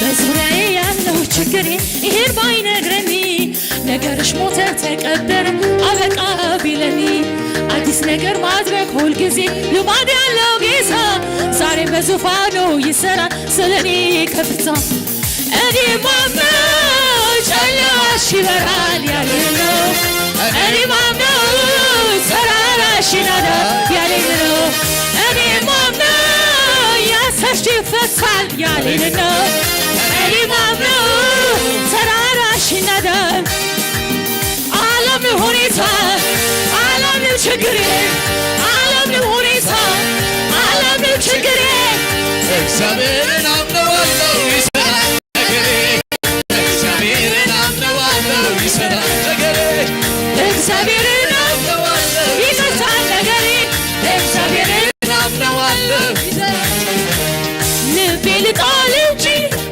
በዙሪያዬ ያለው ችግሬ ይሄን ባይነግረኝ፣ ነገርሽ ሞተ ተቀበረ አበቃ ቢለኝ፣ አዲስ ነገር ማድረግ ሁልጊዜ ልማድ ያለው ጌታ ዛሬ በዙፋኑ ይሰራል ስለኔ ከፍታ። እኔ ማምነው ጨለማሽ ይበራል ያለኝ ነው። እኔ ማምነው ተራራሽ ይናዳል ያለኝ ነው። እኔ ማምነው ያሰርሽ ይፈሳል ያለኝ ነው። እኔ ማምነው ተራራሽ ይናዳል። አላምንም ሁኔታ፣ አላምንም ችግሬ፣ አላምንም ሁኔታ፣ አላምንም ችግሬ። እግዚአብሔርን አምነዋለሁ ይሰራል ነገሬ። እግዚአብሔርን አምነዋለሁ ይሰራል ነገሬ። እግዚአብሔርን አምነዋለሁ ይፈታል ነገሬ። እግዚአብሔርን አምነዋለሁ ይሰራል። ልቤ ልጣል እንጂ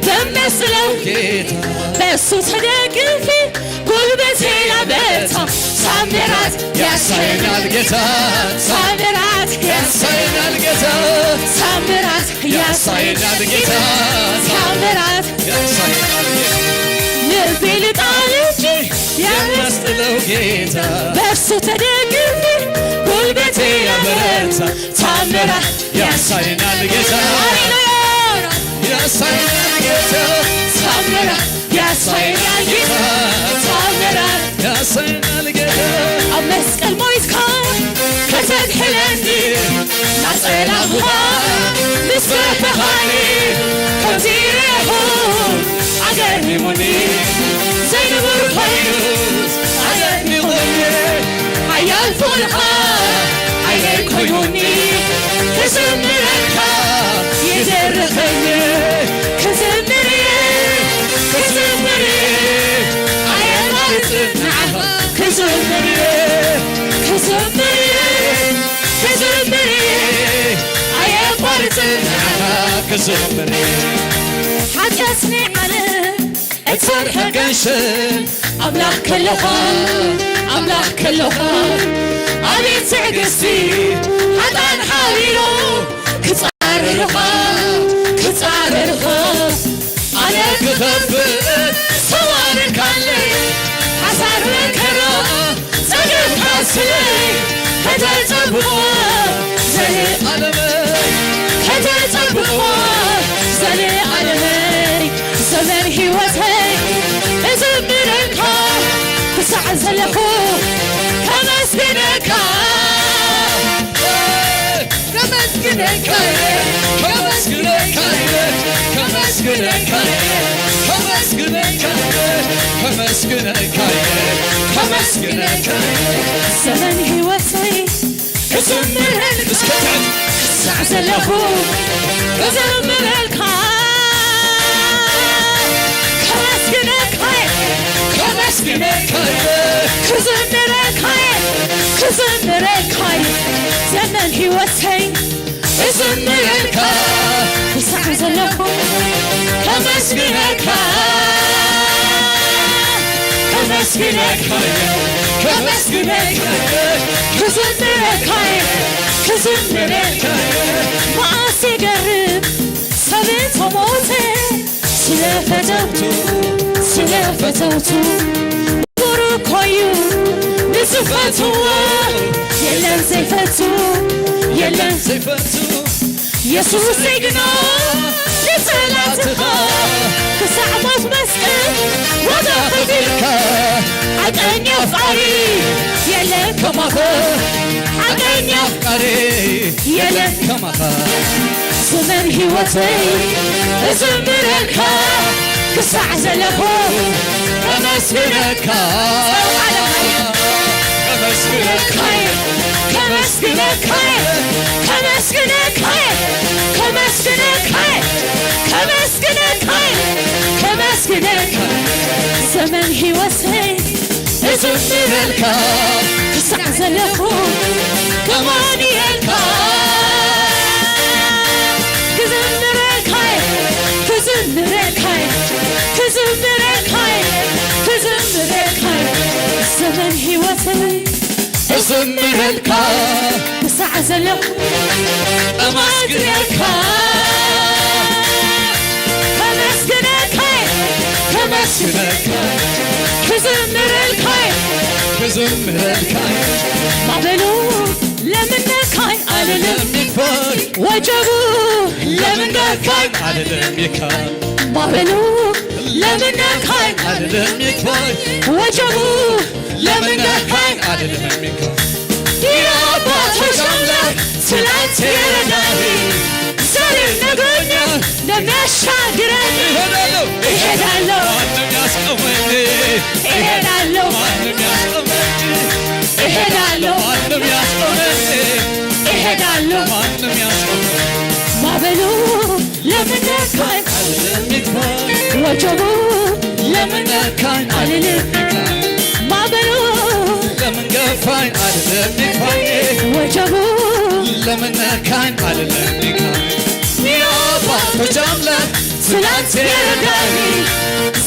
በመስለው ጌታ በእሱ ተደግፌ ጉልበቴ ያበረታ ታምራት ያሳየኛል ጌታ። ታምራት ያሳየኛል ጌታ። ታምራት ያሳየኛል ጌታ። ታምራት ያሳየኛል ጌታ። ልቤ ልጣል እንጂ የምመስለው ጌታ በእርሱ ተደግፌ ጉልበቴ ያበረታ ታምራት ያሳየናል ጌታ። ሃሌሉያ። ያሳየናል ጌታ። ታምራት ያሳየናል ጌታ። ታምራት ያሳየናል ጌታ። ኣብ መስቀል ሞይትካ ከተድሕነኒ፣ ናብ ጸላእኻ ምስ ፈታኻኒ፣ ከምዚ ኢኹ ኣገሪሙኒ፣ ዘይንቡር ኮይኑ ኣገሪሙኒ፣ ሓያል ፍቕርኻ ሓይለይ ኮይኑኒ፣ ክዝምረካ ይድርኸኒ፣ ክዝምር እየ፣ ክዝምር እየ፣ ኣየቋርጽን ንዓኻ ክዝምር እየ፣ ክዝምር እየ፣ ክዝምር እየ፣ ኣየቋርጽን ንዓኻ ክዝምር እየ። ሓጢኣት ናይ ዓለም እተርሐ ገንሸል ኣምላኽ ከለኻ፣ ኣምላኽ ከለኻ፣ ኣቤት ትዕግስቲ፣ ሓጣን ሓቢሩ ክጻረርኻ፣ ክጻረርኻ። ኣነ ክኸብር ዝተዋረድካለይ ሓሳር መከራ ጸገምካ ስለይ ከተጸብቆ ዘለዓለመይ፣ ከተጸብቆ ዘለዓለመይ። ዘመን ህይወተይ እዝምረልካ ክሳዕ ዘለኹ ከመስግነካ፣ ከመስግነካ፣ ከመስግነካ፣ ከመስግነካ፣ ከመስግነካ፣ ከመስግነካ፣ ከመስግነካ። ዘመን ህይወተይ ክዝምረልካ እስከ ታች ክሳዕ ዘለኹ ክዝምረልካ፣ ከመስግነካ፣ ከመስግነካ፣ ክዝምረልካ፣ ክዝምረልካ። ዘመን ህይወተይ ክዝምረልካ ክሳዕ ዘለኹ ከመስግነካ፣ ከመስግነካ፣ ከመስግነካ፣ ክዝምረካ፣ ክዝምረካ። መዓስ ይገርም ሰብ እንተሞተ ስለ ፈተውቱ፣ ስለ ፈተውቱ። ብሩክ ኮዩ ንዝፈትዎ የለን ዘይፈቱ፣ የለን ዘይፈቱ። የሱስ ጅግና ንጸላእትኻ ክሳዕ ሞት መስቀል ዋጋ ከፊልካ። ሓቀኛ ኣፍቃሪ የለን ከማኻ፣ ሓቀኛ ኣፍቃሪ የለን ከማኻ። ዘመን ህይወተይ እዝምረልካ ክሳዕ ዘለኹ ከመስግነካ፣ ከመስግነካ፣ ከመስግነካ፣ ከመስግነካ፣ ከመስግነካ፣ ከመስግነካ፣ ከመስግነካ። ዘመን ህይወተይ እዝምረልካ ክሳዕ ዘለኹ ከማን እየልካ። ክዝምረልካ፣ ክዝምረልካ፣ ክዝምረልካ፣ ክዝምረልካ። ዘመን ህይወተይ እምረልካ ብሳዕ ዘሎ እማስግነካ። ከመስግነካ፣ ከመስግነካ፣ ክዝምረልካ፣ ክዝምረልካ። ማዕበሉ ለምነካይ ኣልልም፣ ወጀቡ ለምነካይ ኣልልም፣ ማዕበሉ ለምነካይ ኣልልም፣ ወጀቡ ለምነካይ ኣልልም። የአባቶች አምላክ ትላንት የረዳኝ፣ ዛሬም ነግሮኛል እንደሚያሻግረኝ። እሄዳለሁ፣ እሄዳለሁ፣ ማንም ያስቆመኝ፣ እሄዳለሁ፣ ማንም ያስቆመኝ፣ እሄዳለሁ፣ ማንም ያስቆመኝ፣ እሄዳለሁ፣ ማንም ያስቆመኝ። ማዕበሉ ለምን ነካኝ? ወጀቡ ለምን ነካኝ? አልልም። ማዕበሉ ለምን ገፋኝ? አልልም። ወጀቡ ለምን ነካኝ? አልልም። የአባቶች አምላክ ትላንት የረዳኝ፣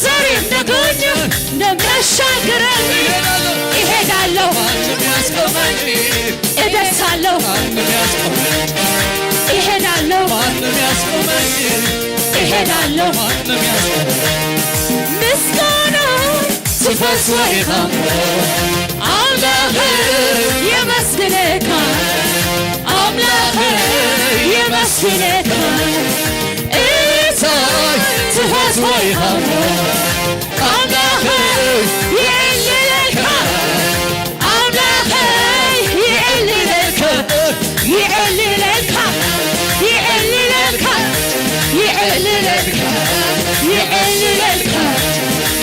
ዛሬም ነግሮኛል እንደሚያሻግረኝ። እሄዳለሁ፣ እሄዳለሁ፣ ማንም ያስቆመኝ፣ እደርሳለሁ፣ ማንም ያስቆመኝ፣ እሄዳለሁ፣ ማንም ያስቆመኝ፣ እሄዳለሁ፣ ማንም ያስቆመኝ። ምስጋና ትፈስ ወኢኻ ኣምላኽ የመስግነካ፣ ኣምላኽ የመስግነካ። እልልታ ትፈስ ወኢኻ ኣምላኽ የዕልለካ፣ ኣምላኽ የዕልለካ፣ የዕልለካ፣ የዕልለካ፣ የዕልለካ፣ የዕልለካ፣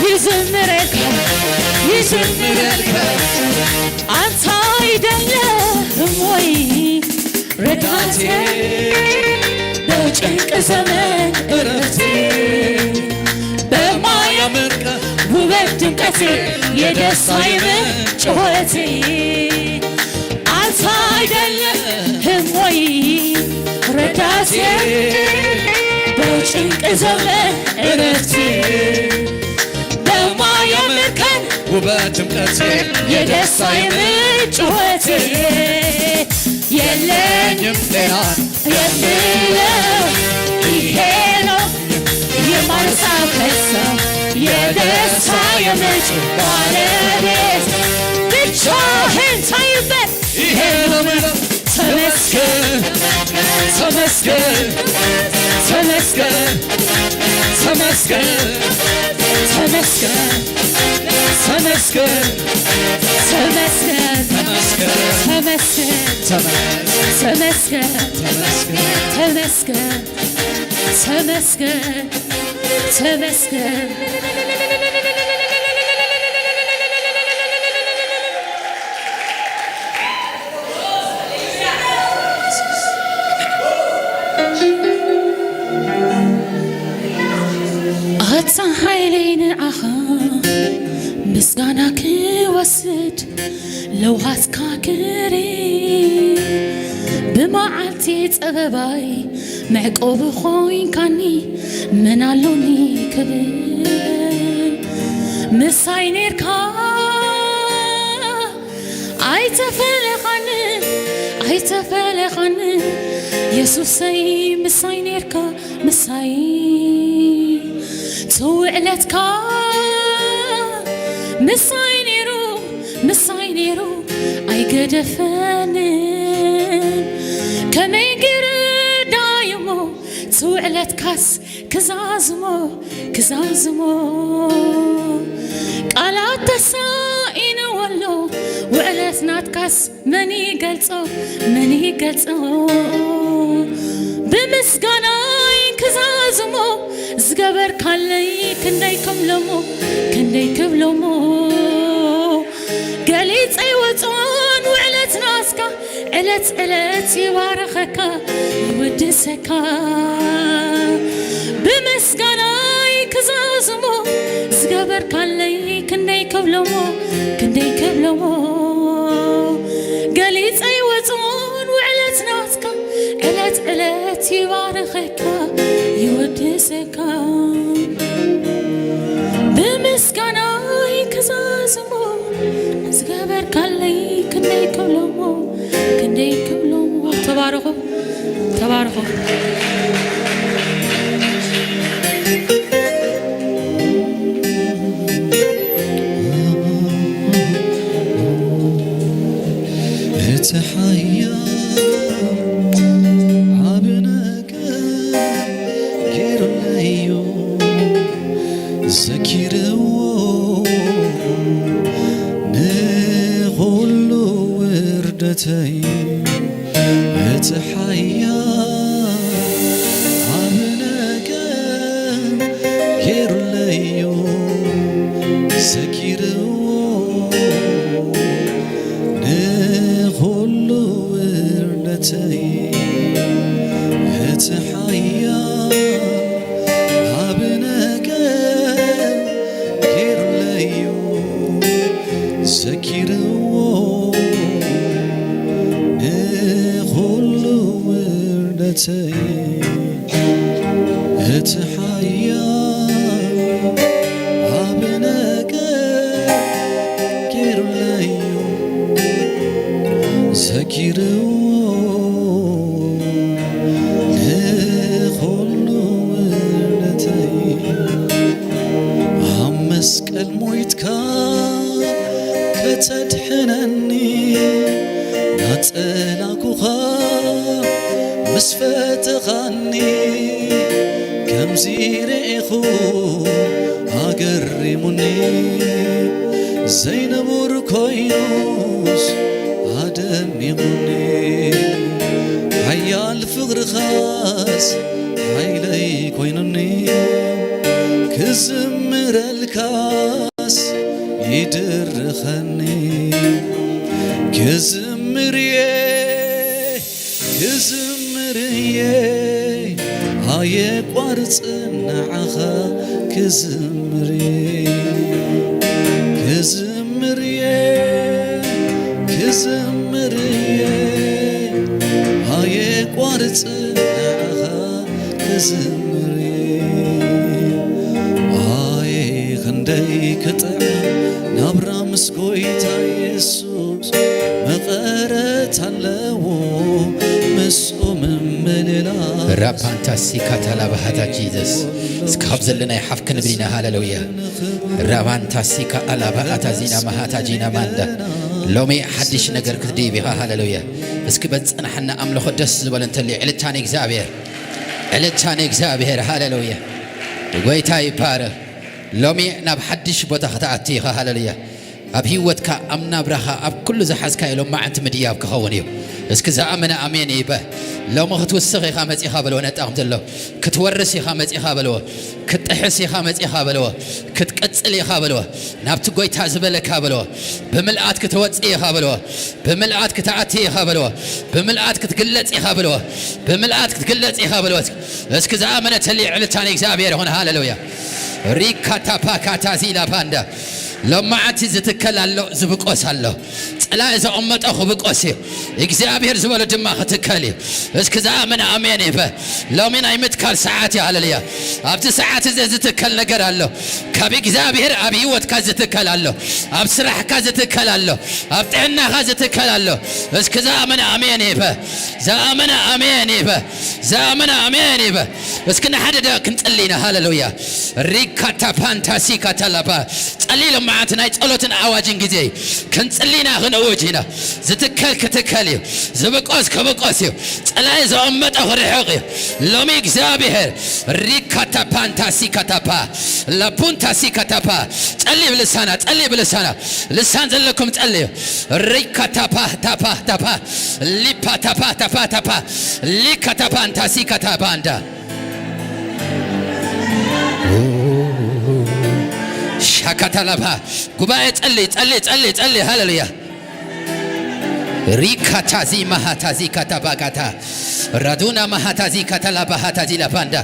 ይዝምረልካ፣ ይዝምረልካ። ኣንታ ኣይደለህም ወይ ረዳቴ፣ በጭንቅ ዘመን እረፍቴ፣ በማያ ምርቀ ውበት ድምቀቴ፣ የደስታዬ ምንጭ ጩኸቴ። አንተ አይደለህም ወይ ረዳቴ፣ በጭንቅ ዘመን እረፍቴ፣ በማያምር ቀን ውበት ድምቀቴ፣ የደስታዬ ምንጭ ጩኸቴ። የለኝም ሌላ የምለው ይሄ ነው የማረሳው ከሳ የደስታ የምንጭ ባለቤት ብቻህን ታይበት ይሄ ነው የምለው። ተመስገን፣ ተመስገን፣ ተመስገን፣ ተመስገን፣ ተመስገን፣ ተመስገን፣ ተመስገን፣ ተመስገን፣ ተመስገን፣ ተመስገን፣ ተመስገን፣ ተመስገን፣ ተመስገን። ኣታ ሓይለይ ንዓኻ ምስጋና ክወስድ ለውሃትካ ክሪ ብመዓልቲ ጸበባይ መዕቆቢ ኮይንካኒ መን ኣሎኒ ክብል ምሳይ ኔርካ ኣይተፈለኻኒ ኣይተፈለኻኒ የሱሰይ ምሳይ ኔርካ ምሳይ ትውዕለትካ ምሳይ ኔሩ ምሳይ ኔሩ ኣይገደፈንን ከመይ ገይረ ዳይሞ ትውዕለትካስ ክዛዝሞ ክዛዝሞ ቃላት ተሳኢንዎ ኣሎ ውዕለት ናትካስ መን ይገልጾ መን ይገልጾ ብምስጋናይ ክዛዝሞ ዝገበርካለይ ክንደይ ክብሎሞ ክንደይ ክብሎሞ ገሊጸ ይወጽኦን ውዕለት ናትካ ዕለት ዕለት ይባርኸካ ይውድሰካ ብምስጋናይ ክዛዝሞ ዝገበርካለይ ክንደይ ክብሎሞ ክንደይ ክብሎሞ ገሊጸ ይወጽኦን ውዕለት ናትካ ዕለት ዕለት ይባርኸካ ይውድሰካ ብምስጋናይ ክዛዝሞ ዝገበርካለይ ክንደይ ክብሎ ተባረኹ። እቲ ሓያል ዓቢ ነገር ገይሩለይ እዩ፣ ዘኪርዎ ንኹሉ ውርደተይ። እቲ ሓያል ዓቢ ነገር ገይሩለይ እዩ፣ ዘኪርዎ ንኹሉ ውርደተይ። እቲ ሓያል ዓቢ ነገር ገይሩለይ እዩ፣ ዘኪርዎ ንኹሉ ውርደተይ። እቲ ሓያል ዓቢ ነገር ገይሩለይ እዩ፣ ዘኪርዎ ንኹሉ ውርደተይ። ኣብ መስቀል ሞይትካ ከተድሕነኒ፣ ናጸላኩኻ ምስ ፈተኻኒ፣ ከምዚ ርኢኹ ኣገሪሙኒ፣ ዘይንቡር ኮይኑስ ኣደኒቑኒ። ሓያል ፍቕርኻስ ሓይለይ ኮይኑኒ፣ ክዝምረልካስ ይድርኸኒ። ክዝምር እየ፣ ክዝምር እየ፣ ኣየቋርጽን ንዓኻ ክዝምር እየ። ክዝምር እየ፣ ክዝምር እየ፣ ኣየቋርጽን ንዓኻ ክዝምር እየ። ኣየ ክንደይ ክጥዕም ናብራ ምስ ጎይታ የሱስ፣ መቐረት ኣለዎ ምስኡ ምምልላስ። ራፓንታሲካ ታላባሃታ ጂዘስ። እስካብ ዘለና ይሓፍ ክንብል ኢና። ሃሌሉያ። ራባንታሲካ ኣላባ ኣታዚና ማሃታ ጂና ማንዳ። ሎሚ ሓድሽ ነገር ክትድይብ ኢኻ። ሃሌሉያ። እስኪ በዝጸናሕና ኣምልኾ ደስ ዝበለ እንተልዩ ዕልልታ ንእግዚኣብሔር። ዕልልታ ንእግዚኣብሔር። ሃሌሉያ። ጎይታ ይባረኽ። ሎሚ ናብ ሓድሽ ቦታ ክትኣቲ ኢኻ። ሃሌሉያ። ኣብ ህይወትካ፣ ኣብ ናብራኻ፣ ኣብ ኩሉ ዝሓዝካዮ ሎማዓንቲ ምድያብ ክኸውን እዩ። እስኪ ዝኣመነ ኣሜን ይበል። ሎሚ ክትውስኽ ኢኻ መጺኻ በልዎ። ነጣኹም ዘሎ ክትወርስ ኢኻ መጺኻ በልዎ። ክትጥሕስ ኢኻ መጺኻ በልዎ። ክትቅጽል ኢኻ በልዎ። ናብቲ ጎይታ ዝበለካ በልዎ። ብምልኣት ክትወጽእ ኢኻ በልዎ። ብምልኣት ክትኣቲ ኢኻ በልዎ። ብምልኣት ክትግለጽ ኢኻ በልዎ። ብምልኣት ክትግለጽ ኢኻ በልዎ። እስኪ ዝኣመነ ተልዩ ዕልልታ ንእግዚኣብሔር ይኹን። ሃሌሉያ። ሪካታፓካታዚላፓንዳ። ሎማዓንቲ ዝትከል ኣሎ፣ ዝብቆስ ኣሎ። ጸላኢ ዘቐመጦ ክብቆስ እዩ። እግዚኣብሔር ዝበሎ ድማ ክትከል እዩ። እስኪ ዝኣመነ ኣሜን ይበል። ሎሚ ናይ ምትካል ሰዓት እዩ። ሃሌሉያ። ኣብዚ ሰዓት እዚ ዝትከል ነገር ኣሎ። ካብ እግዚኣብሔር ኣብ ህይወትካ ዝትከል ኣሎ። ኣብ ስራሕካ ዝትከል ኣሎ። ኣብ ጥዕናኻ ዝትከል ኣሎ። እስኪ ዝኣመነ ኣሜን ይበል። ዝኣመነ ኣሜን ይበል። ዝኣመነ ኣሜን ይበል። እስኪ ንሓደ ደቂቕ ክንጽሊ ኢና። ሃሌሉያ። ሪካታ ፓንታሲ ካታላባ። ጸሊ ኢሎም መዓልቲ ናይ ጸሎትን ኣዋጅን ግዜ እዩ። ክንጽሊ ኢና፣ ክንእውጅ ኢና። ዝትከል ክትከል እዩ። ዝብቆስ ክብቆስ እዩ። ጸላኢ ዘቐመጦ ክርሕቕ እዩ። ሎሚ እግዚኣብሔር ሪካታ ፓንታሲ ካታፓ፣ ላፑንታሲ ካታፓ። ጸሊ ብልሳና፣ ጸሊ ብልሳና። ልሳን ዘለኩም ጸልዩ። ሪካታፓ ታፓ ታፓ፣ ሊፓ ታፓ ታፓ ታፓ፣ ሊካታፓ እንታሲ ካታፓ እንዳ። ሻካታላፓ። ጉባኤ ጸሊ፣ ጸሊ፣ ጸሊ፣ ጸሊ። ሃሌሉያ። ሪካታዚ ማሃታዚ ካታባጋታ፣ ራዱና ማሃታዚ ካታላባሃታዚ ላባንዳ።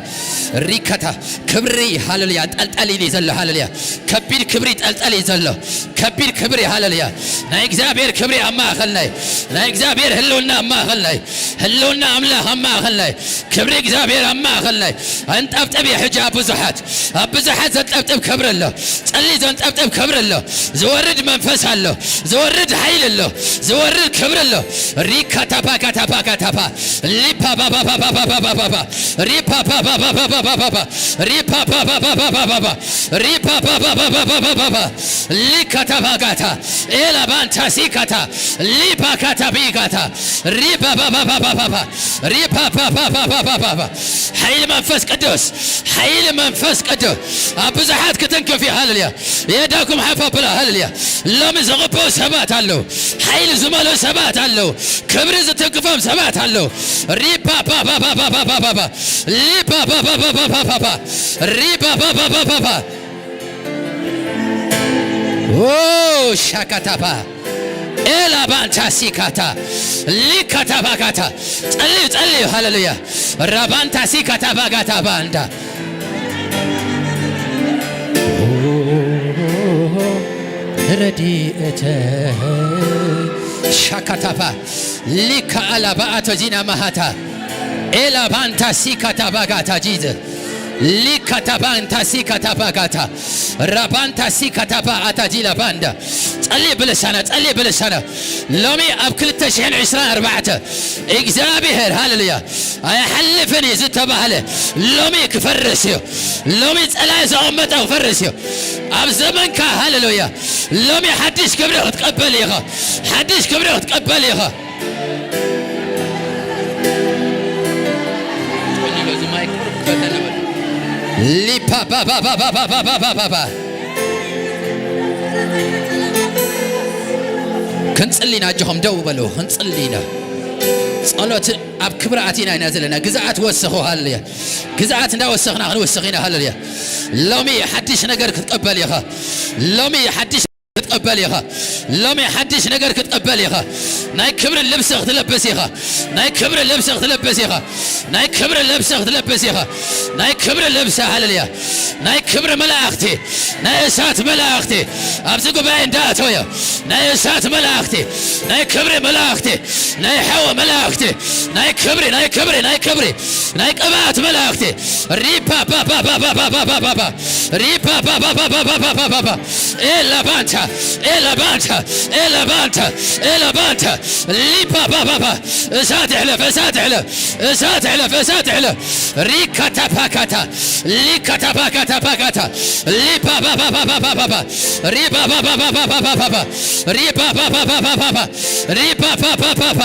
ሪካታ። ክብሪ፣ ሃሌሉያ፣ ጠልጠል ኢሉ ዘሎ። ሃሌሉያ። ከቢድ ክብሪ ጠልጠል ኢሉ ዘሎ። ከቢድ ክብሪ። ሃሌሉያ። ናይ እግዚኣብሔር ክብሪ ኣብ ማእኸልና እዩ። ናይ እግዚኣብሔር ህልውና ኣብ ማእኸልና እዩ። ህልውና ኣምላኽ ኣብ ማእኸልና እዩ። ክብሪ እግዚኣብሔር ኣብ ማእኸልና እዩ። ኣንጠብጥብ እዩ ሕጂ ኣብ ብዙሓት፣ ኣብ ብዙሓት ዘንጠብጥብ ክብሪ ኣሎ። ጸሊ ዘንጠብጥብ ክብሪ ኣሎ። ዝወርድ መንፈስ ኣሎ። ዝወርድ ሓይሊ ኣሎ። ዝወርድ ክብሪ ኣሎ። ሪካታፓካታፓካታፓ ሊፓፓፓፓፓፓፓፓ ሪፓፓፓፓፓፓፓፓ ሪፓፓፓፓፓፓፓ ሪፓፓፓፓፓፓፓ ሊካታፓካታ ኤላባንታ ሲካታ ሊፓካታፒካታ ሪፓፓፓፓፓፓ ሪፓፓፓፓፓ ሓይሊ መንፈስ ቅዱስ፣ ሓይሊ መንፈስ ቅዱስ ኣብ ብዙሓት ክትንክፍ እዩ። ሃሌሉያ። የዳኩም ሓፍ ኣብሎ። ሃሌሉያ። ሎሚ ዝቕበኡ ሰባት ኣለዉ። ሓይሊ ዝመልኡ ሰባት ኣለዉ። ክብሪ ዝትንክፎም ሰባት ኣለዉ። ሪፓፓፓፓፓፓፓ ሊፓፓፓፓፓፓፓ ሪፓፓፓፓፓ ኦ ሻካታፓ ኤላባንታ ሲካታ ሊካታባካታ ጸልዩ፣ ጸልዩ። ሃሌሉያ። ራባንታ ሲካታባጋታ ባንዳ ረድኤተ ሻካታባ ሊካ ኣላባ ኣቶ ጂና ማሃታ ኤላባንታ ሲካታባጋታ ጂዘ ሊካታባንታ ሲካታባጋታ ራባንታ ሲካታባ ኣታ ጂላ ባንዳ ጸሊ ብልሳና ጸሊ ብልሳና ሎሚ ኣብ ክልተ ሽሕን ዕስራን ኣርባዕተ እግዚኣብሔር ሃሌሉያ ኣይሓልፍን እዩ ዝተባህለ ሎሚ ክፈርስ እዩ። ሎሚ ጸላኢ ዘቐመጠ ክፈርስ እዩ። ኣብ ዘመንካ ሃሌሉያ ሎሚ ሓድሽ ክብሪ ክትቀበል ኢኻ። ሓድሽ ክብሪ ክትቀበል ኢኻ። ሊፓ ባባባባባባባባባ ክንጽሊ ኢና። ኣጆኹም ደው በሉ። ክንጽሊ ኢና። ጸሎት ኣብ ክብሪ ኣቲና ኢና ዘለና። ግዝኣት ወስኹ። ሃሌሉያ። ግዝኣት እንዳወሰኽና ክንወስኽ ኢና። ሃሌሉያ። ሎሚ ሓድሽ ነገር ክትቀበል ኢኻ። ሎሚ ሓድሽ ክትቀበል ኢኻ። ሎሚ ሓድሽ ነገር ክትቀበል ኢኻ። ናይ ክብሪ ልብሲ ክትለብስ ኢኻ። ናይ ክብሪ ልብሲ ክትለብስ ኢኻ። ናይ ክብሪ ልብሲ ክትለብስ ኢኻ። ናይ ክብሪ ልብሲ፣ ሃሌሉያ። ናይ ክብሪ መላእኽቲ፣ ናይ እሳት መላእኽቲ ኣብዚ ጉባኤ እንዳኣተወዮ፣ ናይ እሳት መላእኽቲ፣ ናይ ክብሪ መላእኽቲ፣ ናይ ሓዊ መላእኽቲ፣ ናይ ክብሪ፣ ናይ ክብሪ፣ ናይ ክብሪ፣ ናይ ቅብኣት መላእኽቲ ሪፓ ባባባባባባባባ ሪፓ ባባባባባባባባ ኤላባንታ ኤላባንታ ኤላባንታ ኤላባንታ ሊፓ ባባባ እሳት ይሕለፍ፣ እሳት ይሕለፍ፣ እሳት ይሕለፍ፣ እሳት ይሕለፍ። ሪካታፓካታ ሊካታፓካታፓካታ ሊፓ ባባባባባባባ ሪፓ ባባባባባባባ ሪፓ ባባባባባባ ሪፓ ባባባባ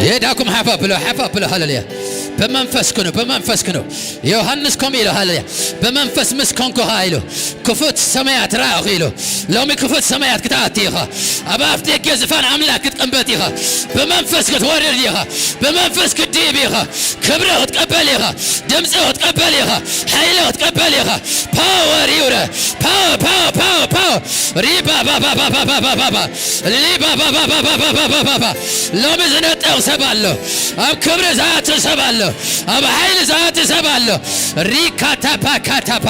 የዳኩም ሓፍ ኣብሎ፣ ሓፍ ኣብሎ። ሃሌሉያ። ብመንፈስ ኩኑ፣ ብመንፈስ ኩኑ። ዮሃንስ ከምኡ ኢሉ፣ ሃሌሉያ። ብመንፈስ ምስ ኮንኩኻ ኢሉ፣ ክፉት ሰማያት ረኣኹ ኢሉ። ሎሚ ክፉት ሰማያት ክትኣቲ ኢኻ። ኣብ ኣፍ ደገ ዝፋን ኣምላኽ ክትቅመጥ ኢኻ። ብመንፈስ ክትወርድ ኢኻ። ብመንፈስ ክትድይብ ኢኻ። ክብሪ ክትቀበል ኢኻ። ድምፂ ክትቀበል ኢኻ። ሓይሊ ክትቀበል ኢኻ። ፓወር ይውረ። ፓወር፣ ፓወር፣ ፓወር፣ ፓወር። ሪባ ባባ ባባ ባባ ባባ ሊባ ባባ ባባ ባባ ባባ ሎሚ ዝነጠቕ ሰብ ኣሎ። ኣብ ክብሪ ዝኣቱ ሰብ ኣሎ። ኣብ ሓይሊ ዝኣቱ ሰብ ኣሎ። ሪካታፓ ካታፓ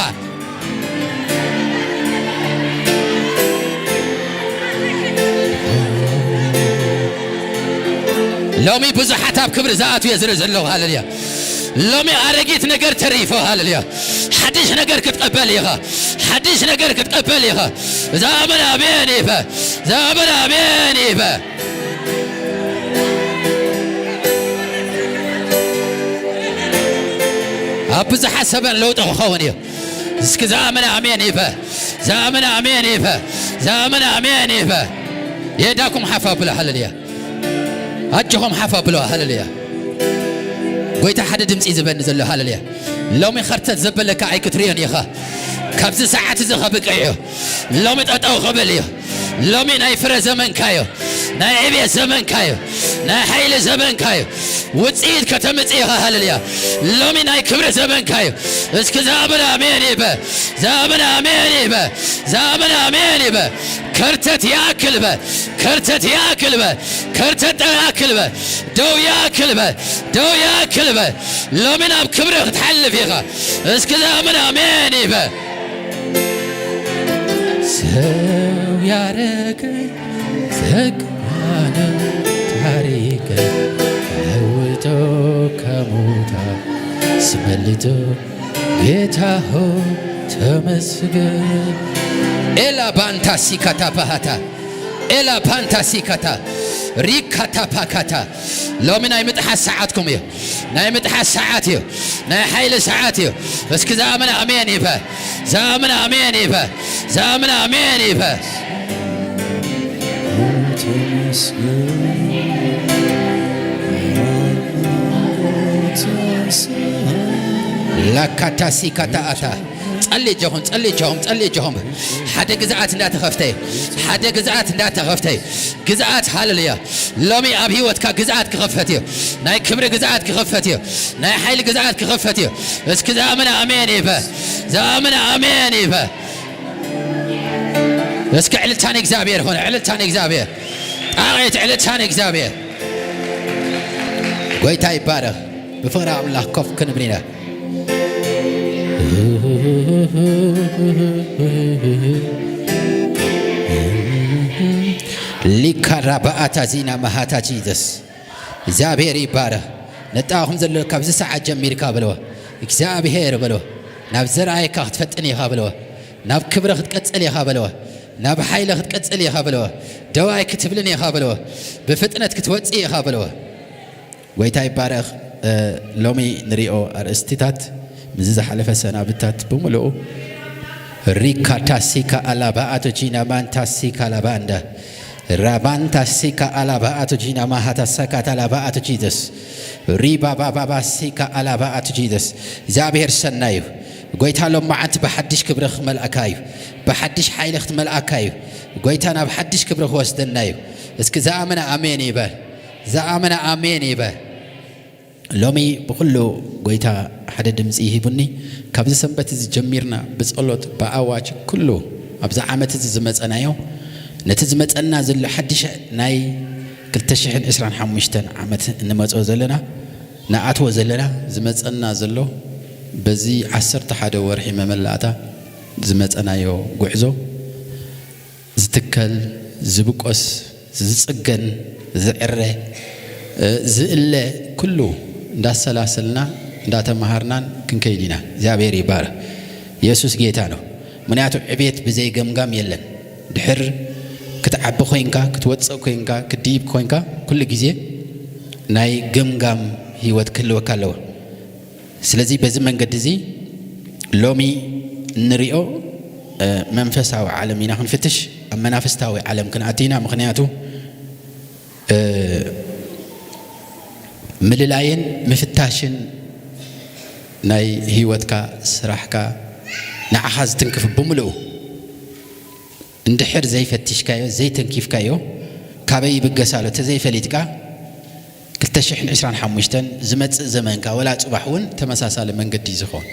ሎሚ ብዙሓት ኣብ ክብሪ ዝኣትው እየ ዝርኢ ዘለኹ። ሃሌሉያ። ሎሚ ኣረጊት ነገር ተሪፉ። ሃሌሉያ። ሓድሽ ነገር ክትቀበል ኢኻ። ሓድሽ ነገር ክትቀበል ኢኻ። ዝኣመነ ኣሜን ይበል። ዝኣመነ ኣሜን ይበል። ኣብ ብዙሓት ሰባት ለውጢ ክኸውን እዩ። እስኪ ዝኣመነ ኣሜን ይበል። ዝኣመነ ኣሜን ይበል። ዝኣመነ ኣሜን ይበል። የእዳኩም ሓፍ ኣብሉ። ሃሌሉያ። ኣጆኹም ሓፍ ኣብሉ። ሃሌሉያ። ጎይታ ሓደ ድምፂ ዝበኒ ዘሎ። ሃሌሉያ። ሎሚ ኸርተት ዘበለካ ኣይክትርእዮን ኢኻ። ካብዚ ሰዓት እዚ ኸብቅዕ እዩ። ሎሚ ጠጠው ክብል እዩ። ሎሚ ናይ ፍረ ዘመንካ እዩ። ናይ ዕቤት ዘመንካ እዩ። ናይ ሓይሊ ዘመንካ እዩ። ውፅኢት ከተምፅእ ኢኻ። ሃሌሉያ። ሎሚ ናይ ክብሪ ዘመንካ እዩ። እስኪ ዝኣመነ ኣሜን ይበል። ዝኣመነ ኣሜን ይበል። ዝኣመነ ኣሜን ይበል። ከርተት ይኣክል በል። ከርተት ይኣክል በል። ከርተት ይኣክል በል። ደው ይኣክል በል። ደው ይኣክል በል። ሎሚ ናብ ክብሪ ክትሓልፍ ኢኻ። እስኪ ዝኣመነ ኣሜን ይበል። ሰው ያረገ ዘግማነ ታሪክ ለውጦ ከሞታ ስመልጦ ጌታ ሆይ ተመስገን። ኤላ ባንታ ሲካታ ፓሃታ፣ ኤላ ባንታ ሲካታ ሪካታ ፓካታ። ሎሚ ናይ ምጥሓስ ሰዓትኩም እዩ። ናይ ምጥሓስ ሰዓት እዩ። ናይ ሓይሊ ሰዓት እዩ። እስኪ ዝኣመነ ኣሜን ይበል። ዝኣመነ ኣሜን ይበል። ዝኣመነ ኣሜን ይበል። ላካታሲ ካታኣታ። ጸሊ ጆኹም፣ ጸሊ ጆኹም፣ ጸሊ ጆኹም። ሓደ ግዝኣት እንዳተኸፍተ እዩ። ሓደ ግዝኣት እንዳተኸፍተ እዩ። ግዝኣት፣ ሃሌሉያ። ሎሚ ኣብ ህይወትካ ግዝኣት ክኸፈት እዩ። ናይ ክብሪ ግዝኣት ክኸፈት እዩ። ናይ ሓይሊ ግዝኣት ክኸፈት እዩ። እስኪ ዝኣመነ ኣሜን ይበል። ዝኣመነ ኣሜን ይበል። እስኪ ዕልልታ ንእግዚኣብሔር ኾነ፣ ዕልልታ ንእግዚኣብሔር። ጣቕዒት ዕልልታ ንእግዚኣብሔር። ጎይታ ይባረኽ። ብፍቕሪ ኣምላኽ ኮፍ ክንብል ኢና። ሊካራ በኣታ ዚና መሃታ ጂዘስ። እግዚኣብሔር ይባረኽ። ነጣኹም ዘሎ ካብዚ ሰዓት ጀሚርካ በለዎ። እግዚኣብሔር በለዎ። ናብ ዘርኣየካ ክትፈጥን ኢኻ በለዎ። ናብ ክብሪ ክትቀጽል ኢኻ በለዎ። ናብ ሓይሊ ክትቀጽል ኢኻ በለዎ። ደዋይ ክትብልን ኢኻ በለዎ። ብፍጥነት ክትወጽእ ኢኻ በለዎ። ጎይታ ይባረኽ። እ፣ ሎሚ ንሪኦ ኣርእስቲታት ምስዚ ዝሓለፈ ሰናብታት ብምልኡ ሪካ ታሲካ ኣላባ ኣቶ ጂና ማን ታሲካ ላባንዳ ራባን ታሲካ ኣላባ ኣቶ ጂና ማሃ ታሳካታ ላባ ኣቶ ጂዘስ ሪባ ባባባ ሲካ ኣላባ ኣቶ ጂዘስ። እግዚኣብሔር ሰናይ እዩ። ጎይታ ሎም መዓንቲ ብሓድሽ ክብሪ ክመልኣካ እዩ። ብሓድሽ ሓይሊ ክትመልኣካ እዩ። ጎይታ ናብ ሓድሽ ክብሪ ክወስደና እዩ። እስኪ ዝኣመነ ኣሜን ይበል። ዝኣመነ ኣሜን ይበል። ሎሚ ብኹሉ ጎይታ ሓደ ድምፂ ሂቡኒ። ካብዚ ሰንበት እዚ ጀሚርና ብጸሎት ብኣዋጅ ኩሉ ኣብዚ ዓመት እዚ ዝመጸናዮ ነቲ ዝመጸና ዘሎ ሓድሽ ናይ ክልተ ሽሕን ዕስራን ሓሙሽተን ዓመት እንመጾ ዘለና ንኣትዎ ዘለና ዝመጸና ዘሎ በዚ ዓሰርተ ሓደ ወርሒ መመላእታ ዝመጸናዮ ጉዕዞ ዝትከል፣ ዝብቆስ፣ ዝጽገን፣ ዝዕረ፣ እ፣ ዝእለ ኩሉ እንዳሰላሰልና እንዳተማሃርናን ክንከይድ ኢና። እግዚኣብሔር ይባረክ። የሱስ ጌታ ነው። ምክንያቱ ዕቤት ብዘይ ገምጋም የለን። ድሕር ክትዓቢ ኮይንካ፣ ክትወጽእ ኮይንካ፣ ክትድይብ ኮይንካ ኩሉ ግዜ ናይ ገምጋም ህይወት ክህልወካ ኣለዎ። ስለዚ በዚ መንገዲ እዚ ሎሚ እንሪኦ፣ እ፣ መንፈሳዊ ዓለም ኢና ክንፍትሽ፣ ኣብ መናፍስታዊ ዓለም ክንኣቱ ኢና። ምኽንያቱ፣ እ፣ ምልላይን ምፍታሽን ናይ ህይወትካ፣ ስራሕካ፣ ንዓኻ ዝትንክፍ ብምልኡ እንድሕር ዘይፈቲሽካዮ፣ ዘይተንኪፍካዮ፣ ካበይ ይብገስ ኣሎ ተዘይፈሊጥካ፣ ክልተ ሽሕን ዕስራን ሓሙሽተን ዝመጽእ ዘመንካ፣ ወላ ጽባሕ እውን ተመሳሳሊ መንገዲ እዩ ዝኸውን።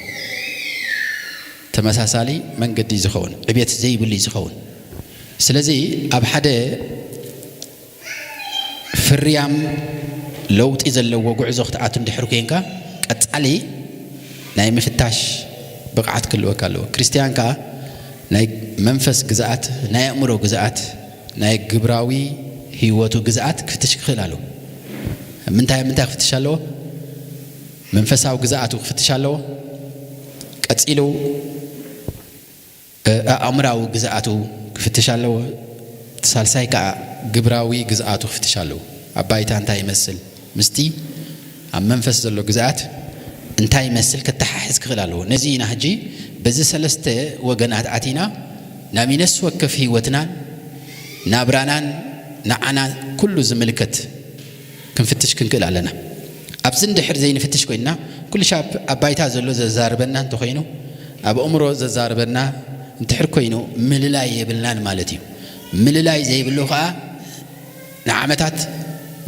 ተመሳሳሊ መንገዲ እዩ ዝኸውን። ዕቤት ዘይብሉ እዩ ዝኸውን። ስለዚ ኣብ ሓደ ፍርያም ለውጢ ዘለዎ ጉዕዞ ክትኣቱ እንድሕር ኮይንካ፣ ቀጻሊ ናይ ምፍታሽ ብቕዓት ክህልወካ ኣለዎ። ክርስትያን ከኣ ናይ መንፈስ ግዝኣት፣ ናይ ኣእምሮ ግዝኣት፣ ናይ ግብራዊ ህይወቱ ግዝኣት ክፍትሽ ክኽእል ኣለዎ። ምንታይ ምንታይ ክፍትሽ ኣለዎ? መንፈሳዊ ግዝኣቱ ክፍትሽ ኣለዎ። ቀጺሉ፣ እ፣ ኣእምራዊ ግዝኣቱ ክፍትሽ ኣለዎ። እቲ ሳልሳይ ከኣ ግብራዊ ግዝኣቱ ክፍትሽ ኣለዎ። ኣብ ባይታ እንታይ ይመስል? ምስቲ ኣብ መንፈስ ዘሎ ግዝኣት እንታይ ይመስል? ከተሓሕዝ ክኽእል ኣለዎ። ነዚ ኢና ሕጂ በዚ ሰለስተ ወገናት ኣቲና ናብ ነፍሲ ወከፍ ህይወትናን ናብራናን ንዓና ኩሉ ዝምልከት ክንፍትሽ ክንክእል ኣለና። ኣብዚ እንድሕር ዘይንፍትሽ ኮይንና፣ ኩሉ ሻብ ኣብ ባይታ ዘሎ ዘዛርበና እንተኾይኑ፣ ኣብ ኣእምሮ ዘዛርበና እንድሕር ኮይኑ፣ ምልላይ የብልናን ማለት እዩ። ምልላይ ዘይብሉ ኸኣ ንዓመታት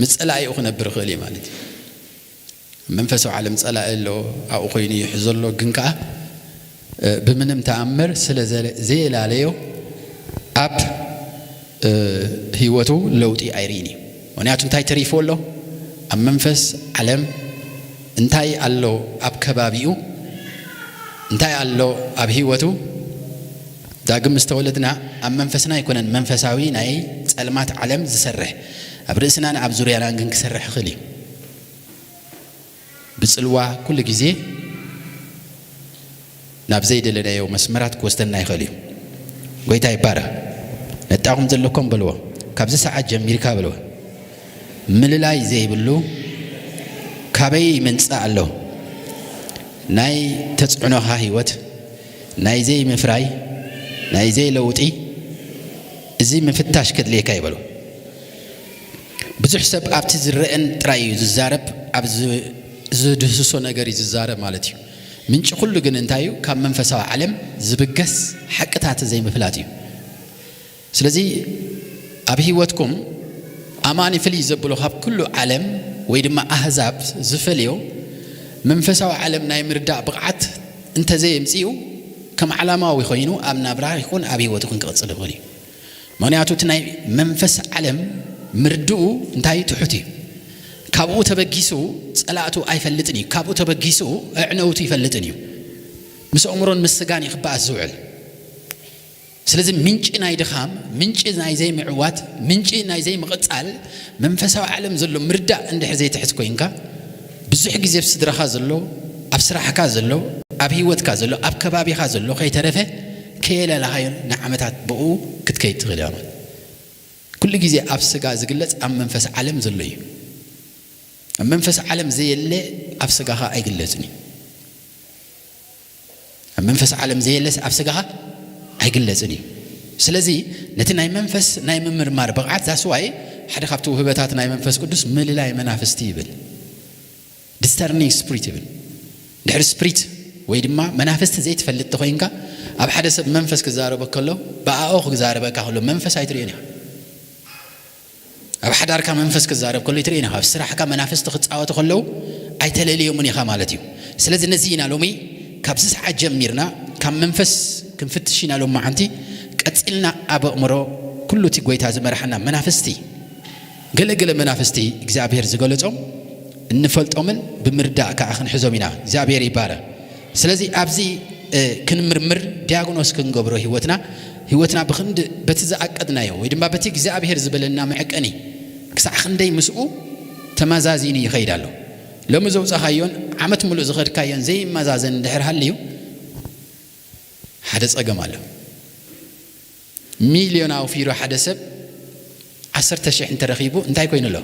ምስ ጸላኢኡ ክነብር ይኽእል እዩ ማለት እዩ። ኣብ መንፈሳዊ ዓለም ጸላኢ ኣሎ፣ ኣብኡ ኮይኑ ይሕዞ ኣሎ። ግን ከኣ፣ እ፣ ብምንም ተኣምር ስለ ዘለ-፣ ዘየላለዮ ኣብ፣ እ፣ ህይወቱ ለውጢ ኣይርእን እዩ። ምኽንያቱ እንታይ ተሪፍዎ ኣሎ? ኣብ መንፈስ ዓለም እንታይ ኣሎ? ኣብ ከባቢኡ እንታይ ኣሎ? ኣብ ህይወቱ ዳግም ምስ ተወለድና ኣብ መንፈስና ኣይኮነን መንፈሳዊ ናይ ጸልማት ዓለም ዝሰርሕ፣ ኣብ ርእስናን ኣብ ዙርያናን ግን ክሰርሕ ይኽእል እዩ። ብጽልዋ ኩሉ ግዜ ናብ ዘይደለናዮ መስመራት ክወስደና ይኽእል እዩ። ጎይታ ይባረኽ። ነጣኹም ዘለኩም በልዎ፣ ካብዚ ሰዓት ጀሚርካ በልዎ፣ ምልላይ ዘይብሉ ካበይ ይመንጽእ ኣሎ? ናይ ተጽዕኖኻ ህይወት፣ ናይ ዘይምፍራይ፣ ናይ ዘይለውጢ፣ እዚ ምፍታሽ ከድልየካ ይበሉ። ብዙሕ ሰብ ኣብቲ ዝረአን ጥራይ እዩ ዝዛረብ፣ ኣብ ዝ- ዝድህስሶ ነገር እዩ ዝዛረብ ማለት እዩ። ምንጪ ኩሉ ግን እንታይ እዩ? ካብ መንፈሳዊ ዓለም ዝብገስ ሓቅታት ዘይምፍላጥ እዩ። ስለዚ ኣብ ህይወትኩም ኣማኒ ፍልይ ዘብሎ ካብ ኩሉ ዓለም ወይ ድማ ኣህዛብ ዝፈልዮ መንፈሳዊ ዓለም ናይ ምርዳእ ብቕዓት እንተዘየምፅኡ ከም ዓላማዊ ኮይኑ ኣብ ናብራ ይኹን ኣብ ህይወትኩም ክቕፅል ይኽእል እዩ። ምኽንያቱ እቲ ናይ መንፈስ ዓለም ምርድኡ እንታይ ትሑት እዩ። ካብኡ ተበጊሱ ጸላእቱ ኣይፈልጥን እዩ። ካብኡ ተበጊሱ ኣዕነውቱ ይፈልጥን እዩ። ምስ ኣእምሮን ምስ ስጋን እዩ ክበኣስ ዝውዕል። ስለዚ ምንጪ ናይ ድኻም፣ ምንጪ ናይ ዘይምዕዋት፣ ምንጪ ናይ ዘይምቕጻል መንፈሳዊ ዓለም ዘሎ ምርዳእ እንድሕር ዘይትሕዝ ኮይንካ፣ ብዙሕ ግዜ ኣብ ስድራኻ ዘሎ፣ ኣብ ስራሕካ ዘሎ፣ ኣብ ህይወትካ ዘሎ፣ ኣብ ከባቢኻ ዘሎ ከይተረፈ ከየለለኻዮ ንዓመታት ብኡ ክትከይድ ትኽእል ኢኻ ማለት። ኩሉ ግዜ ኣብ ስጋ ዝግለጽ ኣብ መንፈስ ዓለም ዘሎ እዩ። ኣብ መንፈስ ዓለም ዘየለ ኣብ ስጋኻ ኣይግለጽን እዩ። ኣብ መንፈስ ዓለም ዘየለስ ኣብ ስጋኻ ኣይግለጽን እዩ። ስለዚ ነቲ ናይ መንፈስ ናይ ምምርማር ብቕዓት ዛስዋይ ሓደ ካብቲ ውህበታት ናይ መንፈስ ቅዱስ ምልላይ መናፍስቲ ይብል። ዲስተርኒንግ ስፕሪት ይብል። ድሕሪ ስፕሪት ወይ ድማ መናፍስቲ ዘይትፈልጥ ተኾይንካ ኣብ ሓደ ሰብ መንፈስ ክዛረበ ከሎ ብኣኦ ክዛረበካ ከሎ መንፈስ ኣይትርእዮን ኢኻ። ኣብ ሓዳርካ መንፈስ ክዛረብ ከሎ ይትርእዮን ኢኻ። ኣብ ስራሕካ መናፍስቲ ክጻወቱ ከለዉ ኣይተለልዮምን ኢኻ ማለት እዩ። ስለዚ ነዚ ኢና ሎሚ ካብዚ ሰዓት ጀሚርና ካብ መንፈስ ክንፍትሽ ኢና ሎማዓንቲ። ቀጺልና ኣብ ኣእምሮ ኩሉ እቲ ጎይታ ዝመርሓና መናፍስቲ፣ ገለገለ መናፍስቲ እግዚኣብሔር ዝገለጾም እንፈልጦምን ብምርዳእ ከዓ ክንሕዞም ኢና። እግዚኣብሔር ይባረክ። ስለዚ ኣብዚ ክንምርምር ዲያግኖስ ክንገብሮ ህይወትና ህይወትና ብክንዲ በቲ ዝኣቀድናዮ ወይ ድማ በቲ እግዚኣብሔር ዝበለና መዐቀኒ ክሳዕ ክንደይ ምስኡ ተመዛዚኒ ይኸይድ ኣሎ። ሎሚ ዘውፃኻዮን ዓመት ሙሉእ ዝኸድካዮን ዘይመዛዘን እንድሕር ሃልዩ ሓደ ፀገም ኣሎ። ሚልዮን ኣውፊሩ ሓደ ሰብ ዓሰርተ ሽሕ እንተረኺቡ እንታይ ኮይኑ ኣሎ?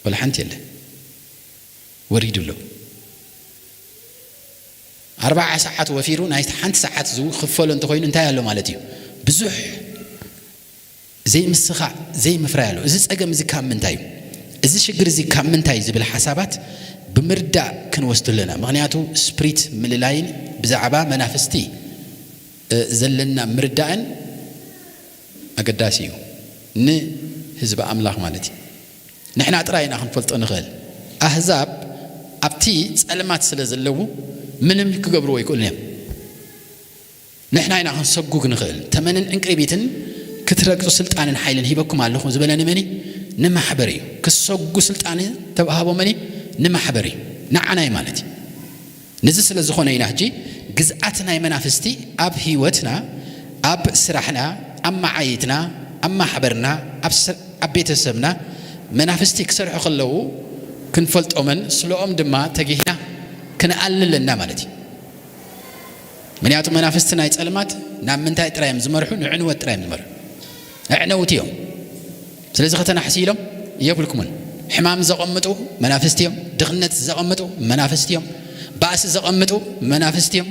ወላ ሓንቲ የለ፣ ወሪዱ ኣሎ። ኣርባዓ ሰዓት ወፊሩ ናይ ሓንቲ ሰዓት ዝኽፈሎ እንተኮይኑ እንታይ ኣሎ ማለት እዩ? ብዙሕ ዘይምስኻዕ ዘይምፍራይ ኣሎ። እዚ ፀገም እዚ ካብ ምንታይ እዩ? እዚ ሽግር እዚ ካብ ምንታይ እዩ ዝብል ሓሳባት ብምርዳእ ክንወስድ ኣለና። ምክንያቱ ስፕሪት ምልላይን ብዛዕባ መናፍስቲ ዘለና ምርዳእን ኣገዳሲ እዩ ንህዝቢ ኣምላኽ ማለት እዩ። ንሕና ጥራይ ኢና ክንፈልጦ ንኽእል። ኣህዛብ ኣብቲ ጸልማት ስለ ዘለዉ ምንም ክገብርዎ ኣይክእሉን እዮም። ንሕና ኢና ክንሰጉግ ንኽእል። ተመንን ዕንቅሪቢትን ክትረግጹ ስልጣንን ሓይልን ሂበኩም ኣለኹ ዝበለ ንመን እዩ? ንማሕበር እዩ። ክሰጉ ስልጣን ተባሃቦ መን እዩ? ንማሕበር እዩ። ንዓና እዩ ማለት እዩ። ነዚ ስለ ዝኾነ ኢና ሕጂ ግዝኣት ናይ መናፍስቲ ኣብ ህይወትና፣ ኣብ ስራሕና፣ ኣብ መዓይትና፣ ኣብ ማሕበርና፣ ኣብ ስ- ኣብ ቤተሰብና መናፍስቲ ክሰርሑ ከለዉ ክንፈልጦምን ስለኦም ድማ ተጊህና ክንኣሊ ኣለና ማለት እዩ። ምክንያቱ መናፍስቲ ናይ ጸልማት ናብ ምንታይ ጥራይ እዮም ዝመርሑ? ንዕንወት ጥራይ እዮም ዝመርሑ። ኣዕነውቲ እዮም። ስለዚ ከተናሕሲ ኢሎም የብልኩምን። ሕማም ዘቐምጡ መናፍስቲ እዮም። ድኽነት ዘቐምጡ መናፍስቲ እዮም። ባእሲ ዘቐምጡ መናፍስቲ እዮም።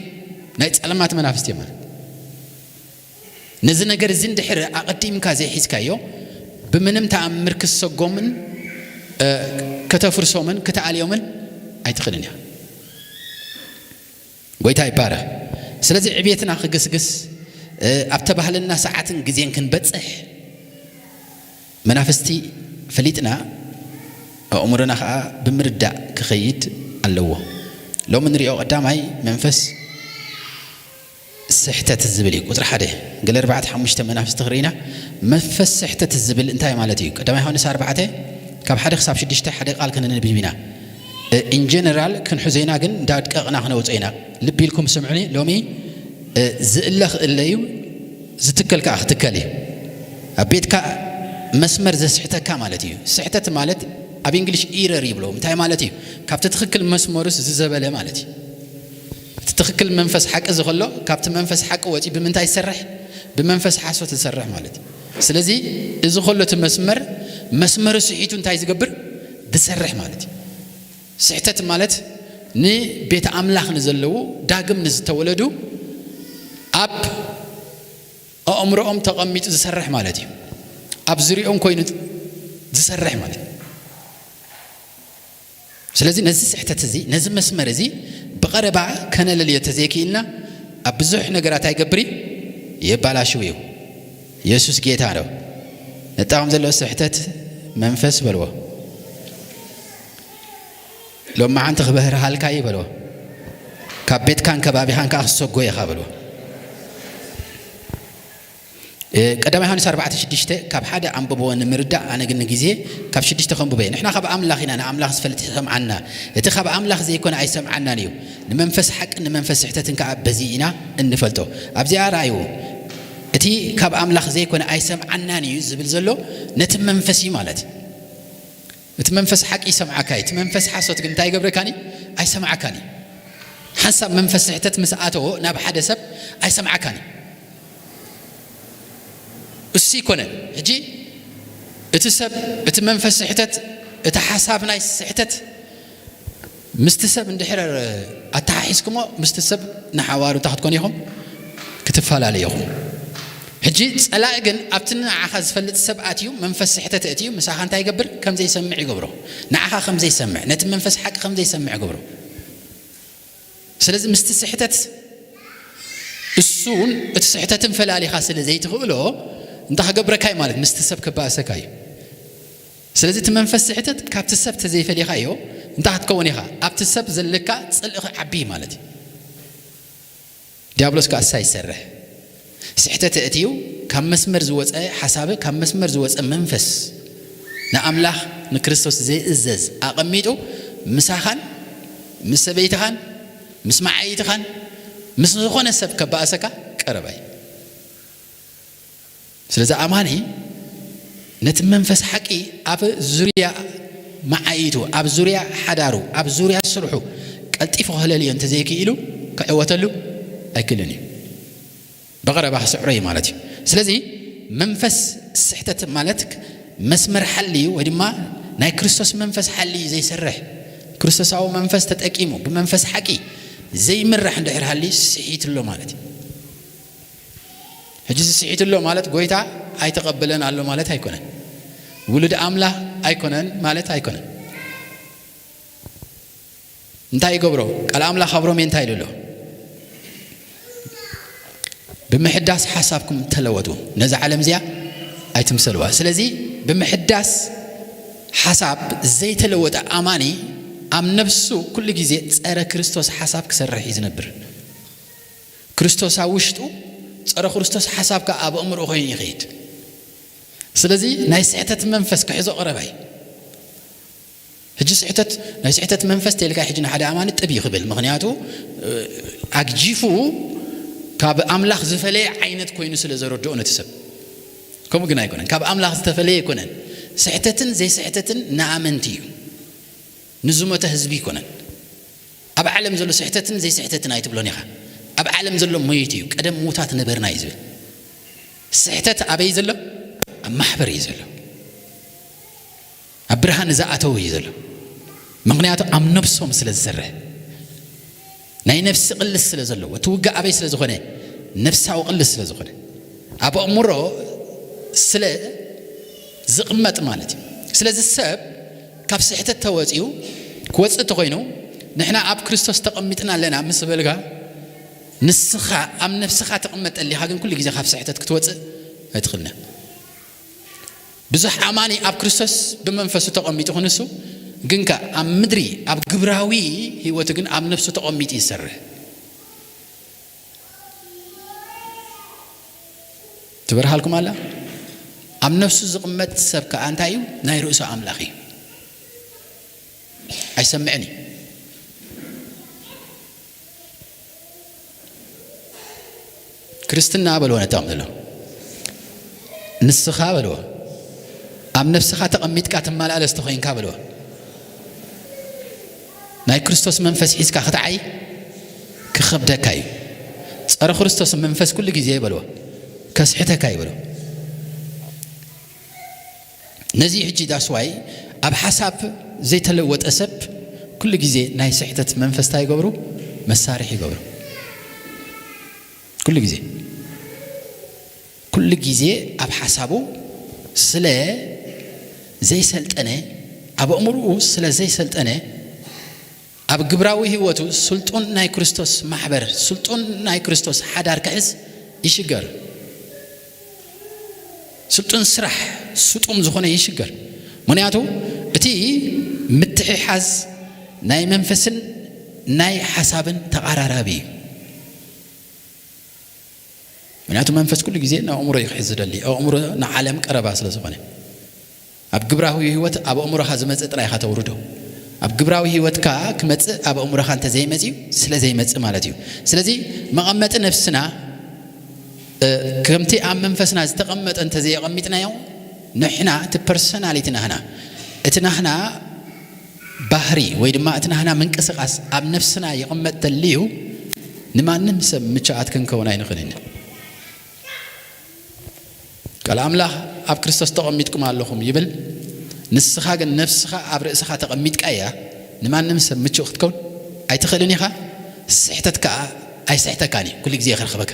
ናይ ጸልማት መናፍስቲ እዮም ማለት። ነዚ ነገር እዚ እንድሕር ኣቐዲምካ ዘይሒዝካዮ ብምንም ተኣምር ክሰጎምን እ፣ ከተፍርሶምን ክትኣልዮምን ኣይትኽእልን እያ። ጎይታ ይባረኽ። ስለዚ ዕቤትና ክግስግስ እ፣ ኣብ ተባህለና ሰዓትን ግዜን ክንበጽሕ መናፍስቲ ፈሊጥና ኣእምሮና ከዓ ብምርዳእ ክኸይድ ኣለዎ። ሎሚ ንሪኦ ቀዳማይ መንፈስ ስሕተት ዝብል እዩ። ቁፅሪ ሓደ ገለ ኣርባዕተ ሓሙሽተ መናፍስቲ ክርኢና መንፈስ ስሕተት ዝብል እንታይ ማለት እዩ? ቀዳማይ ዮሃንስ ኣርባዕተ ካብ ሓደ ክሳብ ሽዱሽተ ሓደ ቃል ክንንብብ ኢና። ኢንጀነራል ክንሕዞ ኢና፣ ግን እንዳድቀቕና ክነውፅኦ ኢና። ልቢ ኢልኩም ስምዑኒ። ሎሚ እ፣ ዝእለ ክእለ እዩ፣ ዝትከል ከዓ ክትከል እዩ። ኣብ ቤትካ መስመር ዘስሕተካ ማለት እዩ። ስሕተት ማለት ኣብ እንግሊሽ ኢረር ይብሎ። እንታይ ማለት እዩ? ካብቲ ትኽክል መስመሩስ ዝዘበለ ማለት እዩ። እቲ ትኽክል መንፈስ ሓቂ እዚ ከሎ፣ ካብቲ መንፈስ ሓቂ ወፂኡ ብምንታይ ዝሰርሕ? ብመንፈስ ሓሶት ዝሰርሕ ማለት እዩ። ስለዚ እዚ ከሎ እቲ መስመር፣ መስመሩ ስሒቱ እንታይ ዝገብር? ዝሰርሕ ማለት እዩ። ስሕተት ማለት ንቤተ ኣምላኽ ንዘለዉ፣ ዳግም ንዝተወለዱ፣ ኣብ ኣእምሮኦም ተቐሚጡ ዝሰርሕ ማለት እዩ። ኣብ ዙሪኦም ኮይኑ ዝሰርሕ ማለት እዩ። ስለዚ ነዚ ስሕተት እዚ፣ ነዚ መስመር እዚ ብቐረባ ከነለልዮ ተዘይክኢልና፣ ኣብ ብዙሕ ነገራት ኣይገብር እዩ፣ የባላሽው እዩ። የሱስ ጌታ ነው። ነጣቕም ዘለዎ ስሕተት መንፈስ በልዎ። ሎማዓንቲ ክበህርሃልካ እዩ በልዎ። ካብ ቤትካን ከባቢኻን ከዓ ክሰጎ ኢኻ በልዎ። እ፣ ቀዳማይ ዮሃንስ ኣርባዕተ ሽዱሽተ ካብ ሓደ ኣንብብዎ ንምርዳእ፣ ኣነ ግን ንግዜ ካብ ሽዱሽተ ከንብቦ እየ። ንሕና ካብ ኣምላኽ ኢና፣ ንኣምላኽ ዝፈልጥ ይሰምዓና፣ እቲ ካብ ኣምላኽ ዘይኮነ ኣይሰምዓናን እዩ። ንመንፈስ ሓቅን ንመንፈስ ስሕተትን ከኣ በዚ ኢና እንፈልጦ። ኣብዚኣ ረኣይዎ፣ እቲ ካብ ኣምላኽ ዘይኮነ ኣይሰምዓናን እዩ ዝብል ዘሎ ነቲ መንፈስ እዩ ማለት እዩ። እቲ መንፈስ ሓቂ ይሰምዓካ እዩ። እቲ መንፈስ ሓሶት ግን እንታይ ይገብረካን እዩ? ኣይሰምዓካን እዩ። ሓንሳብ መንፈስ ስሕተት ምስ ኣተዎ ናብ ሓደ ሰብ ኣይሰምዓካን እዩ። እሱ ይኮነን። ሕጂ እቲ ሰብ፣ እቲ መንፈስ ስሕተት፣ እቲ ሓሳብ ናይ ስሕተት ምስቲ ሰብ እንድሕር ኣተሓሒዝኩሞ፣ ምስቲ ሰብ ንሓዋሩ እንታይ ክትኮኑ ኢኹም? ክትፈላለዩ ኢኹም። ሕጂ ጸላኢ ግን ኣብቲ ንዓኻ ዝፈልጥ ሰብ ኣትዩ፣ መንፈስ ስሕተት ኣእትዩ፣ ምሳኻ እንታይ ይገብር? ከም ዘይሰምዕ ይገብሮ። ንዓኻ ከም ዘይሰምዕ፣ ነቲ መንፈስ ሓቂ ከም ዘይሰምዕ ይገብሮ። ስለዚ ምስቲ ስሕተት እሱን እቲ ስሕተትን ፈላሊኻ ስለ ዘይትኽእሎ፣ እንታይ ክገብረካ እዩ ማለት? ምስቲ ሰብ ከባእሰካ እዩ። ስለዚ እቲ መንፈስ ስሕተት ካብቲ ሰብ ተዘይፈሊኻዮ እንታይ ክትከውን ኢኻ? ኣብቲ ሰብ ዘለካ ጽልኢ ክዓቢ ማለት እዩ። ዲያብሎስ ከኣ እሳ ይሰርሕ። ስሕተት ኣእትዩ ካብ መስመር ዝወጸ ሓሳብ፣ ካብ መስመር ዝወጸ መንፈስ፣ ንኣምላኽ ንክርስቶስ ዘይእዘዝ ኣቐሚጡ ምሳኻን ምስ ሰበይትኻን ምስ መዓይትኻን ምስ ዝኾነ ሰብ ከባእሰካ ቀረባ እዩ። ስለዚ ኣማኒ ነቲ መንፈስ ሓቂ ኣብ ዙርያ መዓይቱ፣ ኣብ ዙርያ ሓዳሩ፣ ኣብ ዙርያ ስርሑ ቀልጢፉ ክህለልዮ እንተዘይክኢሉ ክዕወተሉ ኣይክእልን እዩ። ብቐረባ ክስዕሮ እዩ ማለት እዩ። ስለዚ መንፈስ ስሕተት ማለት መስመር ሓልዩ ወይ ድማ ናይ ክርስቶስ መንፈስ ሓልዩ ዘይሰርሕ፣ ክርስቶሳዊ መንፈስ ተጠቂሙ ብመንፈስ ሓቂ ዘይምራሕ እንድሕር ሃልዩ ስሒቱ ኣሎ ማለት እዩ። ሕጂ እዚ ስሒቱ ኣሎ ማለት ጎይታ ኣይተቐበለን ኣሎ ማለት ኣይኮነን። ውሉድ ኣምላኽ ኣይኮነን ማለት ኣይኮነን። እንታይ ይገብሮ? ቃል ኣምላኽ ኣብ ሮሜ እንታይ ኢሉ ኣሎ? "ብምሕዳስ ሓሳብኩም ተለወጡ፣ ነዛ ዓለም እዚኣ ኣይትምሰልዋ።" ስለዚ ብምሕዳስ ሓሳብ ዘይተለወጠ ኣማኒ ኣብ ነፍሱ ኩሉ ግዜ ጸረ ክርስቶስ ሓሳብ ክሰርሕ እዩ ዝነብር። ክርስቶስ ኣብ ውሽጡ ጸረ ክርስቶስ ሓሳብ ከኣ ኣብ ኣእምሮኡ ኮይኑ ይኸይድ። ስለዚ ናይ ስሕተት መንፈስ ክሕዞ ቀረባ እዩ። ሕጂ ስሕተት፣ ናይ ስሕተት መንፈስ ተልካ ሕጂ ንሓደ ኣማኒ ጥብ እዩ ክብል። ምኽንያቱ፣ እ፣ ኣግጂፉ ካብ ኣምላኽ ዝፈለየ ዓይነት ኮይኑ ስለ ዘረድኦ ነቲ ሰብ። ከምኡ ግን ኣይኮነን። ካብ ኣምላኽ ዝተፈለየ ኣይኮነን። ስሕተትን ዘይስሕተትን ንኣመንቲ እዩ። ንዝሞተ ህዝቢ ኣይኮነን። ኣብ ዓለም ዘሎ ስሕተትን ዘይስሕተትን ኣይትብሎን ኢኻ። ኣብ ዓለም ዘሎ ሞይት እዩ። ቀደም ምዉታት ነበርና እዩ ዝብል። ስሕተት ኣበይ ዘሎ? ኣብ ማሕበር እዩ ዘሎ። ኣብ ብርሃን ዝኣተው እዩ ዘሎ። ምኽንያቱ ኣብ ነብሶም ስለ ዝሰርሕ፣ ናይ ነፍሲ ቅልስ ስለ ዘለዎ፣ እቲ ውግእ ኣበይ ስለ ዝኾነ? ነፍሳዊ ቅልስ ስለ ዝኾነ፣ ኣብ ኣእምሮ ስለ ዝቕመጥ ማለት እዩ። ስለዚ ሰብ ካብ ስሕተት ተወፂኡ ክወፅእ እንተኾይኑ፣ ንሕና ኣብ ክርስቶስ ተቐሚጥና ኣለና ምስ በልካ፣ ንስኻ ኣብ ነፍስኻ ትቕመጥ ኣሊኻ፣ ግን ኩሉ ግዜ ካብ ስሕተት ክትወፅእ ኣይትኽእልን። ብዙሕ ኣማኒ ኣብ ክርስቶስ ብመንፈሱ ተቐሚጡ ክንሱ፣ ግን ከ ኣብ ምድሪ ኣብ ግብራዊ ህይወቱ ግን ኣብ ነፍሱ ተቐሚጡ ይሰርሕ። ትበርሃልኩም ኣላ? ኣብ ነፍሱ ዝቕመጥ ሰብ ከኣ እንታይ እዩ? ናይ ርእሱ ኣምላኽ እዩ። ኣይሰምዕን እዩ። ክርስትና በልዎ ነቶም ዘሎ። ንስኻ በልዎ። ኣብ ነፍስኻ ተቐሚጥካ ትመላለስ ተኾይንካ በልዎ። ናይ ክርስቶስ መንፈስ ሒዝካ ክትዓይ፣ ክኸብደካ እዩ። ጸረ ክርስቶስ መንፈስ ኩሉ ግዜ ይበልዎ፣ ከስሕተካ ይበልዎ። ነዚ ሕጂ ዳስዋይ ኣብ ሓሳብ ዘይተለወጠ ሰብ ኩሉ ግዜ ናይ ስሕተት መንፈስ እንታይ ይገብሩ? መሳርሒ ይገብሩ። ኩሉ ግዜ፣ ኩሉ ግዜ ኣብ ሓሳቡ ስለ ዘይሰልጠነ፣ ኣብ ኣእምሮኡ ስለ ዘይሰልጠነ፣ ኣብ ግብራዊ ህይወቱ ስልጡን ናይ ክርስቶስ ማሕበር፣ ስልጡን ናይ ክርስቶስ ሓዳር ክሕዝ ይሽገር። ስልጡን ስራሕ ስጡም ዝኾነ ይሽገር። ምኽንያቱ እቲ ምትሕሓዝ ናይ መንፈስን ናይ ሓሳብን ተቓራራቢ እዩ። ምኽንያቱ መንፈስ ኩሉ ግዜ ንኣእምሮ እዩ ክሕዝ ዝደሊ። ኣእምሮ ንዓለም ቀረባ ስለ ዝኾነ፣ ኣብ ግብራዊ ህይወት ኣብ ኣእምሮኻ ዝመጽእ ጥራይ ኢኻ ተውርዶ። ኣብ ግብራዊ ህይወትካ ክመጽእ ኣብ ኣእምሮኻ እንተ ዘይመጽዩ፣ ስለ ዘይመጽእ ማለት እዩ። ስለዚ መቐመጢ ነፍስና፣ እ፣ ከምቲ ኣብ መንፈስና ዝተቐመጠ እንተ ዘየቐሚጥናዮ፣ ንሕና እቲ ፐርሶናሊቲ ናህና፣ እቲ ናህና ባህሪ ወይ ድማ እቲ ናህና ምንቅስቓስ ኣብ ነፍስና ይቕመጥ ተልዩ፣ ንማንም ሰብ ምቹኣት ክንከውን ኣይንኽእልን። ቃል ኣምላኽ ኣብ ክርስቶስ ተቐሚጥኩም ኣለኹም ይብል። ንስኻ ግን ነፍስኻ ኣብ ርእስኻ ተቐሚጥካ እያ። ንማንም ሰብ ምቹእ ክትከውን ኣይትኽእልን ኢኻ። ስሕተት ከኣ ኣይስሕተካን እዩ። ኩሉ ግዜ ከርኽበካ።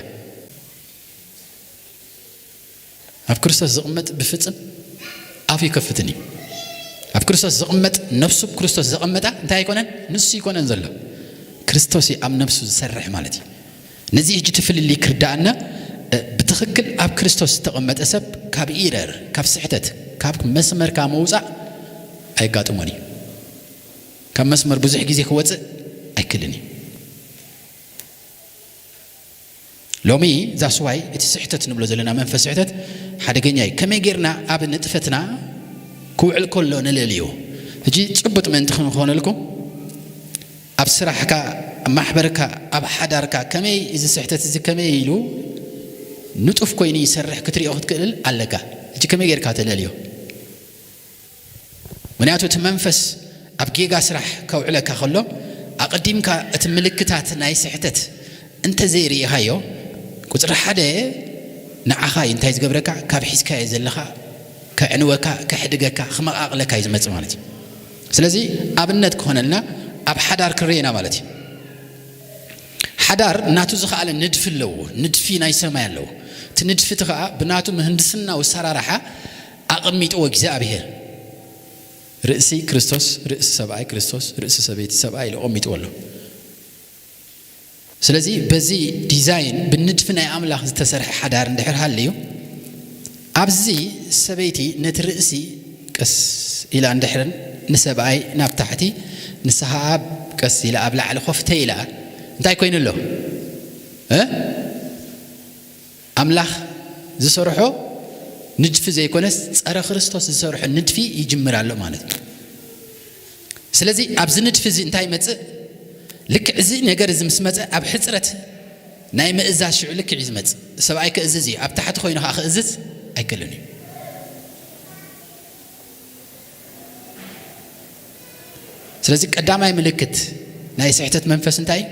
ኣብ ክርስቶስ ዝቕመጥ ብፍጽም ኣፉ ይከፍትን እዩ። ኣብ ክርስቶስ ዝቕመጥ፣ ነፍሱ ክርስቶስ ዘቐመጣ እንታይ ኣይኮነን? ንሱ ኣይኮነን ዘሎ። ክርስቶስ እዩ ኣብ ነፍሱ ዝሰርሕ ማለት እዩ። ነዚ ሕጂ እቲ ፍልልይ ክርዳኣና፣ እ፣ ብትኽክል ኣብ ክርስቶስ ዝተቐመጠ ሰብ ካብ ኢረር፣ ካብ ስሕተት፣ ካብ መስመር ካብ ምውጻእ ኣየጋጥሞን እዩ። ካብ መስመር ብዙሕ ግዜ ክወጽእ ኣይክልን እዩ። ሎሚ ዛስዋይ እቲ ስሕተት ንብሎ ዘለና መንፈስ ስሕተት ሓደገኛ እዩ። ከመይ ጌርና ኣብ ንጥፈትና ክውዕል ከሎ ንለልዮ? ሕጂ ጽቡጥ ምእንቲ ክንኾነልኩም፣ ኣብ ስራሕካ፣ ኣብ ማሕበርካ፣ ኣብ ሓዳርካ ከመይ እዚ ስሕተት እዚ ከመይ ኢሉ ንጡፍ ኮይኑ ይሰርሕ ክትሪኦ ክትክእል ኣለካ። ሕጂ ከመይ ጌርካ ተለልዮ? ምኽንያቱ እቲ መንፈስ ኣብ ጌጋ ስራሕ ከውዕለካ ከሎ፣ ኣቐዲምካ እቲ ምልክታት ናይ ስሕተት እንተ ዘይርኢኻዮ፣ ቁጽሪ ሓደ ንዓኻ እዩ እንታይ ዝገብረካ? ካብ ሒዝካዮ ዘለኻ ከዕንወካ፣ ከሕድገካ፣ ክመቓቕለካ እዩ ዝመጽእ ማለት እዩ። ስለዚ ኣብነት ክኾነልና ኣብ ሓዳር ክንርኤና ማለት እዩ። ሓዳር ናቱ ዝኸኣለ ንድፊ ኣለዎ። ንድፊ ናይ ሰማይ ኣለዎ። እቲ ንድፊ እቲ ኸኣ ብናቱ ምህንድስናዊ ኣሰራርሓ ኣቐሚጥዎ እግዚኣብሔር። ርእሲ ክርስቶስ፣ ርእሲ ሰብኣይ ክርስቶስ፣ ርእሲ ሰበይቲ ሰብኣይ ኢሉ ኣቐሚጥዎ ኣሎ። ስለዚ በዚ ዲዛይን፣ ብንድፊ ናይ ኣምላኽ ዝተሰርሐ ሓዳር እንድሕር ሃልዩ፣ ኣብዚ ሰበይቲ ነቲ ርእሲ ቀስ ኢላ እንድሕርን ንሰብኣይ ናብ ታሕቲ፣ ንሳ ኸኣ ቀስ ኢላ ኣብ ላዕሊ ኮፍተ ኢላ፣ እንታይ ኮይኑ ኣሎ? እ? ኣምላኽ ዝሰርሖ ንድፊ ዘይኮነስ፣ ጸረ ክርስቶስ ዝሰርሖ ንድፊ ይጅምር ኣሎ ማለት እዩ። ስለዚ ኣብዚ ንድፊ እዚ እንታይ ይመጽእ? ልክዕ እዚ ነገር እዚ ምስ መጸ፣ ኣብ ሕጽረት ናይ ምእዛዝ ሽዑ ልክዕ እዩ ዝመጽእ። ሰብኣይ ክእዝዝ እዩ፣ ኣብ ታሕቲ ኮይኑ ኸኣ ክእዝዝ ኣይክእልን እዩ። ስለዚ ቀዳማይ ምልክት ናይ ስሕተት መንፈስ እንታይ እዩ?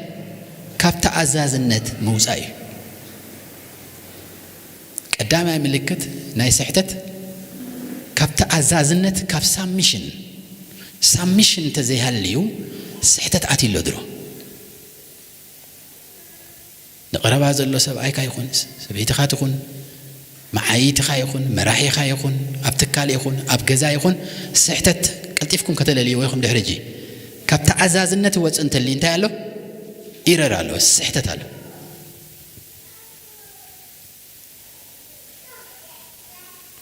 ካብ ተኣዛዝነት ምውጻእ እዩ። ቀዳማይ ምልክት ናይ ስሕተት ካብ ተኣዛዝነት፣ ካብ ሳብሚሽን፣ ሳብሚሽን እንተዘይሃልዩ ስሕተት ኣትዩ ኣሎ ድሮ። ንቐረባ ዘሎ ሰብኣይካ ይኹን ሰበይትኻ ትኹን፣ መዓይትኻ ይኹን፣ መራሒኻ ይኹን፣ ኣብ ትካል ይኹን፣ ኣብ ገዛ ይኹን፣ ስሕተት ቀልጢፍኩም ከተለልይዎ ኢኹም። ድሕሪ ሕጂ ካብ ተኣዛዝነት ወጽእ እንተልዩ እንታይ ኣሎ? ኢረር ኣሎ፣ ስሕተት ኣሎ።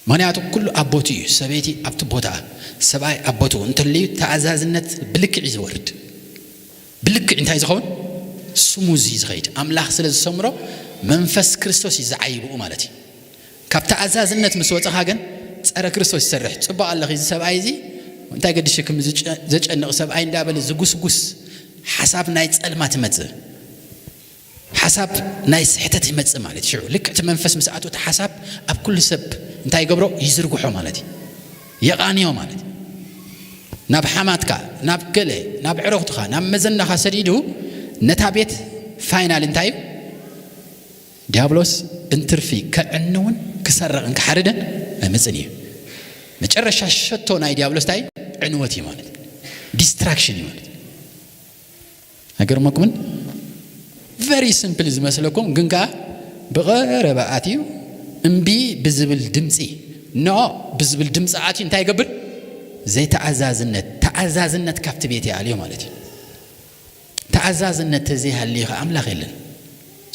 ምኽንያቱ ኩሉ ኣብ ቦትኡ እዩ። ሰበይቲ ኣብቲ ቦታኣ፣ ሰብኣይ ኣብ ቦትኡ እንተልዩ ተኣዛዝነት ብልክዕ እዩ ዝወርድ። ብልክዕ እንታይ ዝኸውን? ስሙዝ እዩ ዝኸይድ። ኣምላኽ ስለ ዝሰምሮ መንፈስ ክርስቶስ እዩ ዝዓይብኡ ማለት እዩ። ካብ ተኣዛዝነት ምስ ወጸኻ ግን ጸረ ክርስቶስ ይሰርሕ። ጽቡቕ ኣለኺ፣ እዚ ሰብኣይ እዚ እንታይ ገዲሽኪ፣ ከምዚ ጨ-፣ ዘጨንቕ ሰብኣይ እንዳበለ ዝጉስጉስ ሓሳብ ናይ ጸልማት ይመጽእ። ሓሳብ ናይ ስሕተት ይመጽእ ማለት እዩ። ሽዑ ልክዕ እቲ መንፈስ ምስ ኣትኡ እቲ ሓሳብ ኣብ ኩሉ ሰብ እንታይ ይገብሮ? ይዝርግሖ ማለት እዩ። የቓንዮ ማለት እዩ። ናብ ሓማትካ፣ ናብ ገለ፣ ናብ ዕረኽትኻ፣ ናብ መዘናኻ ሰዲዱ ነታ ቤት ፋይናል እንታይ እዩ? ዲያብሎስ እንትርፊ ከዕንውን ክሰርቕን ክሓርድን ኣይመፅን እዩ። መጨረሻ ሸቶ ናይ ዲያብሎስ እንታይ? ዕንወት እዩ ማለት፣ ዲስትራክሽን እዩ ማለት። ኣይገርመኩምን? ቨሪ ሲምፕል ዝመስለኩም ግን ከዓ ብቐረባ ኣትዩ እምቢ ብዝብል ድምፂ፣ ኖ ብዝብል ድምፂ ኣትዩ እንታይ ይገብር? ዘይተኣዛዝነት። ተኣዛዝነት ካብቲ ቤት ይኣልዮ ማለት እዩ። ተኣዛዝነት ተዘይሃልዩ ከዓ ኣምላኽ የለን።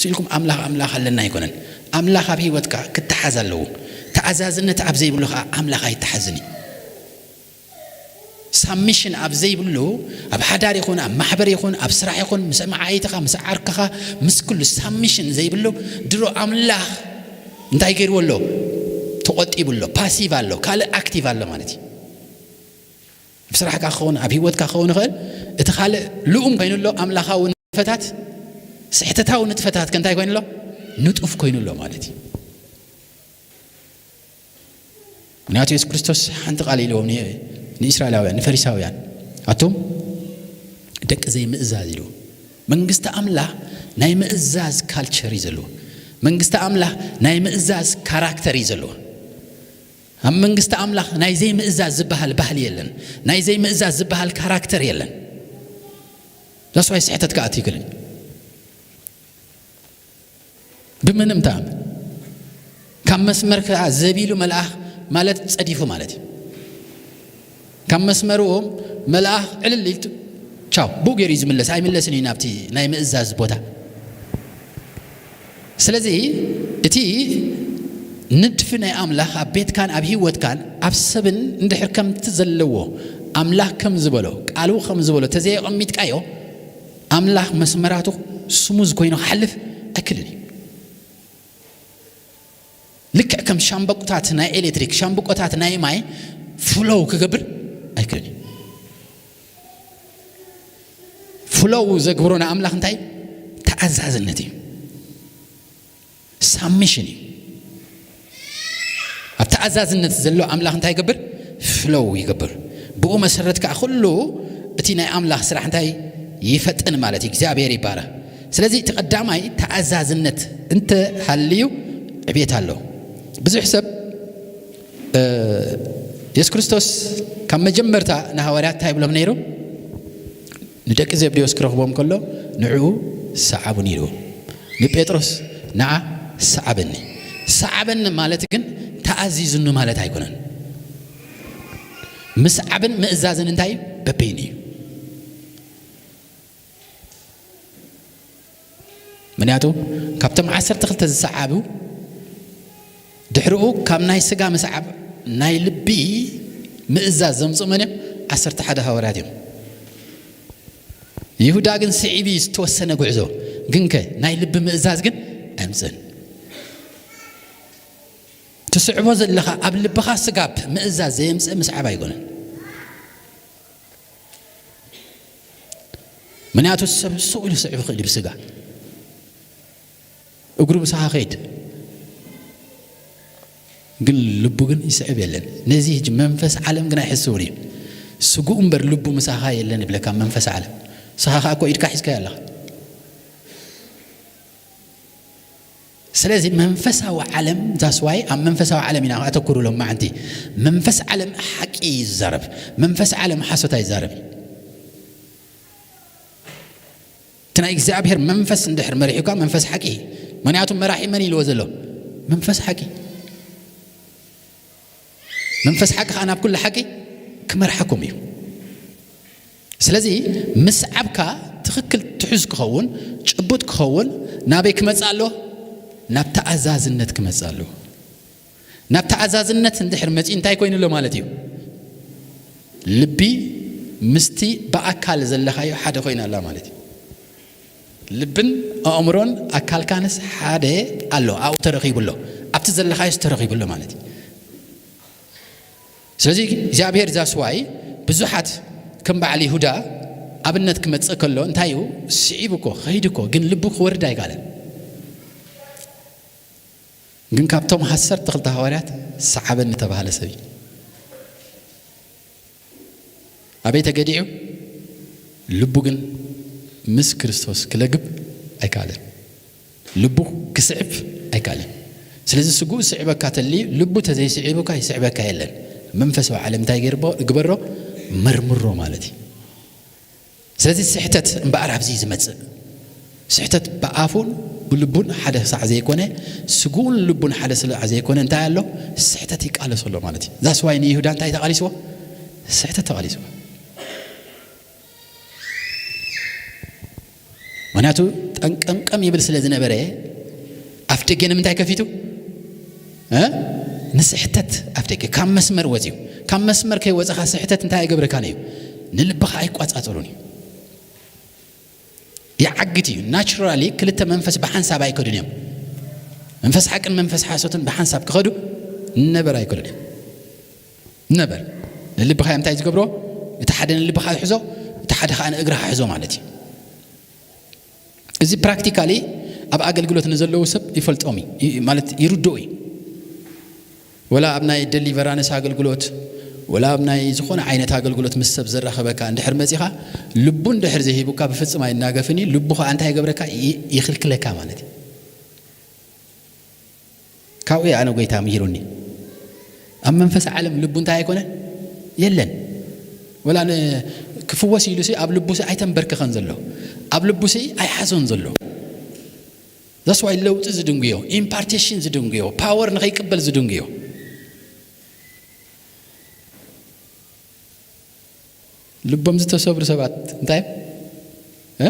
ስኢልኩም ኣምላኽ ኣምላኽ ኣለና ኣይኮነን። ኣምላኽ ኣብ ህይወትካ ክተሓዝ ኣለዎ። ተኣዛዝነት ኣብ ዘይብሉ ከዓ ኣምላኽ ኣይተሓዝን እዩ። ሳብሚሽን ኣብ ዘይብሉ፣ ኣብ ሓዳር ይኹን ኣብ ማሕበር ይኹን ኣብ ስራሕ ይኹን ምስ መዓይትኻ ምስ ዓርክኻ ምስ ኩሉ ሳብሚሽን ዘይብሉ፣ ድሮ ኣምላኽ እንታይ ገይርዎ ኣሎ? ተቆጢቡ ኣሎ። ፓሲቭ ኣሎ፣ ካልእ ኣክቲቭ ኣሎ ማለት እዩ። ኣብ ስራሕካ ክኸውን፣ ኣብ ህይወትካ ክኸውን ይኽእል። እቲ ካልእ ልኡም ኮይኑ ኣሎ። ኣምላኻዊ ንጥፈታት፣ ስሕተታዊ ንጥፈታት ከ እንታይ ኮይኑ ኣሎ? ንጡፍ ኮይኑ ኣሎ ማለት እዩ። ምክንያቱ የሱስ ክርስቶስ ሓንቲ ቃል ኢልዎም ን- ንእስራኤላውያን፣ ንፈሪሳውያን፣ ኣቱም ደቂ ዘይምእዛዝ ኢልዎም። መንግስቲ ኣምላኽ ናይ ምእዛዝ ካልቸር እዩ ዘለዎ። መንግስቲ ኣምላኽ ናይ ምእዛዝ ካራክተር እዩ ዘለዎ። ኣብ መንግስቲ ኣምላኽ ናይ ዘይምእዛዝ ዝበሃል ባህሊ የለን። ናይ ዘይምእዛዝ ዝበሃል ካራክተር የለን። ዛስዋይ ስሕተት ክኣቱ ይክእል። ብምንም ተኣምር ካብ መስመር ከዓ ዘቢሉ መልኣኽ ማለት ጸዲፉ ማለት እዩ። ካብ መስመርዎም መልኣኽ ዕልል ኢልቱ ቻው ብኡ ገይሩ እዩ ዝምለስ፣ ኣይምለስን እዩ ናብቲ ናይ ምእዛዝ ቦታ። ስለዚ እቲ ንድፊ ናይ ኣምላኽ ኣብ ቤትካን ኣብ ህይወትካን ኣብ ሰብን እንድሕር ከምቲ ዘለዎ ኣምላኽ ከም ዝበሎ ቃሉ ከም ዝበሎ ተዘየቐሚጥካዮ ኣምላኽ መስመራቱ ስሙዝ ኮይኑ ክሓልፍ ኣይክልን እዩ። ልክዕ ከም ሻምበቆታት ናይ ኤሌክትሪክ፣ ሻምብቆታት ናይ ማይ ፍሎው ክገብር ኣይክልን እዩ። ፍሎው ዘግብሮ ንኣምላኽ እንታይ? ተኣዛዝነት እዩ። ሳብሚሽን እዩ። ኣብ ተኣዛዝነት ዘሎ ኣምላኽ እንታይ ይገብር? ፍሎው ይገብር። ብኡ መሰረት ከዓ ኩሉ እቲ ናይ ኣምላኽ ስራሕ እንታይ ይፈጥን ማለት እዩ። እግዚኣብሔር ይባረኽ። ስለዚ እቲ ቀዳማይ ተኣዛዝነት እንተሃልዩ ዕቤት ኣሎ። ብዙሕ ሰብ እ፣ የሱስ ክርስቶስ ካብ መጀመርታ ንሃዋርያት እንታይ ይብሎም ነይሩ? ንደቂ ዘብዴዎስ ክረኽቦም ከሎ ንዕኡ ሰዓቡኒ ኢልዎም። ንጴጥሮስ ንዓ ሰዓበኒ። ሰዓበኒ ማለት ግን ተኣዚዙኒ ማለት ኣይኮነን። ምስዓብን ምእዛዝን እንታይ እዩ? በበይኑ እዩ። ምክንያቱ ካብቶም ዓሰርተ ክልተ ዝሰዓቡ ድሕሪኡ ካብ ናይ ስጋ ምስዓብ ናይ ልቢ ምእዛዝ ዘምፅኡ መን እዮም? ዓሰርተ ሓደ ሃዋርያት እዮም። ይሁዳ ግን ስዒቡ እዩ ዝተወሰነ ጉዕዞ። ግንከ ናይ ልቢ ምእዛዝ ግን ኣይምፅእን። ትስዕቦ ዘለኻ ኣብ ልብኻ ስጋብ ምእዛዝ ዘየምፅእ ምስዓብ ኣይኮነን። ምክንያቱ ሰብ ስቕ ኢሉ ስዕብ ይኽእል እዩ ብስጋ። እግሩ ምሳኻ ከይድ ግን ልቡ ግን ይስዕብ የለን። ነዚ ሕጂ መንፈስ ዓለም ግን ኣይሕስውን እዩ። ስግኡ እምበር ልቡ ምሳኻ የለን ይብለካ መንፈስ ዓለም። ንስኻ ከዓ እኮ ኢድካ ሒዝካዮ ኣለኻ። ስለዚ መንፈሳዊ ዓለም ዛስዋይ ኣብ መንፈሳዊ ዓለም ኢና ኣተኩሩ ሎም መዓንቲ። መንፈስ ዓለም ሓቂ እዩ ዝዛረብ። መንፈስ ዓለም ሓሶት ኣይዛረብ። እቲ ናይ እግዚኣብሔር መንፈስ እንድሕር መሪሑካ መንፈስ ሓቂ እዩ። ምክንያቱም መራሒ መን ኢልዎ ዘሎ? መንፈስ ሓቂ። መንፈስ ሓቂ ከዓ ናብ ኩሉ ሓቂ ክመርሓኩም እዩ። ስለዚ ምስዓብካ ትኽክል ትሑዝ ክኸውን ጭቡጥ ክኸውን ናበይ ክመፅእ ኣለዎ? ናብ ተኣዛዝነት ክመፅእ ኣለዎ። ናብ ተኣዛዝነት እንድሕር መፂኡ እንታይ ኮይኑ ኣሎ ማለት እዩ? ልቢ ምስቲ ብኣካል ዘለኻዮ ሓደ ኮይና ኣላ ማለት እዩ። ልብን ኣእምሮን ኣካልካንስ ሓደ ኣሎ፣ ኣብኡ ተረኺቡ ኣሎ፣ ኣብቲ ዘለኻዮስ ተረኺቡ ኣሎ ማለት እዩ። ስለዚ እግዚኣብሔር ዛስዋይ ብዙሓት ከም በዓል ይሁዳ ኣብነት ክመፅእ ከሎ እንታይ እዩ? ስዒቡ እኮ ከይዱ እኮ ግን ልቡ ክወርድ ኣይካለን። ግን ካብቶም ዓሰርተ ክልተ ሃዋርያት ሰዓበኒ ተባሃለ ሰብ እዩ። ኣበይ ተገዲዑ? ልቡ ግን ምስ ክርስቶስ ክለግብ ኣይከኣለን። ልቡ ክስዕብ ኣይከኣለን። ስለዚ ስግኡ ዝስዕበካ ተልዩ፣ ልቡ ተዘይስዒቡካ ይስዕበካ የለን። መንፈሳዊ ዓለም እንታይ ገይርቦ? እግበሮ፣ መርምሮ ማለት እዩ። ስለዚ ስሕተት እምበኣር ኣብዚ እዩ ዝመጽእ። ስሕተት ብኣፉን ብልቡን ሓደ ሳዕ ዘይኮነ፣ ስግኡን ልቡን ሓደ ስለ ዘይኮነ እንታይ ኣሎ? ስሕተት ይቃለሶ ኣሎ ማለት እዩ። ዛስ ዋይ ንይሁዳ እንታይ ተቓሊስዎ? ስሕተት ተቓሊስዎ። ምኽንያቱ ጠንቀምቀም ይብል ስለ ዝነበረ፣ ኣፍ ደገ ንምንታይ ከፊቱ? እ? ንስሕተት ኣፍ ደገ፣ ካብ መስመር ወፂኡ። ካብ መስመር ከይወፀኻ ስሕተት እንታይ ኣይገብረካን እዩ? ንልብኻ ኣይቋፃፀሩን እዩ። ይዓግት እዩ። ናቹራሊ ክልተ መንፈስ ብሓንሳብ ኣይከዱን እዮም። መንፈስ ሓቅን መንፈስ ሓሶትን ብሓንሳብ ክኸዱ ነበር ኣይከዱን እዮም። ነበር። ንልብኻ እንታይ ዝገብሮ? እቲ ሓደ ንልብኻ ይሕዞ፣ እቲ ሓደ ኸዓ ንእግርኻ ሕዞ ማለት እዩ። እዚ ፕራክቲካሊ ኣብ ኣገልግሎት ንዘለዉ ሰብ ይፈልጦም እዩ፣ ይ-፣ ማለት ይርድኦ እዩ። ወላ ኣብ ናይ ደሊቨራንስ ኣገልግሎት፣ ወላ ኣብ ናይ ዝኾነ ዓይነት ኣገልግሎት ምስ ሰብ ዘራኸበካ እንድሕር መጺኻ፣ ልቡ እንድሕር ዘይሂቡካ ብፍጽም ኣይናገፍን እዩ። ልቡ ኸዓ እንታይ ይገብረካ? ይ-፣ ይኽልክለካ ማለት እዩ። ካብኡ ኣነ ጎይታ ምሂሩኒ። ኣብ መንፈስ ዓለም ልቡ እንታይ ኣይኮነን? የለን። ወላ ን-፣ ክፍወስ ኢሉ ሲ ኣብ ልቡ ሲ ኣይተንበርከኸን ዘሎ። ኣብ ልቡ ሲ ኣይሓዞን ዘሎ። That's why ለውጢ ዝድንጉዮ፣ ኢምፓርቴሽን ዝድንጉዮ፣ ፓወር ንኸይቅበል ዝድንጉዮ። ልቦም ዝተሰብሩ ሰባት እንታይ? እ?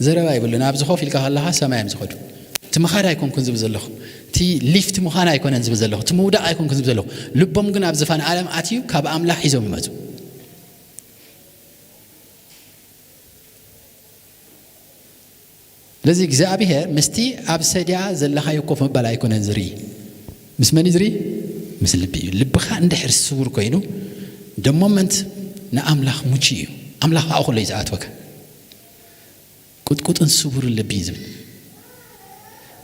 ዘረባ ይብሉን። ኣብዚ ኮፍ ኢልካ ከለኻ ሰማይ እዮም ዝኸዱ። እቲ ምኻድ ኣይኮንኩን ዝብል ዘለኹ። እቲ ሊፍት ምዃን ኣይኮነን ዝብል ዘለኹ። እቲ ምውዳቕ ኣይኮንኩን ዝብል ዘለኹ። ልቦም ግን ኣብ ዝፋን ዓለም ኣትዩ ካብ ኣምላኽ ሒዞም ይመጹ። ስለዚ እግዚኣብሔር ምስቲ ኣብ ሰድያ ዘለኻዮ ኮፍ ምባል ኣይኮነን ዝርኢ። ምስ መን እዩ ዝርኢ? ምስ ልቢ እዩ። ልብኻ እንድሕር ስውር ኮይኑ፣ the moment ንኣምላኽ ምቹ እዩ። ኣምላኽ ኣብኡ ከሎ እዩ ዝኣትወካ። ቁጥቁጥን ስውርን ልቢ እዩ ዝብል።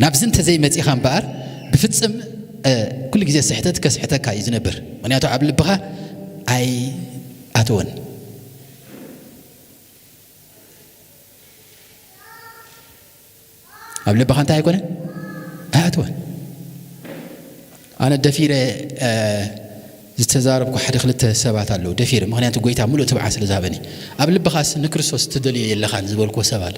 ናብዚ እንተዘይመጺኻ እምበኣር፣ ብፍጽም፣ እ፣ ኩሉ ግዜ ስሕተት ከስሕተካ እዩ ዝነብር። ምኽንያቱ ኣብ ልብኻ ኣይኣተወን። ኣብ ልብኻ እንታይ ኣይኮነን? ኣይኣተወን። ኣነ ደፊረ፣ እ፣ ዝተዛረብኩ ሓደ ክልተ ሰባት ኣለዉ። ደፊረ፣ ምኽንያቱ ጎይታ ምሉእ ትብዓት ስለ ዝሃበኒ። ኣብ ልብኻስ ንክርስቶስ ትደልዮ የለኻን ዝበልኩዎ ሰብ ኣለ።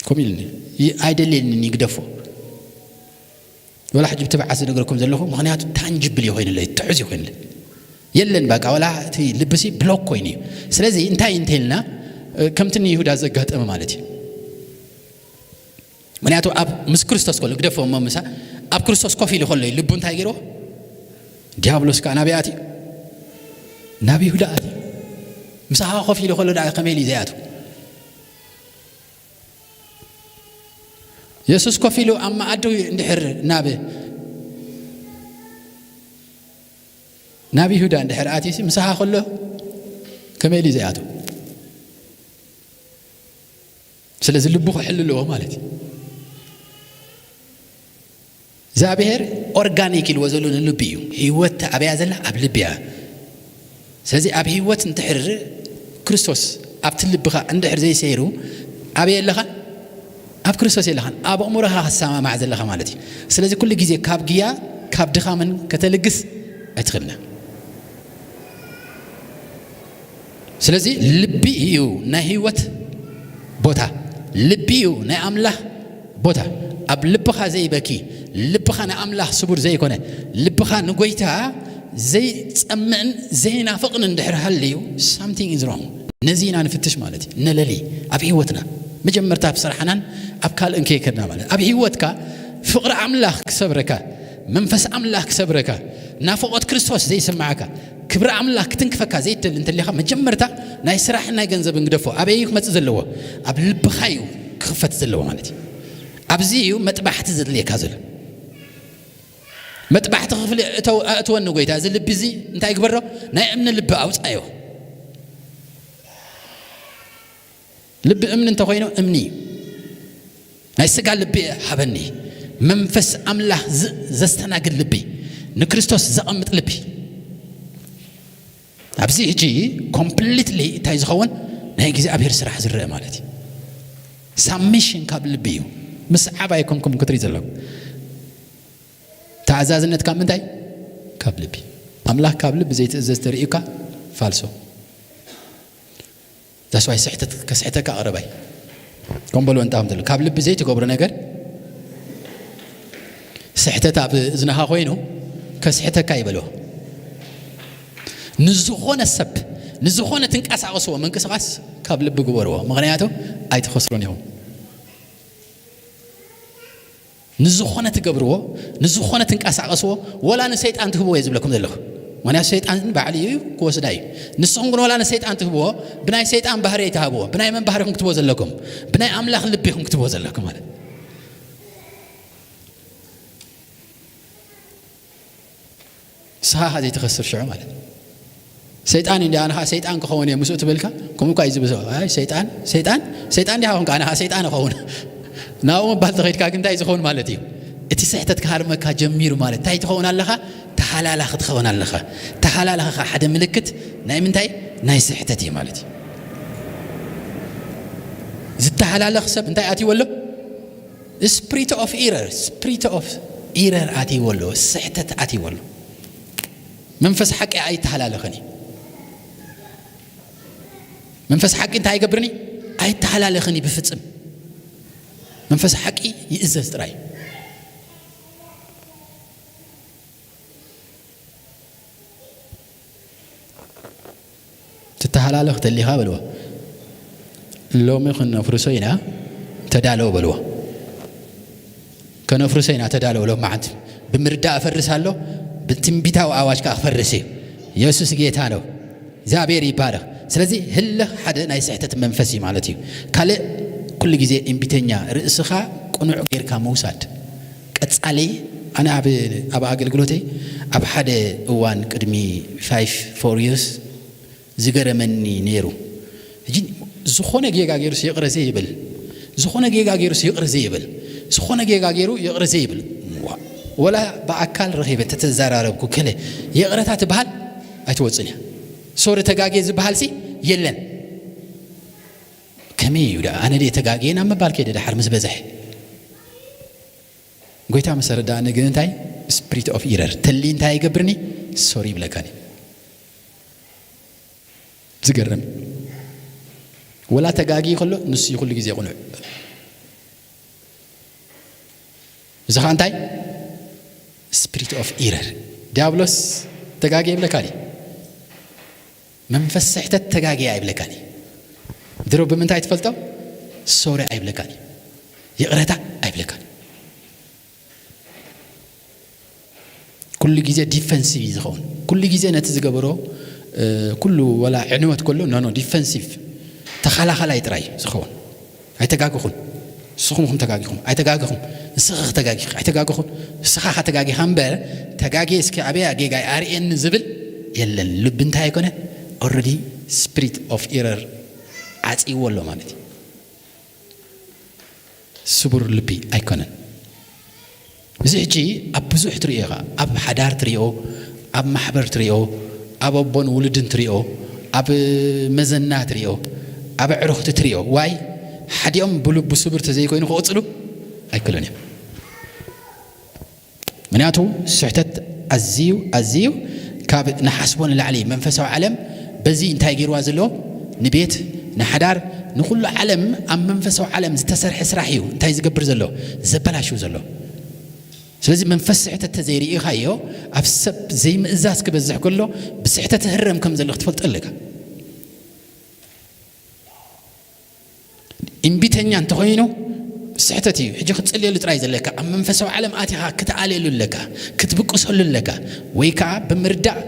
ከምኡ ኢሉኒ። ይ-፣ ኣይደልየንን፣ ይግደፎ። ወላ ሕጂ ብትብዓት ዝነግረኩም ዘለኹ፣ ምኽንያቱ ታንጅብል እዩ ኮይኑለይ፣ ትሑዝ እዩ ኮይኑለይ። የለን፣ በቃ፣ ወላ እቲ ልብሲ ብሎክ ኮይኑ እዩ። ስለዚ እንታይ እንተኢልና፣ እ፣ ከምቲ ንይሁዳ ዘጋጠመ ማለት እዩ። ምኽንያቱ ኣብ ምስ ክርስቶስ ከሎ፣ ግደፎ እሞ ምሳ፣ ኣብ ክርስቶስ ኮፍ ኢሉ ከሎ እዩ ልቡ እንታይ ገይርዎ? ዲያብሎስ ከኣ ናበይ ኣትዩ? ናብ ይሁዳ ኣትዩ። ምሳኻ ኮፍ ኢሉ ከሎ ደኣ ከመይ ኢሉ እዩ ዘይኣትው? የሱስ ኮፍ ኢሉ ኣብ መኣዲ እንድሕር ናብ፣ ናብ ይሁዳ እንድሕር ኣትዩሲ፣ ምሳኻ ከሎ ከመይ ኢሉ እዩ ዘይኣትው? ስለዚ ልቡ ክሕሉ ኣለዎ ማለት እዩ። እግዚኣብሔር ኦርጋኒክ ኢልዎ ዘሎ ንልቢ እዩ። ህይወት ኣበያ ዘላ? ኣብ ልቢ እያ። ስለዚ ኣብ ህይወት እንድሕር ክርስቶስ ኣብቲ ልብኻ እንድሕር ዘይሰይሩ፣ ኣበይ ኣለኻ? ኣብ ክርስቶስ የለኻን። ኣብ ኣእምሮኻ ክሰማማዕ ዘለኻ ማለት እዩ። ስለዚ ኩሉ ግዜ ካብ ግያ፣ ካብ ድኻምን ከተልግስ ኣይትኽእልና። ስለዚ ልቢ እዩ ናይ ህይወት ቦታ፣ ልቢ እዩ ናይ ኣምላኽ ቦታ። ኣብ ልብኻ ዘይበኪ፣ ልብኻ ንኣምላኽ ስቡር ዘይኮነ፣ ልብኻ ንጎይታ ዘይጸምእን ዘይናፍቕን እንድሕር ሃልዩ፣ something is wrong። ነዚ ኢና ንፍትሽ ማለት እዩ። ነለሊ ኣብ ህይወትና መጀመርታ ኣብ ስራሕናን ኣብ ካልእን ከይከድና ማለት ኣብ ህይወትካ ፍቕሪ ኣምላኽ ክሰብረካ፣ መንፈስ ኣምላኽ ክሰብረካ፣ ናፍቖት ክርስቶስ ዘይስምዓካ፣ ክብሪ ኣምላኽ ክትንክፈካ ዘይትደሊ እንተሊኻ፣ መጀመርታ ናይ ስራሕ ናይ ገንዘብ እንግደፎ። ኣበይ እዩ ክመጽእ ዘለዎ? ኣብ ልብኻ እዩ ክኽፈት ዘለዎ ማለት እዩ። ኣብዚ እዩ መጥባሕቲ ዘድልየካ ዘሎ። መጥባሕቲ ክፍሊ እተው-፣ ኣእትወኒ ጎይታ፣ እዚ ልቢ እዚ እንታይ ግበሮ? ናይ እምኒ ልቢ ኣውጻዮ። ልቢ እምኒ እንተኾይኑ እምኒ እዩ። ናይ ስጋ ልቢ ሃበኒ። መንፈስ ኣምላኽ ዝ-፣ ዘስተናግድ ልቢ፣ ንክርስቶስ ዘቐምጥ ልቢ። ኣብዚ ሕጂ ኮምፕሊትሊ እንታይ ዝኸውን? ናይ እግዚኣብሔር ስራሕ ዝረአ ማለት እዩ። ሳብሚሽን ካብ ልቢ እዩ። ምስዓብ ኣይኮንኩም ክትርኢ ዘለኹም። ተኣዛዝነት ካብ ምንታይ? ካብ ልቢ። ኣምላኽ ካብ ልቢ ዘይትእዘዝ ተርእዩካ፣ ፋልሶ። ዛስዋይ ስሕተት ከስሕተካ ኣቕረባይ። ከም በሎ እንጣም ዘሎ ካብ ልቢ ዘይትገብሮ ነገር፣ ስሕተት ኣብ እዝንኻ ኮይኑ ከስሕተካ ይበሎ። ንዝኾነ ሰብ፣ ንዝኾነ ትንቀሳቐስዎ ምንቅስቓስ ካብ ልቢ ግበርዎ፣ ምኽንያቱ ኣይትኸስሩን ኢኹም። ንዝኾነ ትገብርዎ፣ ንዝኾነ ትንቀሳቐስዎ፣ ወላ ንሰይጣን ትህብዎ እየ ዝብለኩም ዘለኹ። ምኽንያቱ ሰይጣን ባዕሉ እዩ ክወስዳ እዩ። ንስኹም ግን ወላ ንሰይጣን ትህብዎ፣ ብናይ ሰይጣን ባህሪ ኣይትሃብዎ። ብናይ መን ባህሪ ኢኹም ክትብዎ ዘለኩም? ብናይ ኣምላኽ ልቢ ኢኹም ክትብዎ ዘለኩም ማለት። ንስኻ ኸ ዘይትኸስር ሽዑ ማለት። ሰይጣን እንዲ ኣነ ኸዓ ሰይጣን ክኸውን እየ ምስኡ ትበልካ፣ ከምኡ እኳ እዩ ዝብሶ። ኣይ ሰይጣን፣ ሰይጣን፣ ሰይጣን እንዲኻ ኾንካ ኣነ ኸዓ ሰይጣን እኸውን። ናብኡ ምባል ተኸይድካ ግን እንታይ ዝኸውን ማለት እዩ? እቲ ስሕተት ክሃርመካ ጀሚሩ ማለት እንታይ ትኸውን ኣለኻ? ተሃላላኺ ትኸውን ኣለኻ። ተሃላላኺ ኸዓ ሓደ ምልክት ናይ ምንታይ? ናይ ስሕተት እዩ ማለት እዩ። ዝተሃላለኽ ሰብ እንታይ ኣትይዎ ኣሎ? ስፕሪት ኦፍ ኢረር፣ ስፕሪት ኦፍ ኢረር ኣትይዎ ኣሎ፣ ስሕተት ኣትይዎ ኣሎ። መንፈስ ሓቂ ኣይተሃላለኽን እዩ። መንፈስ ሓቂ እንታይ ኣይገብርን እዩ? ኣይተሃላለኽን እዩ ብፍጽም። መንፈስ ሓቂ ይእዘዝ ጥራይ። ትተሃላለኽ ተሊኻ በልዎ። ሎሚ ክነፍርሶ ኢና፣ ተዳለዉ በልዎ። ከነፍርሶ ኢና፣ ተዳለዉ። ሎም መዓልቲ ብምርዳእ እፈርስ ኣሎ፣ ብትንቢታዊ ኣዋጅ ከኣ ክፈርስ እዩ። የሱስ ጌታ ነው። እግዚኣብሔር ይባረኽ። ስለዚ ህልኽ ሓደ ናይ ስሕተት መንፈስ እዩ ማለት እዩ። ካልእ ኩሉ ግዜ እምቢተኛ፣ ርእስኻ ቅኑዕ ጌርካ ምውሳድ። ቀጻሊ ኣነ ኣብ፣ ኣብ ኣገልግሎተይ ኣብ ሓደ እዋን ቅድሚ ፋይቭ ፎር ይርስ ዝገረመኒ ነይሩ። ሕጂ ዝኾነ ጌጋ ገይሩስ ይቕረ ዘይብል፣ ዝኾነ ጌጋ ገይሩስ ይቕረ ዘይብል፣ ዝኾነ ጌጋ ገይሩ ይቕረ ዘይብል። ዋ-፣ ወላ ብኣካል ረኺበ ተተዘራረብኩ ከለ ይቕረታ ትበሃል ኣይትወጽን እያ። ሶሪ ተጋግየ ዝበሃል ሲ የለን። ከመይ እዩ ደኣ? ኣነ ድየ ተጋግየ ናብ ምባል ከይደ ደሓር ምስ በዝሐ። ጎይታ ምስ ኣረዳእኒ ግን እንታይ? ስፕሪት ኦፍ ኢረር። ተሊ እንታይ ይገብርኒ? ሶሪ ይብለካኒ። ዝገርም። ወላ ተጋጊ ከሎ ንሱ እዩ ኩሉ ግዜ ቅኑዕ። እዚ ኸኣ እንታይ? ስፕሪት ኦፍ ኢረር። ዲያብሎስ ተጋጊ ይብለካ ድዩ? መንፈስ ስሕተት ተጋጊ ኣይብለካን እዩ። ድሮ ብምንታይ ትፈልጦ? ሶሪ ኣይብለካን እዩ። ይቕረታ ኣይብለካን እዩ። ኩሉ ግዜ ዲፈንሲቭ እዩ ዝኸውን። ኩሉ ግዜ ነቲ ዝገበሮ፣ እ፣ ኩሉ ወላ ዕንወት ከሎ፣ ኖ፣ ኖ፣ ዲፈንሲቭ፣ ተኸላኸላይ ጥራይ እዩ ዝኸውን። ኣይተጋግኹን። ንስኹም ኢኹም ተጋጊኹም። ኣይተጋግኹም። ንስኻ ተጋጊኻ። ኣይተጋግኹን። ንስኻ ኸ ተጋጊኻ እምበር፣ ተጋግየ እስኪ ኣበያ ጌጋይ ኣርእየኒ ዝብል የለን። ልቢ እንታይ ኣይኮነ? ኦልሬዲ ስፕሪት ኦፍ ኢረር ዓጽይዎ ኣሎ ማለት እዩ። ስቡር ልቢ ኣይኮነን። እዚ ሕጂ ኣብ ብዙሕ ትርእዮ ኢኻ። ኣብ ሓዳር ትርእዮ፣ ኣብ ማሕበር ትርእዮ፣ ኣብ ኣቦን ውሉድን ትርእዮ፣ ኣብ መዘና ትርእዮ፣ ኣብ ኣዕሩኽቲ ትርእዮ። ዋይ? ሓዲኦም ብልቡ ስቡር ተዘይኮይኑ ክቕጽሉ ኣይክእሉን እዮም። ምኽንያቱ ስሕተት ኣዝዩ፣ ኣዝዩ ካብ ንሓስቦ ንላዕሊ መንፈሳዊ ዓለም በዚ እንታይ ገይርዋ ዘሎ? ንቤት፣ ንሓዳር፣ ንኹሉ ዓለም ኣብ መንፈሳዊ ዓለም ዝተሰርሐ ስራሕ እዩ እንታይ ዝገብር ዘሎ? ዘበላሽው ዘሎ። ስለዚ መንፈስ ስሕተት ተዘይርኢኻዮ፣ ኣብ ሰብ ዘይምእዛዝ ክበዝሕ ከሎ ብስሕተት ህረም ከም ዘሎ ክትፈልጦ ኣለካ። እምቢተኛ እንተኾይኑ ስሕተት እዩ። ሕጂ ክትጽልየሉ ጥራይ ዘለካ፣ ኣብ መንፈሳዊ ዓለም ኣቲኻ ክትኣልየሉ ኣለካ፣ ክትብቅሰሉ ኣለካ፣ ወይ ከኣ ብምርዳእ፣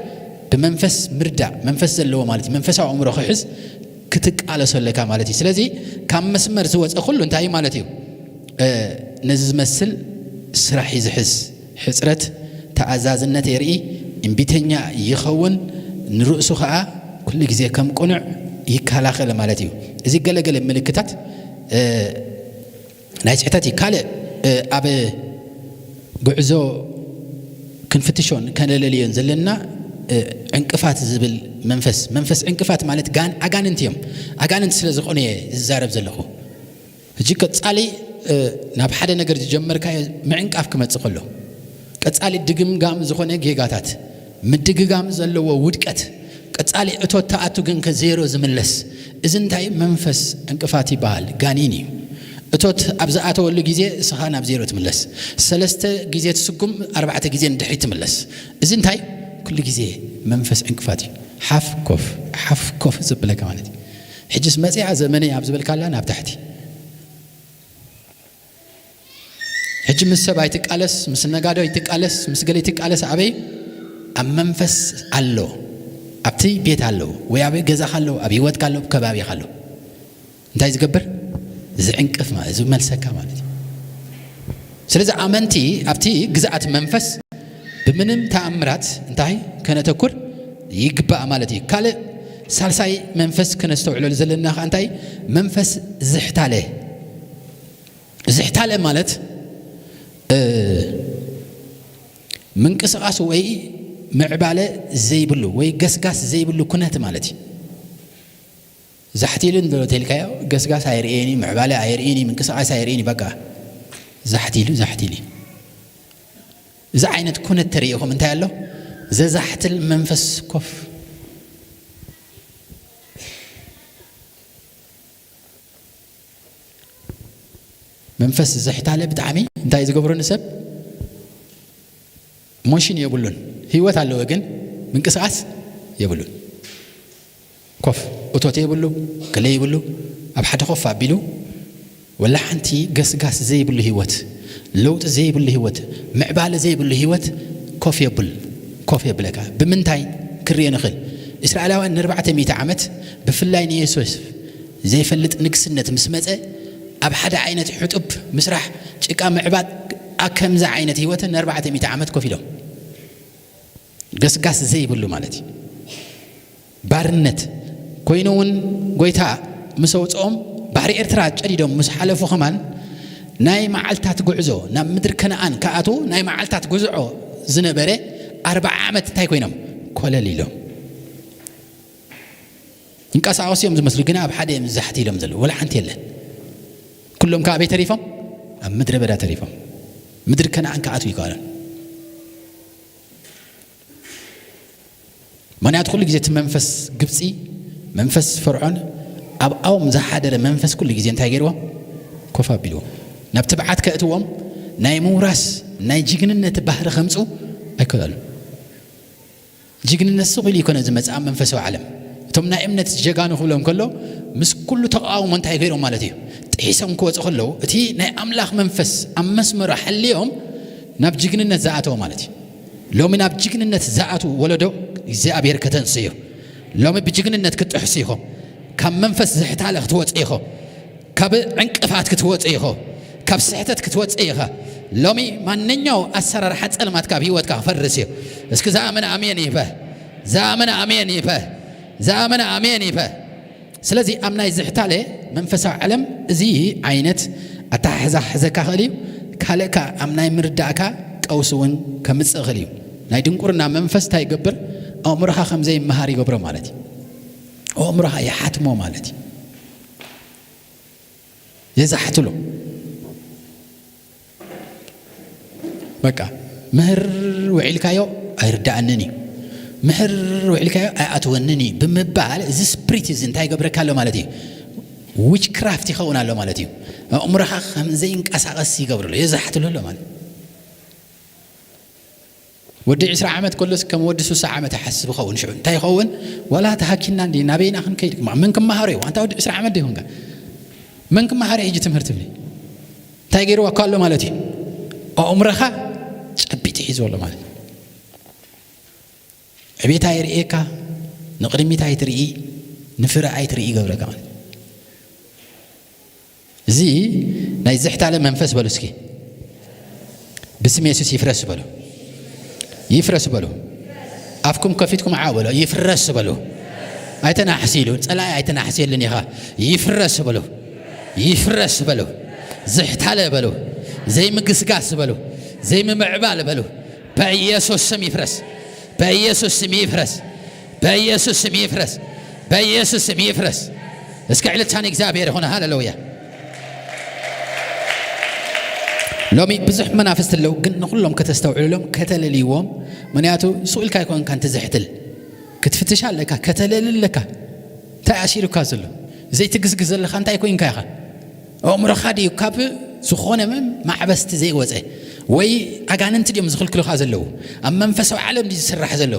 ብመንፈስ ምርዳእ፣ መንፈስ ዘለዎ ማለት እዩ፣ መንፈሳዊ ኣእምሮ ክሕዝ ክትቃለሶ ኣለካ ማለት እዩ። ስለዚ ካብ መስመር ዝወጸ ኩሉ እንታይ እዩ ማለት እዩ? እ፣ ነዚ ዝመስል ስራሕ እዩ ዝሕዝ። ሕጽረት ተኣዛዝነት የርኢ፣ እምቢተኛ ይኸውን፣ ንርእሱ ኸኣ ኩሉ ግዜ ከም ቅኑዕ ይከላኸል ማለት እዩ። እዚ ገለገለ ምልክታት፣ እ፣ ናይ ስሕተት እዩ። ካልእ፣ እ፣ ኣብ ጉዕዞ ክንፍትሾን ከነለልዮን ዘለና፣ እ፣ ዕንቅፋት ዝብል መንፈስ መንፈስ ዕንቅፋት ማለት ጋን ኣጋንንቲ እዮም። ኣጋንንቲ ስለ ዝኾኑ እየ ዝዛረብ ዘለኹ። ሕጂ ቀጻሊ ናብ ሓደ ነገር ዝጀመርካዮ ምዕንቃፍ ክመጽእ ከሎ፣ ቀጻሊ ድግምጋም ዝኾነ ጌጋታት፣ ምድግጋም ዘለዎ ውድቀት፣ ቀጻሊ እቶት ተኣቱ ግን ከዜሮ ዝምለስ፣ እዚ እንታይ መንፈስ ዕንቅፋት ይበሃል? ጋኒን እዩ። እቶት ኣብ ዝኣተወሉ ግዜ እስኻ ናብ ዜሮ ትምለስ። ሰለስተ ግዜ ትስጉም፣ ኣርባዕተ ግዜ ንድሕሪት ትምለስ። እዚ እንታይ? ኩሉ ግዜ መንፈስ ዕንቅፋት እዩ። ሓፍ ኮፍ፣ ሓፍ ኮፍ ዘብለካ ማለት እዩ። ሕጅስ መጺኣ ዘመነይ ኣብ ዝበልካላ ናብ ታሕቲ። ሕጂ ምስ ሰብ ኣይትቃለስ፣ ምስ ነጋዶ ኣይትቃለስ፣ ምስ ገለ ኣይትቃለስ። ኣበይ? ኣብ መንፈስ ኣሎ። ኣብቲ ቤት ኣሎ፣ ወይ ኣብ ገዛኻ ኣሎ፣ ኣብ ህይወትካ ኣሎ፣ ኣብ ከባቢኻ ኣሎ። እንታይ ዝገብር? ዝዕንቅፍ ማለት፣ ዝመልሰካ ማለት እዩ። ስለዚ ኣመንቲ ኣብቲ ግዝኣት መንፈስ ብምንም ተኣምራት እንታይ ከነተኩር ይግባእ ማለት እዩ። ካልእ ሳልሳይ መንፈስ ከነስተውዕለሉ ዘለና ከኣ እንታይ? መንፈስ ዝሕታለ። ዝሕታለ ማለት፣ እ፣ ምንቅስቓስ ወይ ምዕባለ ዘይብሉ ወይ ገስጋስ ዘይብሉ ኩነት ማለት እዩ። ዛሕት ኢሉ እንዶ ተልካዮ፣ ገስጋስ ኣይርእየኒ፣ ምዕባለ ኣይርእየኒ፣ ምንቅስቓስ ኣይርእየኒ፣ በቃ ዛሕት ኢሉ፣ ዛሕት ኢሉ። እዚ ዓይነት ኩነት ተርእይኹም እንታይ ኣሎ? ዘዛሕትል መንፈስ ኮፍ። መንፈስ ዝሕታለ ብጣዕሚ እንታይ ዝገብሮ ንሰብ? ሞሽን የብሉን። ህይወት ኣለዎ ግን ምንቅስቓስ የብሉን። ኮፍ፣ እቶት የብሉ፣ ገለ የብሉ፣ ኣብ ሓደ ኮፍ ኣቢሉ ወላ ሓንቲ ገስጋስ ዘይብሉ ህይወት፣ ለውጢ ዘይብሉ ህይወት፣ ምዕባለ ዘይብሉ ህይወት ኮፍ የብል፣ ኮፍ የብለካ። ብምንታይ ክርዮ ንኽእል? እስራኤላውያን ንኣርባዕተ ሚእቲ ዓመት ብፍላይ ንየሱስ ዘይፈልጥ ንግስነት ምስ መጸ ኣብ ሓደ ዓይነት ሕጡብ ምስራሕ፣ ጭቃ ምዕባጥ፣ ኣከምዚ ዓይነት ህይወት ንኣርባዕተ ሚእቲ ዓመት ኮፍ ኢሎም። ገስጋስ ዘይብሉ ማለት እዩ። ባርነት ኮይኑ እውን ጎይታ ምስ ኣውፅኦም ባሕሪ ኤርትራ ጨዲዶም ምስ ሓለፉ ከማን ናይ መዓልታት ጉዕዞ ናብ ምድሪ ከነኣን ክኣትዉ ናይ መዓልታት ጉዝዖ ዝነበረ ኣርባዓ ዓመት እንታይ ኮይኖም? ኮለል ኢሎም። ይንቀሳቐሱ እዮም ዝመስሉ፣ ግና ኣብ ሓደ እዮም ዛሕት ኢሎም ዘለዉ። ወላ ሓንቲ የለን። ኩሎም ከ ኣበይ ተሪፎም? ኣብ ምድረ በዳ ተሪፎም። ምድሪ ከነኣን ክኣትዉ ይከኣሎም። ምኽንያቱ ኩሉ ግዜ እቲ መንፈስ ግብፂ፣ መንፈስ ፈርዖን፣ ኣብኦም ዝሓደረ መንፈስ ኩሉ ግዜ እንታይ ገይርዎም? ኮፍ ኣቢልዎም። ናብ ትብዓት ከእትዎም፣ ናይ ምውራስ፣ ናይ ጅግንነት ባህሪ ከምፁ ኣይከኣሉን። ጅግንነት ስቕ ኢሉ ይኮነ ዝመጽእ ኣብ መንፈሳዊ ዓለም። እቶም ናይ እምነት ጀጋኑ ክብሎም ከሎ፣ ምስ ኩሉ ተቃውሞ እንታይ ገይሮም ማለት እዩ? ጥሒሶም ክወጹ ከለዉ፣ እቲ ናይ ኣምላኽ መንፈስ ኣብ መስመሩ ሓልዮም ናብ ጅግንነት ዝኣተወ ማለት እዩ። ሎሚ ናብ ጅግንነት ዝኣትዉ ወለዶ እግዚኣብሔር ከተንስዮ። ሎሚ ብጅግንነት ክትጥሕሱ ኢኹም። ካብ መንፈስ ዝሕታለ ክትወጹ ኢኹም። ካብ ዕንቅፋት ክትወጽእ ኢኹ። ካብ ስሕተት ክትወጽእ ኢኻ። ሎሚ ማንኛው ኣሰራርሓ ጸልማት ካብ ህይወትካ ክፈርስ እዩ። እስኪ ዝኣመነ ኣሜን ይበል። ዝኣመነ ኣሜን ይበል። ዝኣመነ ኣሜን ይበል። ስለዚ ኣብ ናይ ዝሕታለ መንፈሳዊ ዓለም እዚ ዓይነት ኣተሓሕዛ ክሕዘካ ክእል እዩ። ካልእ ከኣ ኣብ ናይ ምርዳእካ ቀውሲ እውን ከምጽእ ክእል እዩ። ናይ ድንቁርና መንፈስ እንታይ ይገብር? ኣእምሮኻ ከም ዘይመሃር ይገብሮ ማለት እዩ። ኣእምሮኻ ይሓትሞ ማለት እዩ። የዛሕትሎ። በቃ ምህር ውዒልካዮ ኣይርዳኣንን እዩ፣ ምህር ውዒልካዮ ኣይኣትወንን እዩ ብምባል፣ እዚ ስፕሪት እዚ እንታይ ይገብረካ ኣሎ ማለት እዩ? ዊች ክራፍት ይኸውን ኣሎ ማለት እዩ። ኣእምሮኻ ከም ዘይንቀሳቐስ ይገብርሎ፣ የዛሕትሎ ኣሎ ማለት። ወዲ ዕስራ ዓመት ከሎስ ከም ወዲ ሱሳ ዓመት ይሓስብ ይኸውን። ሽዑ እንታይ ይኸውን? ዋላ ተሃኪና እንዲ ናበይና ክንከይድ? መን ክመሃሮ እዩ? ኣንታ ወዲ ዕስራ ዓመት ዶ ይኹንካ? መን ክመሃሮ እዩ ሕጂ ትምህርቲ ትብሊ? እንታይ ገይርዋ እኮ ኣሎ ማለት እዩ? ኣእምሮኻ ጨቢጡ ሒዝዎ ኣሎ ማለት እዩ። ዕቤት ኣይርእየካ፣ ንቕድሚት ኣይትርኢ፣ ንፍረ ኣይትርኢ ይገብረካ ማለት እዩ። እዚ ናይ ዝሕታለ መንፈስ በሉ እስኪ። ብስም የሱስ ይፍረስ በሉ። ይፍረስ በሉ። ኣፍኩም ከፊትኩም ዓው በሉ። ይፍረስ በሉ። ኣይተናሕሲ ኢሉ፣ ጸላኢ ኣይተናሕስየሉን ኢኻ። ይፍረስ በሉ። ይፍረስ በሉ። ዝሕታለ በሉ። ዘይምግስጋስ በሉ። ዘይምምዕባል በሉ። በኢየሱስ ስም ይፍረስ። በኢየሱስ ስም ይፍረስ። በኢየሱስ ስም ይፍረስ። በኢየሱስ ስም ይፍረስ። እስከ ዕልልታ ንእግዚኣብሔር ይኹን። ሃሌሉያ። ሎሚ ብዙሕ መናፍስቲ ኣለዉ፣ ግን ንኹሎም ከተስተውዕልሎም፣ ከተለልይዎም። ምኽንያቱ ሱቕ ኢልካ ኣይኮንካን ትዝሕትል። ክትፍትሽ ኣለካ፣ ከተለሊ ኣለካ። እንታይ ኣሲሩካ ዘሎ? ዘይትግዝግዝ ዘለኻ እንታይ ኮይንካ ኢኻ? ኣእምሮኻ ድዩ ካብ ዝኾነ መ-፣ ማዕበስቲ ዘይወፀ? ወይ ኣጋንንቲ ድዮም ዝኽልክሉኻ ዘለዉ? ኣብ መንፈሳዊ ዓለም ድዩ ዝስራሕ ዘሎ?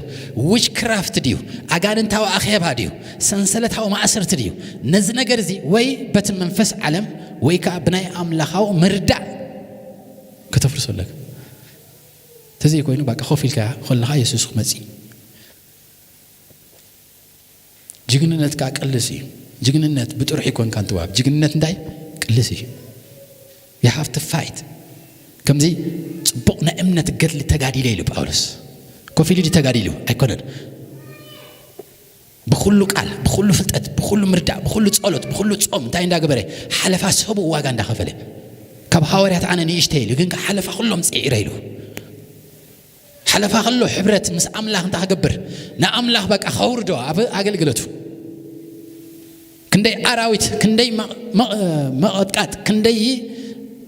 ዊችክራፍት ድዩ? ኣጋንንታዊ ኣኼባ ድዩ? ሰንሰለታዊ ማእሰርቲ ድዩ? ነዚ ነገር እዚ ወይ በቲ መንፈስ ዓለም ወይ ከዓ ብናይ ኣምላኻዊ ምርዳእ ከተፍርሶ ኣለካ። ተዘይኮይኑ በቃ ኮፍ ኢልካ ከለኻ የሱስ ክመጽእ እዩ። ጅግንነት ከዓ ቅልስ እዩ። ጅግንነት ብጥሩሕ ይኮንካ እንትዋብ። ጅግንነት እንታይ? ቅልስ እዩ። You have to fight። ከምዚ ጽቡቕ ናይ እምነት ገድሊ ተጋዲለ ኢሉ ጳውሎስ። ኮፍ ኢሉ ድዩ ተጋዲሉ? ኣይኮነን። ብኹሉ ቃል፣ ብኹሉ ፍልጠት፣ ብኹሉ ምርዳእ፣ ብኹሉ ጸሎት፣ ብኹሉ ጾም እንታይ እንዳገበረ? ሓለፋ ሰቡ ዋጋ እንዳኸፈለ። ካብ ሃዋርያት ኣነ ንእሽተይ ኢሉ፣ ግን ሓለፋ ኩሎም ጽዒረ ኢሉ። ሓለፋ ከሎ ሕብረት ምስ ኣምላኽ እንታይ ክገብር? ንኣምላኽ በቃ ከውርዶ ኣብ ኣገልግሎቱ። ክንደይ ኣራዊት፣ ክንደይ መ-፣ መ-፣ መቐጥቃጥ፣ ክንደይ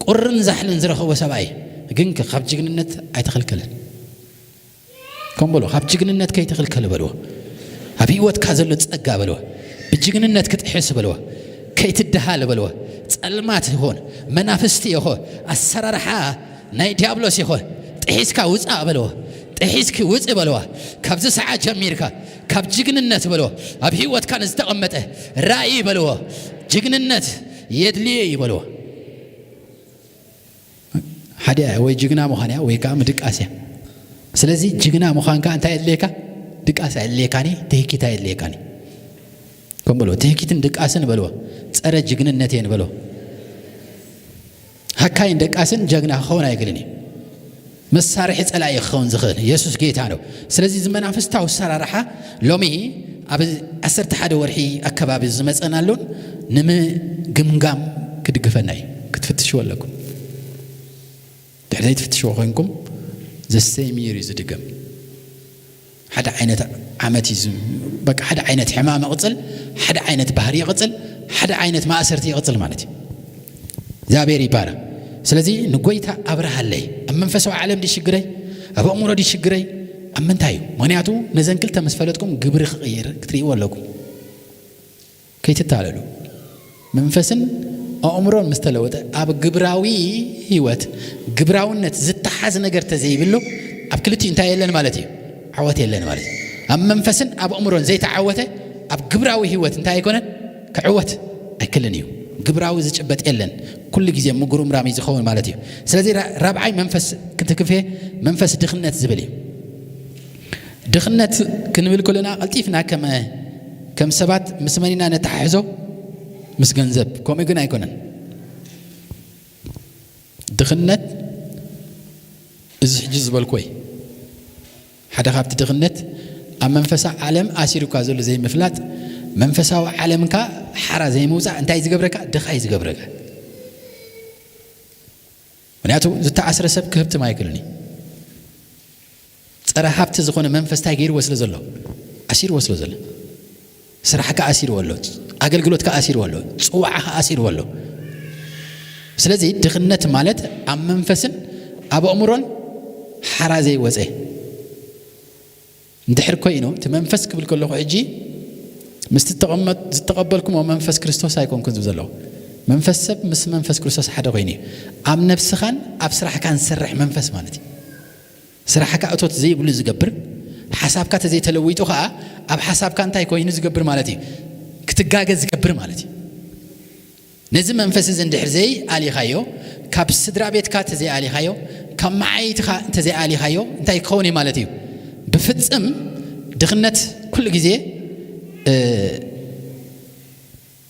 ቁርን ዛሕልን ዝረኸቦ ሰብኣይ፣ ግን ከ ካብ ጅግንነት ኣይተኸልከለን። ከም በሎ፣ ካብ ጅግንነት ከይትኽልከል በልዎ። ኣብ ህይወትካ ዘሎ ጸጋ በልዎ። ብጅግንነት ክጥሕስ በልዎ። ከይትደሃል በልዎ። ጸልማት ይኹን፣ መናፍስቲ ይኹን፣ ኣሰራርሓ ናይ ዲያብሎስ ይኹን፣ ጥሒስካ ውጻእ በልዎ። ጥሒስኪ ውጽእ በልዋ። ካብዚ ሰዓት ጀሚርካ፣ ካብ ጅግንነት በልዎ። ኣብ ህይወትካ ንዝተቐመጠ ራእይ በልዎ። ጅግንነት የድልየ እዩ በልዎ። ሓደ ወይ ጅግና ምዃን እያ ወይ ከዓ ምድቃስ እያ። ስለዚ ጅግና ምዃንካ እንታይ የድልየካ? ድቃስ ኣየድልየካን እዩ፣ ትህኪት ኣየድልየካን እዩ። ከም በልዎ፣ ትህኪትን ድቃስን በልዎ፣ ጸረ ጅግንነት እየን በልዎ። ሃካይን ደቃስን ጀግና ክኸውን ኣይክእልን እዩ። መሳርሒ ጸላኢ ክኸውን ዝኽእል የሱስ ጌታ ነው። ስለዚ እዚ መናፍስታዊ ኣሰራርሓ ሎሚ ኣብ ዓሰርተ ሓደ ወርሒ ኣከባቢ ዝመጸናሉን ንምግምጋም ክድግፈና እዩ። ክትፍትሽዎ ኣለኩም። ድሕሪ ዘይትፍትሽዎ ኮይንኩም ዘሰም ይር እዩ ዝድገም። ሓደ ዓይነት ዓመት እዩ ዝ-፣ በቃ ሓደ ዓይነት ሕማም ይቕጽል፣ ሓደ ዓይነት ባህሪ ይቕጽል፣ ሓደ ዓይነት ማእሰርቲ ይቕጽል ማለት እዩ። እግዚኣብሔር ይባረክ። ስለዚ ንጎይታ ኣብርሃለይ፣ ኣብ መንፈሳዊ ዓለም ድሽግረይ፣ ኣብ ኣእምሮ ድሽግረይ፣ ኣብ ምንታይ እዩ? ምኽንያቱ ነዘን ክልተ ምስ ፈለጥኩም ግብሪ ክቕይር ክትርእይዎ ኣለኩም። ከይትታለሉ። መንፈስን ኣእምሮን ምስ ተለወጠ፣ ኣብ ግብራዊ ህይወት፣ ግብራውነት ዝተሓዝ ነገር ተዘይብሉ፣ ኣብ ክልቲኡ እንታይ የለን ማለት እዩ? ዓወት የለን ማለት እዩ። ኣብ መንፈስን ኣብ ኣእምሮን ዘይተዓወተ፣ ኣብ ግብራዊ ህይወት እንታይ ኣይኮነን? ክዕወት ኣይክልን እዩ። ግብራዊ ዝጭበጥ የለን። ኩሉ ግዜ ምጉርምራም እዩ ዝኸውን ማለት እዩ። ስለዚ ራ-፣ ራብዓይ መንፈስ ክትክፌ መንፈስ ድኽነት ዝብል እዩ። ድኽነት ክንብል ከለና ቀልጢፍና ከም፣ ከም ሰባት ምስ መን ኢና ነተሓሕዞ? ምስ ገንዘብ። ከምኡ ግን ኣይኮነን። ድኽነት እዚ ሕጂ ዝበልኩ ወይ ሓደ ካብቲ ድኽነት ኣብ መንፈሳዊ ዓለም ኣሲሩካ ዘሎ ዘይምፍላጥ፣ መንፈሳዊ ዓለምካ ሓራ ዘይምውጻእ እንታይ ዝገብረካ? ድኻ እዩ ዝገብረካ። ምክንያቱ ዝተኣስረ ሰብ ክህብትም ኣይክእልን እዩ። ጸረ ሃብቲ ዝኾነ መንፈስ እንታይ ገይርዎ ስለ ዘሎ? ኣሲርዎ ስለ ዘሎ። ስራሕካ ኣሲርዎ ኣሎ፣ ኣገልግሎትካ ኣሲርዎ ኣሎ፣ ጽዋዕኻ ኣሲርዎ ኣሎ። ስለዚ ድኽነት ማለት ኣብ መንፈስን ኣብ ኣእምሮን ሓራ ዘይወጸ። እንድሕር ኮይኑ እቲ መንፈስ ክብል ከለኹ ሕጂ ምስቲ ተቐመጥ-፣ ዝተቐበልኩሞ መንፈስ ክርስቶስ ኣይኮንኩን ዝብል ዘለኹ። መንፈስ ሰብ ምስ መንፈስ ክርስቶስ ሓደ ኮይኑ እዩ። ኣብ ነብስኻን ኣብ ስራሕካን ዝሰርሕ መንፈስ ማለት እዩ። ስራሕካ እቶት ዘይብሉ ዝገብር፣ ሓሳብካ ተዘይተለዊጡ ኸዓ ኣብ ሓሳብካ እንታይ ኮይኑ ዝገብር ማለት እዩ? ክትጋገ ዝገብር ማለት እዩ። ነዚ መንፈስ እዚ እንድሕር ዘይኣሊኻዮ፣ ካብ ስድራ ቤትካ እንተዘይኣሊኻዮ፣ ካብ መዓይትኻ እንተዘይኣሊኻዮ እንታይ ክኸውን እዩ ማለት እዩ? ብፍጽም ድኽነት ኩሉ ግዜ፣ እ፣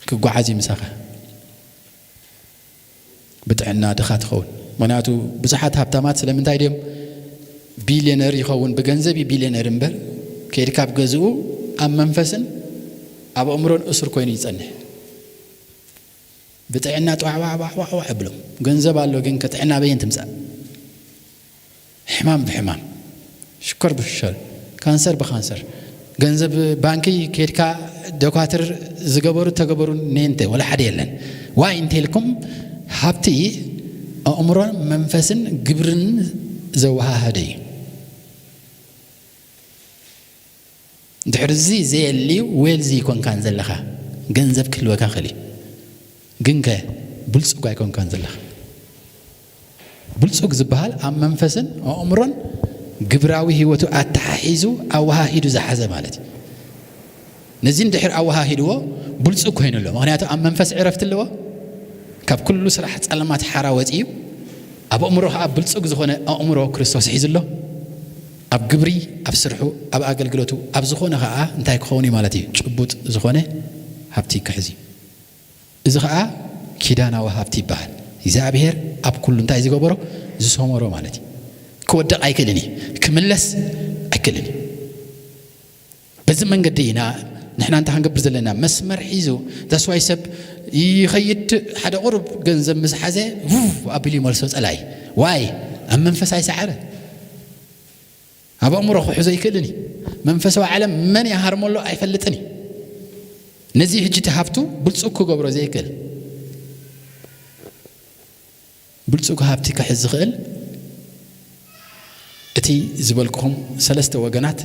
ክጓዓዝ እዩ ምሳኻ። ብጥዕና ድኻ ትኸውን። ምኽንያቱ ብዙሓት ሃብታማት ስለምንታይ ድዮም ቢልዮነር ይኸውን? ብገንዘብ እዩ ቢልዮነር እምበር፣ ከይድካ ኣብ ገዝኡ ኣብ መንፈስን ኣብ ኣእምሮን እሱር ኮይኑ ይጸንሕ። ብጥዕና ጧዕዋዕዋዕዋዕ ይብሎም። ገንዘብ ኣሎ ግን ከጥዕና በየን ትምጻእ? ሕማም ብሕማም፣ ሽኮር ብሽኮር፣ ካንሰር ብካንሰር፣ ገንዘብ ባንኪ ከድካ ደኳትር ዝገበሩ ተገበሩ ነንተ ወላ ሓደ የለን። ዋይ እንተልኩም፣ ሃብቲ ኣእምሮን መንፈስን ግብርን ዘወሃሃደ እዩ። ድሕሪ እዚ ዘየልዩ ዌልዚ ይኮንካን ዘለኻ። ገንዘብ ክህልወካ ክእል እዩ፣ ግንከ ብልጹግ ኣይኮንካን ዘለኻ። ብልጹግ ዝበሃል ኣብ መንፈስን ኣእምሮን ግብራዊ ህይወቱ ኣተሓሒዙ ኣወሃሂዱ ዝሓዘ ማለት እዩ። ነዚ እንድሕር ኣወሃሂድዎ ብልጹግ ኮይኑ ኣሎ። ምኽንያቱ ኣብ መንፈስ ዕረፍቲ ኣለዎ፣ ካብ ኩሉ ስራሕ ጸለማት ሓራ ወጺኡ፣ ኣብ ኣእምሮ ኸዓ ብልጹግ ዝኾነ ኣእምሮ ክርስቶስ ሒዙ ኣሎ። ኣብ ግብሪ፣ ኣብ ስርሑ፣ ኣብ ኣገልግሎቱ፣ ኣብ ዝኾነ ኸዓ እንታይ ክኸውን እዩ ማለት እዩ? ጭቡጥ ዝኾነ ሃብቲ ክሕዝ እዩ። እዚ ኸዓ ኪዳናዊ ሃብቲ ይበሃል። እግዚኣብሔር ኣብ ኩሉ እንታይ ዝገበሮ? ዝሰመሮ ማለት እዩ። ክወድቕ ኣይክእልን እዩ፣ ክምለስ ኣይክእልን እዩ። በዚ መንገዲ ኢና ንሕና እንታይ ክንገብር ዘለና? መስመር ሒዙ። ዳስዋይ ሰብ ይኸይድ፣ ሓደ ቁሩብ ገንዘብ ምስ ሓዘ ውፍ ኣቢሉ ይመልሶ ጸላይ። ዋይ፣ ኣብ መንፈስ ኣይሰዓረ። ኣብ ኣእምሮ ክሕዞ ኣይክእልን እዩ። መንፈሳዊ ዓለም መን ይሃርመሎ ኣይፈልጥን እዩ። ነዚ ሕጂ እቲ ሃብቱ ብልጹግ ክገብሮ ዘይክእል፣ ብልጹግ ሃብቲ ክሕዝ ዝኽእል እቲ ዝበልኩኹም ሰለስተ ወገናት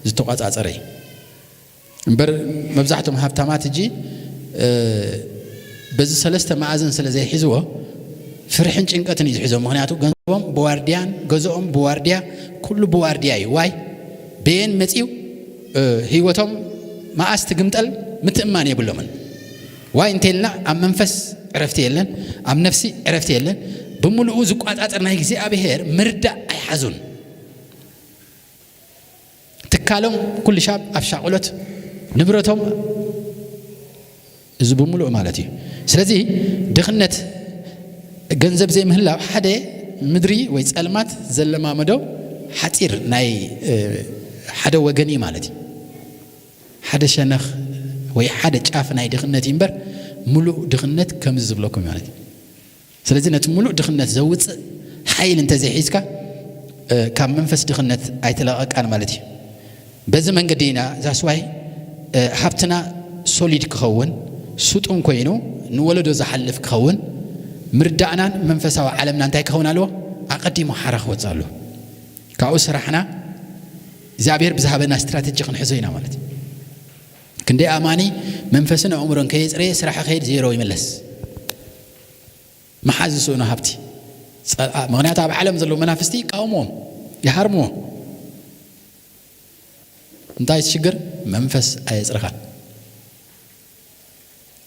ዝተቋጻጸረ እዩ። እምበር መብዛሕትኦም ሃብታማት ሕጂ፣ እ፣ በዚ ሰለስተ መኣዝን ስለ ዘይሕዝዎ ፍርሕን ጭንቀትን እዩ ዝሕዞም። ምኽንያቱ ገንዘቦም ብዋርድያን ገዝኦም ብዋርድያ፣ ኩሉ ብዋርድያ እዩ። ዋይ? በየን መጺኡ፣ እ፣ ህይወቶም መኣስ ትግምጠል ምትእማን የብሎምን። ዋይ እንተልና ኣብ መንፈስ ዕረፍቲ የለን፣ ኣብ ነፍሲ ዕረፍቲ የለን። ብምሉኡ ዝቋጻጸር ናይ እግዚኣብሔር ምርዳእ ኣይሓዙን። ትካሎም ኩሉ ሻብ ኣብ ሻቕሎት፣ ንብረቶም፣ እዚ ብምሉእ ማለት እዩ። ስለዚ ድኽነት፣ ገንዘብ ዘይምህላው ሓደ ምድሪ ወይ ጸልማት ዘለማመዶ ሓጺር ናይ፣ እ፣ ሓደ ወገን እዩ ማለት እዩ። ሓደ ሸነኽ ወይ ሓደ ጫፍ ናይ ድኽነት እዩ እምበር፣ ምሉእ ድኽነት ከምዚ ዝብለኩም ማለት እዩ። ስለዚ ነቲ ምሉእ ድኽነት ዘውጽእ ሓይል እንተዘይሒዝካ፣ እ፣ ካብ መንፈስ ድኽነት ኣይትለቐቃን ማለት እዩ። በዚ መንገዲ ኢና ዛስዋይ፣ እ፣ ሃብትና ሶሊድ ክኸውን፣ ስጡም ኮይኑ ንወለዶ ዝሓልፍ ክኸውን፣ ምርዳእናን መንፈሳዊ ዓለምና እንታይ ክኸውን ኣለዎ? ኣቐዲሙ ሓራ ክወጽእ ኣለዎ። ካብኡ ስራሕና እግዚኣብሔር ብዝሃበና ስትራተጂ ክንሕዞ ኢና ማለት እዩ። ክንደይ ኣማኒ መንፈስን ኣእምሮን ከየጽረየ ስራሕ ከይድ ዜሮ ይምለስ። መሓዝ ዝስእኖ ሃብቲ። ጸ-፣ ኣ-፣ ምኽንያቱ ኣብ ዓለም ዘለዉ መናፍስቲ ይቃወምዎም፣ ይሃርምዎም። እንታይ ሽግር? መንፈስ ኣየጽረኻን።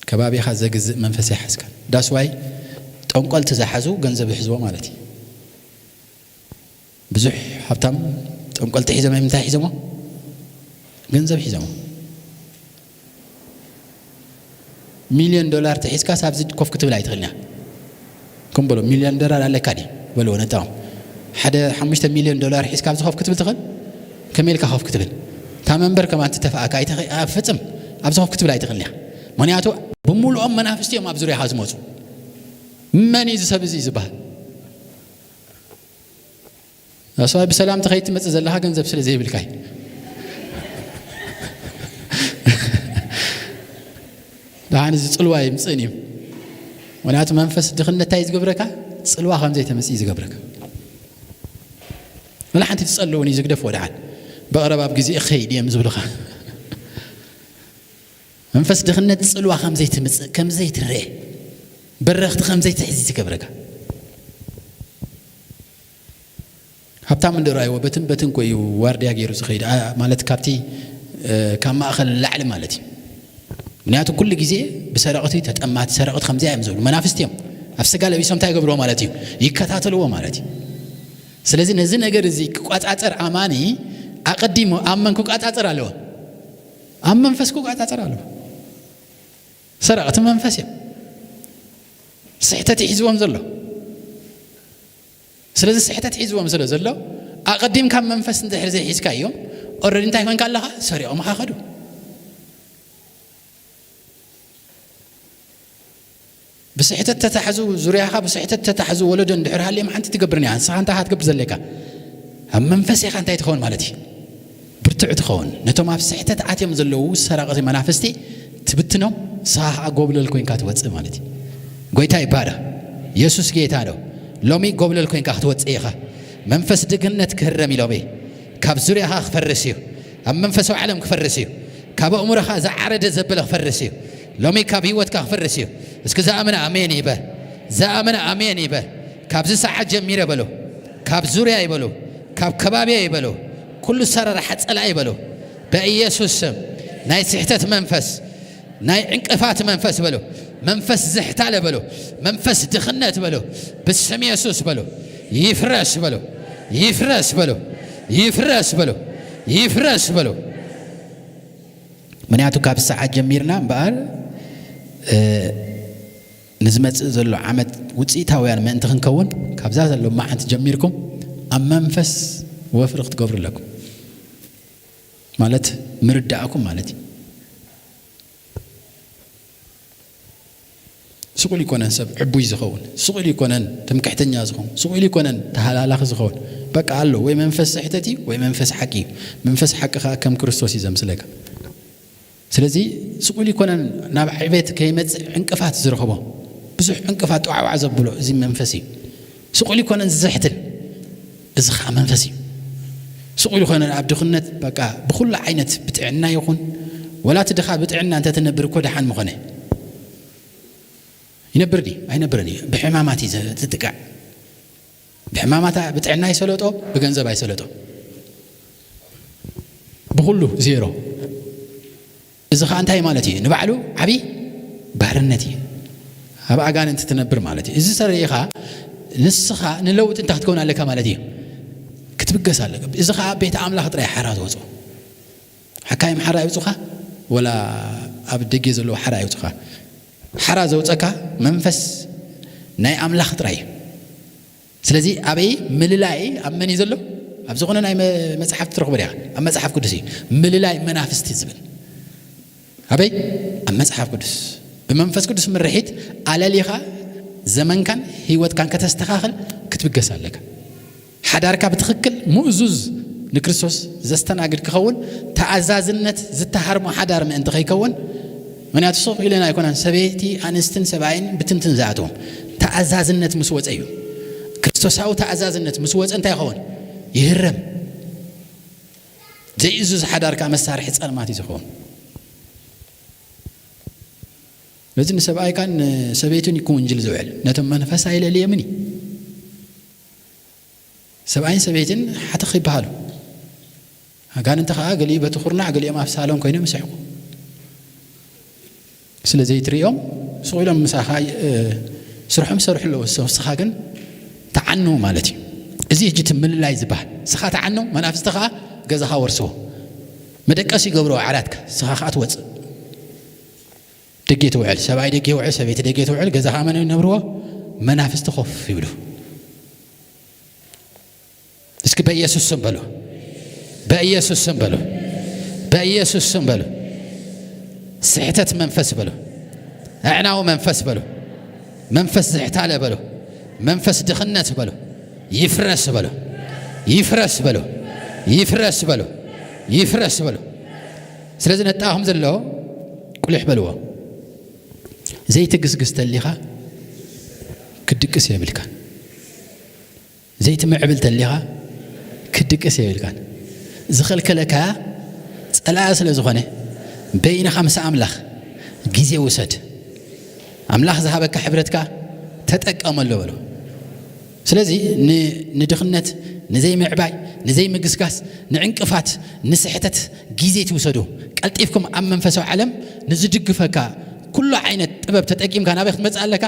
ከባቢኻ ዘግዝእ መንፈስ ኣይሓዝካን። ዳስዋይ ጠንቆልቲ ዝሓዙ ገንዘብ ይሕዝዎ ማለት እዩ። ብዙሕ ሃብታም ጠንቆልቲ ሒዞም፣ ምንታይ ሒዞሞ? ገንዘብ ሒዞሞ። ሚልዮን ዶላር ተሒዝካስ ኣብዚ ኮፍ ክትብል ኣይትኽእልን እያ። ከም በሎ፣ ሚልዮን ዶላር ኣለካ ድዩ? በልዎ ነታኦም። ሓደ ሓሙሽተ ሚልዮን ዶላር ሒዝካ ኣብዚ ኮፍ ክትብል ትኽእል? ከመይ ኢልካ ኮፍ ክትብል? እታ መንበር ከማን ትተፍኣካ ኣይትኽ-፣ ኣ-፣ ፍጽም ኣብዚ ኮፍ ክትብል ኣይትኽእልን እያ። ምኽንያቱ ብምሉኦም መናፍስቲ እዮም ኣብ ዙርያኻ ዝመጹ። መን እዩ እዚ ሰብ እዚ ዝበሃል? ኣስዋይ ብሰላም ተኸይድ ትመጽእ ዘለኻ ገንዘብ ስለ ዘይብልካ እዩ። ደሓን እዚ ጽልዋ ይምጽእን እዩ። ምኽንያቱ መንፈስ ድኽነት እንታይ እዩ ዝገብረካ? ጽልዋ ከም ዘይተመጽእ እዩ ዝገብረካ። ወላ ሓንቲ ትጸልውን እዩ ዝግደፍ ወደሓን። ብቐረባ ኣብ ግዜ እኸይድ እዮም ዝብሉኻ። መንፈስ ድኽነት ጽልዋ ከም ዘይትምጽእ፣ ከም ዘይትረአ፣ በረኽቲ ከም ዘይትሕዝ እዩ ዝገብረካ። ሃብታም እንዶ ረኣይዎ በትን በትን እኮ እዩ ዋርድያ ገይሩ ዝኸይድ። ኣ-፣ ማለት ካብቲ፣ እ፣ ካብ ማእኸል ላዕሊ ማለት እዩ። ምክንያቱ ኩሉ ግዜ ብሰረቕቲ ተጠማቲ ሰረቕቲ ከምዚኣ እዮም ዝብሉ። መናፍስቲ እዮም። ኣብ ስጋ ለቢሶም እንታይ ይገብርዎ ማለት እዩ? ይከታተልዎ ማለት እዩ። ስለዚ ነዚ ነገር እዚ ክቋጻጸር ኣማኒ ኣቐዲሙ ኣብ መን ክቋጻጸር ኣለዎ? ኣብ መንፈስ ክቋጻጸር ኣለዎ። ሰረቕቲ መንፈስ እዮም። ስሕተት ይሕዝዎም ዘሎ። ስለዚ ስሕተት ሒዝዎም ስለ ዘሎ፣ ኣቐዲምካ መንፈስ እንድሕር ዘይሒዝካዮም፣ ኦረዲ እንታይ ኮንካ ኣለኻ? ሰሪቖምኻ ከዱ። ብስሕተት ተታሕዙ፣ ዙርያኻ ብስሕተት ተታሕዙ ወለዶ እንድሕር ሃልዮም ሓንቲ ትገብርን እያ። ንስኻ እንታይ ኢኻ ትገብር ዘለካ? ኣብ መንፈስ ኢኻ እንታይ ትኸውን ማለት እዩ? ብርቱዕ ትኸውን። ነቶም ኣብ ስሕተት ኣትዮም ዘለዉ ሰራቕቲ መናፍስቲ ትብትኖም፣ ንስኻ ኸዓ ጎብለል ኮይንካ ትወጽእ ማለት እዩ። ጎይታ ይባረኽ። የሱስ ጌታ ነው። ሎሚ ጎብለል ኮይንካ ክትወጽእ ኢኻ። መንፈስ ድግነት ክህረም እዩ ሎሚ። ካብ ዙርያኻ ክፈርስ እዩ። ኣብ መንፈሳዊ ዓለም ክፈርስ እዩ። ካብ ኣእምሮኻ ዝዓረደ ዘበለ ክፈርስ እዩ። ሎሚ ካብ ህይወትካ ክፈርስ እዩ። እስኪ ዝኣመነ ኣሜን ይበል። ዝኣመነ ኣሜን ይበል። ካብዚ ሰዓት ጀሚረ በሎ። ካብ ዙርያ ይበሎ። ካብ ከባቢያ ይበሎ። ኩሉ ሰራራሕ ጸላኢ በሎ። በኢየሱስ ስም ናይ ስሕተት መንፈስ፣ ናይ ዕንቅፋት መንፈስ በሎ። መንፈስ ዝሕታለ በሎ። መንፈስ ድኽነት በሎ። ብስም የሱስ በሎ። ይፍረስ በሎ። ይፍረስ በሎ። ይፍረስ በሎ። ይፍረስ በሎ። ምክንያቱ ካብ ሰዓት ጀሚርና እምበኣር፣ እ፣ ንዝመጽእ ዘሎ ዓመት ውጽኢታውያን ምእንቲ ክንከውን፣ ካብዛ ዘሎ መዓልቲ ጀሚርኩም ኣብ መንፈስ ወፍሪ ክትገብሩ ኣለኩም። ማለት ምርዳእኩም ማለት እዩ። ስቑል ይኮነን ሰብ ዕቡይ ዝኸውን፣ ስቑል ይኮነን ትምክሕተኛ ዝኸውን፣ ስቑል ይኮነን ተሃላላኺ ዝኸውን። በቃ ኣሎ፣ ወይ መንፈስ ስሕተት እዩ፣ ወይ መንፈስ ሓቂ እዩ። መንፈስ ሓቂ ከኣ ከም ክርስቶስ እዩ ዘምስለካ። ስለዚ ስቑል ይኮነን ናብ ዕቤት ከይመጽእ ዕንቅፋት ዝረኽቦ፣ ብዙሕ ዕንቅፋት ጧዕዋዕ ዘብሎ እዚ መንፈስ እዩ። ስቑል ይኮነን ዝሕትል፣ እዚ ኸዓ መንፈስ እዩ። ስቑል ይኮነን ኣብ ድኽነት፣ በቃ ብኹሉ ዓይነት ብጥዕና ይኹን፣ ወላ እቲ ድኻ ብጥዕና እንተትነብር እኮ ደሓን ምኾነ። ይነብር ድዩ? ኣይነብርን እዩ። ብሕማማት እዩ ዘ-፣ ዝጥቃዕ። ብሕማማት ብጥዕና ኣይሰለጦ፣ ብገንዘብ ኣይሰለጦ። ብኹሉ ዜሮ። እዚ ኸዓ እንታይ ማለት እዩ? ንባዕሉ ዓብዪ ባርነት እዩ። ኣብ ኣጋንንቲ ትነብር ማለት እዩ። እዚ ተሪኢኻ ንስኻ ንለውጢ እንታይ ክትከውን ኣለካ ማለት እዩ? ክትብገስ ኣለካ። እዚ ኸዓ ቤት ኣምላኽ ጥራይ ሓራ ዝወፅኦ። ሓካይም ሓራ ይውፁኻ፣ ወላ ኣብ ደገ ዘለዉ ሓራ ይውፁኻ። ሓራ ዘውፀካ መንፈስ ናይ ኣምላኽ ጥራይ እዩ። ስለዚ ኣበይ ምልላይ ኣብ መን እዩ ዘሎ? ኣብ ዝኾነ ናይ መ-፣ መጽሓፍ ትረኽቦ ዲኻ? ኣብ መጽሓፍ ቅዱስ እዩ። ምልላይ መናፍስቲ ዝብል ኣበይ? ኣብ መጽሓፍ ቅዱስ። ብመንፈስ ቅዱስ ምርሒት ኣለሊኻ ዘመንካን ህይወትካን ከተስተኻኽል ክትብገስ ኣለካ። ሓዳርካ ብትኽክል ምእዙዝ ንክርስቶስ ዘስተናግድ ክኸውን፣ ተኣዛዝነት ዝተሃርሞ ሓዳር ምእንቲ ከይከውን፣ ምኽንያቱ ስቕ ኢለን ኣይኮነን ሰበይቲ፣ ኣንስትን ሰብኣይን ብትንትን ዝኣትዎም። ተኣዛዝነት ምስ ወጸ እዩ። ክርስቶሳዊ ተኣዛዝነት ምስ ወጸ እንታይ ይኸውን? ይህረም። ዘይእዙዝ ሓዳር ከኣ መሳርሒ ጸልማት እዩ ዝኸውን። ነዚ ንሰብኣይካን ንሰበይቱን እዩ ክውንጅል ዝውዕል። ነቶም መንፈስ ኣይለልየምን እዩ። ሰብኣይን ሰበይትን ሓተኽ ይበሃሉ። ኣጋንንቲ ኸዓ ገሊኡ በቲ ኹርናዕ፣ ገሊኦም ኣብ ሳሎን ኮይኖም ይስሕቁ። ስለ ዘይትርእዮም ስቕ ኢሎም ምሳኻ፣ እ፣ ስርሖም ይሰርሑ ኣለዉ። ንሶም፣ ንስኻ ግን ተዓኑ ማለት እዩ። እዚ ሕጂ እቲ ምልላይ ዝበሃል። ንስኻ ተዓኑ፣ መናፍስቲ ኸዓ ገዛኻ ወርስዎ። መደቀሲ ይገብርዎ ዓራትካ፣ ንስኻ ኸዓ ትወጽእ። ደጌ ትውዕል፣ ሰብኣይ ደጌ ይውዕል፣ ሰበይቲ ደጌ ትውዕል፣ ገዛ ኸዓ መን ይነብርዎ? መናፍስቲ ኮፍ ይብሉ። እስኪ በኢየሱስ ስም በሉ። በኢየሱስ ስም በሉ። በኢየሱስ ስም በሉ። ስሕተት መንፈስ በሉ። ኣዕናዊ መንፈስ በሉ። መንፈስ ዝሕታለ በሉ። መንፈስ ድኽነት በሉ። ይፍረስ በሉ። ይፍረስ በሉ። ይፍረስ በሉ። ይፍረስ በሉ። ስለዚ ነጣኹም ዘሎ ቁሊሕ በልዎ። ዘይትግስግስ ተሊኻ ክድቅስ የብልካን። ዘይትምዕብል ተሊኻ ክድቅስ የብልካን። ዝኸልከለካ ጸላኢ ስለ ዝኾነ፣ በይንኻ ምስ ኣምላኽ ግዜ ውሰድ። ኣምላኽ ዝሃበካ ሕብረትካ ተጠቀመሉ በሎ። ስለዚ ን-፣ ንድኽነት፣ ንዘይምዕባይ፣ ንዘይምግስጋስ፣ ንዕንቅፋት፣ ንስሕተት ግዜ ትውሰዱ። ቀልጢፍኩም ኣብ መንፈሳዊ ዓለም ንዝድግፈካ ኩሉ ዓይነት ጥበብ ተጠቂምካ ናበይ ክትመጽእ ኣለካ?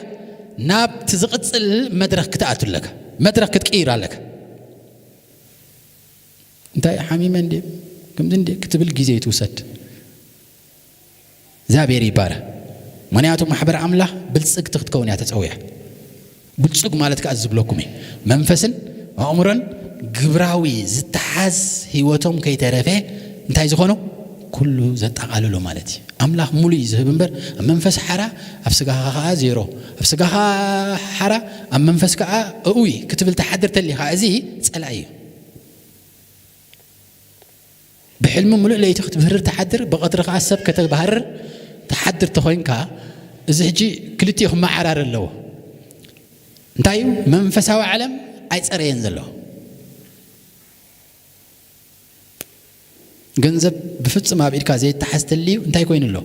ናብቲ ዝቕጽል መድረኽ ክትኣቱ ኣለካ። መድረኽ ክትቅይር ኣለካ። እንታይ ሓሚመ እንዴ? ከምዚ እንዴ? ክትብል ግዜ ትውሰድ። እግዚኣብሔር ይባረክ። ምኽንያቱ ማሕበር ኣምላኽ ብልጽግቲ ክትከውን እያ ተጸውያ። ብልጹግ ማለት ከኣ ዝብለኩም እዩ። መንፈስን ኣእምሮን ግብራዊ ዝተሓዝ ህይወቶም ከይተረፈ እንታይ ዝኾኑ? ኩሉ ዘጠቓልሉ ማለት እዩ። ኣምላኽ ሙሉ እዩ ዝህብ እምበር፣ ኣብ መንፈስ ሓራ፣ ኣብ ስጋኻ ከኣ ዜሮ። ኣብ ስጋኻ ሓራ፣ ኣብ መንፈስ ከኣ እኡይ ክትብል ትሓድር ተሊኻ፣ እዚ ጸላኢ እዩ። ብሕ ሕልሚ ምሉእ ለይቲ ክትብህርር ትሓድር፣ ብቐትሪ ከኣ ሰብ ከተባህርር ትሓድር ተኾይንካ፣ እዚ ሕጂ ክልቲኡ ክመዓራረ ኣለዎ። እንታይ እዩ? መንፈሳዊ ዓለም ኣይጸረየን ዘሎ። ገንዘብ ብፍጹም ኣብ ኢድካ ዘይተሓዝ ተልዩ እንታይ ኮይኑ ኣሎ?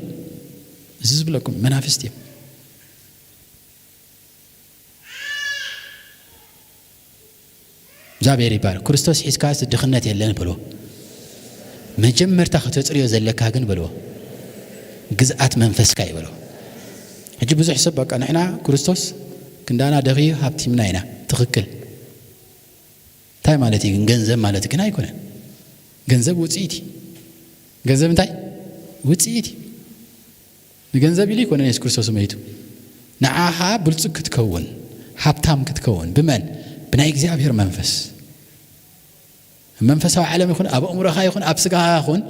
እዚ ዝብለኩም መናፍስቲ እዮም። እግዚኣብሔር ይባረክ። ክርስቶስ ሒዝካስ ድኽነት የለን በሎ። መጀመርታ ከተጽርዮ ዘለካ ግን በሎ፣ ግዝኣት መንፈስካ እዩ በሎ። ሕጂ ብዙሕ ሰብ በቃ ንሕና ክርስቶስ ክንዳና ደኽዩ ሃብቲምና ኢና። ትኽክል። እንታይ ማለት እዩ ግን? ገንዘብ ማለት ግን ኣይኮነን። ገንዘብ ውጽኢት እዩ። ገንዘብ እንታይ? ውጽኢት እዩ። ንገንዘብ ኢሉ ኣይኮነን የሱስ ክርስቶስ መይቱ። ንዓኻ ብልጹግ ክትከውን፣ ሃብታም ክትከውን፣ ብመን? ብናይ እግዚኣብሔር መንፈስ። ኣብ መንፈሳዊ ዓለም ይኹን፣ ኣብ ኣእምሮኻ ይኹን፣ ኣብ ስጋኻ ይኹን፣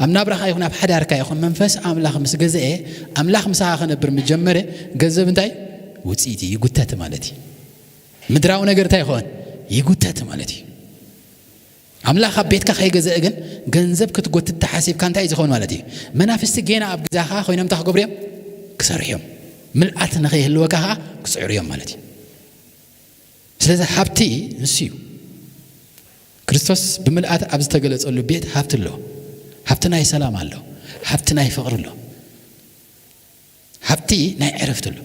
ኣብ ናብራኻ ይኹን፣ ኣብ ሓዳርካ ይኹን፣ መንፈስ ኣምላኽ ምስ ገዝኤ፣ ኣምላኽ ምሳኻ ክነብር ምስ ጀመረ፣ ገንዘብ እንታይ? ውጽኢት እዩ፣ ይጉተት ማለት እዩ። ምድራዊ ነገር እንታይ ይኸውን? ይጉተት ማለት እዩ። ኣምላኽ ኣብ ቤትካ ከይገዝአ ግን ገንዘብ ክትጎትት ተሓሲብካ እንታይ እዩ ዝኸውን ማለት እዩ? መናፍስቲ ጌና ኣብ ገዛኻ ኮይኖም እንታይ ክገብሩ እዮም? ክሰርሑ እዮም። ምልኣት ንኸይህልወካ ኸዓ ክጽዕሩ እዮም ማለት እዩ። ስለዚ ሃብቲ ንሱ እዩ። ክርስቶስ ብምልኣት ኣብ ዝተገለጸሉ ቤት ሃብቲ ኣሎ። ሃብቲ ናይ ሰላም ኣሎ። ሃብቲ ናይ ፍቕሪ ኣሎ። ሃብቲ ናይ ዕረፍቲ ኣሎ።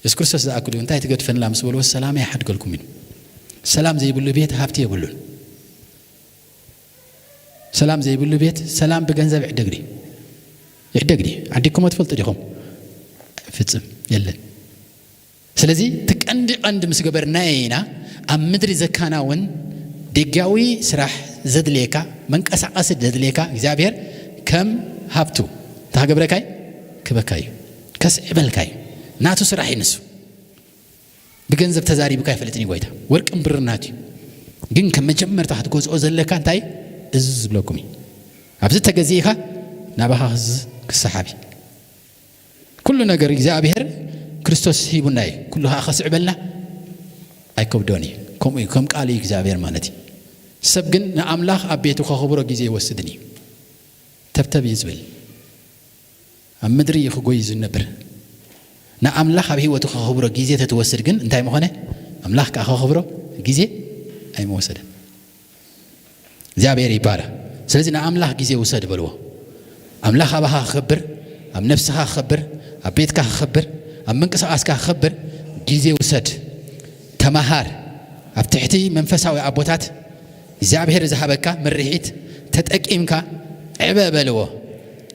የሱስ ክርስቶስ ዝኣክል እዩ። እንታይ ትገድፈንላ ምስ በልዎ፣ ሰላም ይሓድገልኩም ኢሉ። ሰላም ዘይብሉ ቤት ሃብቲ የብሉን። ሰላም ዘይብሉ ቤት፣ ሰላም ብገንዘብ ይዕደግ ድዩ? ይዕደግ ድዩ? ዓዲግኩሞ ትፈልጡ ዲኹም? ፍጽም የለን። ስለዚ እቲ ቀንዲ ቀንዲ ምስ ገበርናዮ ኢና ኣብ ምድሪ ዘካናውን ደጊያዊ ስራሕ ዘድልየካ፣ መንቀሳቐሲ ዘድልየካ እግዚኣብሔር ከም ሃብቱ እንታይ ክገብረካ እዩ? ክበካ እዩ። ከስዕበልካ እዩ። ናቱ ስራሕ እዩ ንሱ። ብገንዘብ ተዛሪብካ ኣይፈልጥን እዩ ጎይታ። ወርቅን ብርን ናቱ እዩ። ግን ከም መጀመርታ ክትገዝኦ ዘለካ እንታይ? እዚ ዝብለኩም እዩ። ኣብዚ ተገዚእካ ናባኻ ክዝ-፣ ክሰሓብ እዩ። ኩሉ ነገር እግዚኣብሔር ክርስቶስ ሂቡና እዩ። ኩሉ ኸዓ ከስዕበልና ኣይከብዶን እዩ። ከምኡ እዩ፣ ከም ቃሉ እዩ እግዚኣብሔር ማለት እዩ። ሰብ ግን ንኣምላኽ ኣብ ቤቱ ከኽብሮ ግዜ ይወስድን እዩ። ተብተብ እዩ ዝብል። ኣብ ምድሪ እዩ ክጎይ ዝነብር። ንኣምላኽ ኣብ ህይወቱ ከኽብሮ ግዜ ተትወስድ ግን እንታይ ምኾነ? ኣምላኽ ከኣ ከኽብሮ ግዜ ኣይምወሰደን። እግዚኣብሔር ይባረኽ። ስለዚ ንኣምላኽ ግዜ ውሰድ በልዎ። ኣምላኽ ኣባኻ ክኸብር፣ ኣብ ነፍስኻ ክኸብር፣ ኣብ ቤትካ ክኸብር፣ ኣብ ምንቅስቓስካ ክኸብር ግዜ ውሰድ። ተመሃር። ኣብ ትሕቲ መንፈሳዊ ኣቦታት እግዚኣብሔር ዝሃበካ ምርሒት ተጠቂምካ ዕበ በልዎ።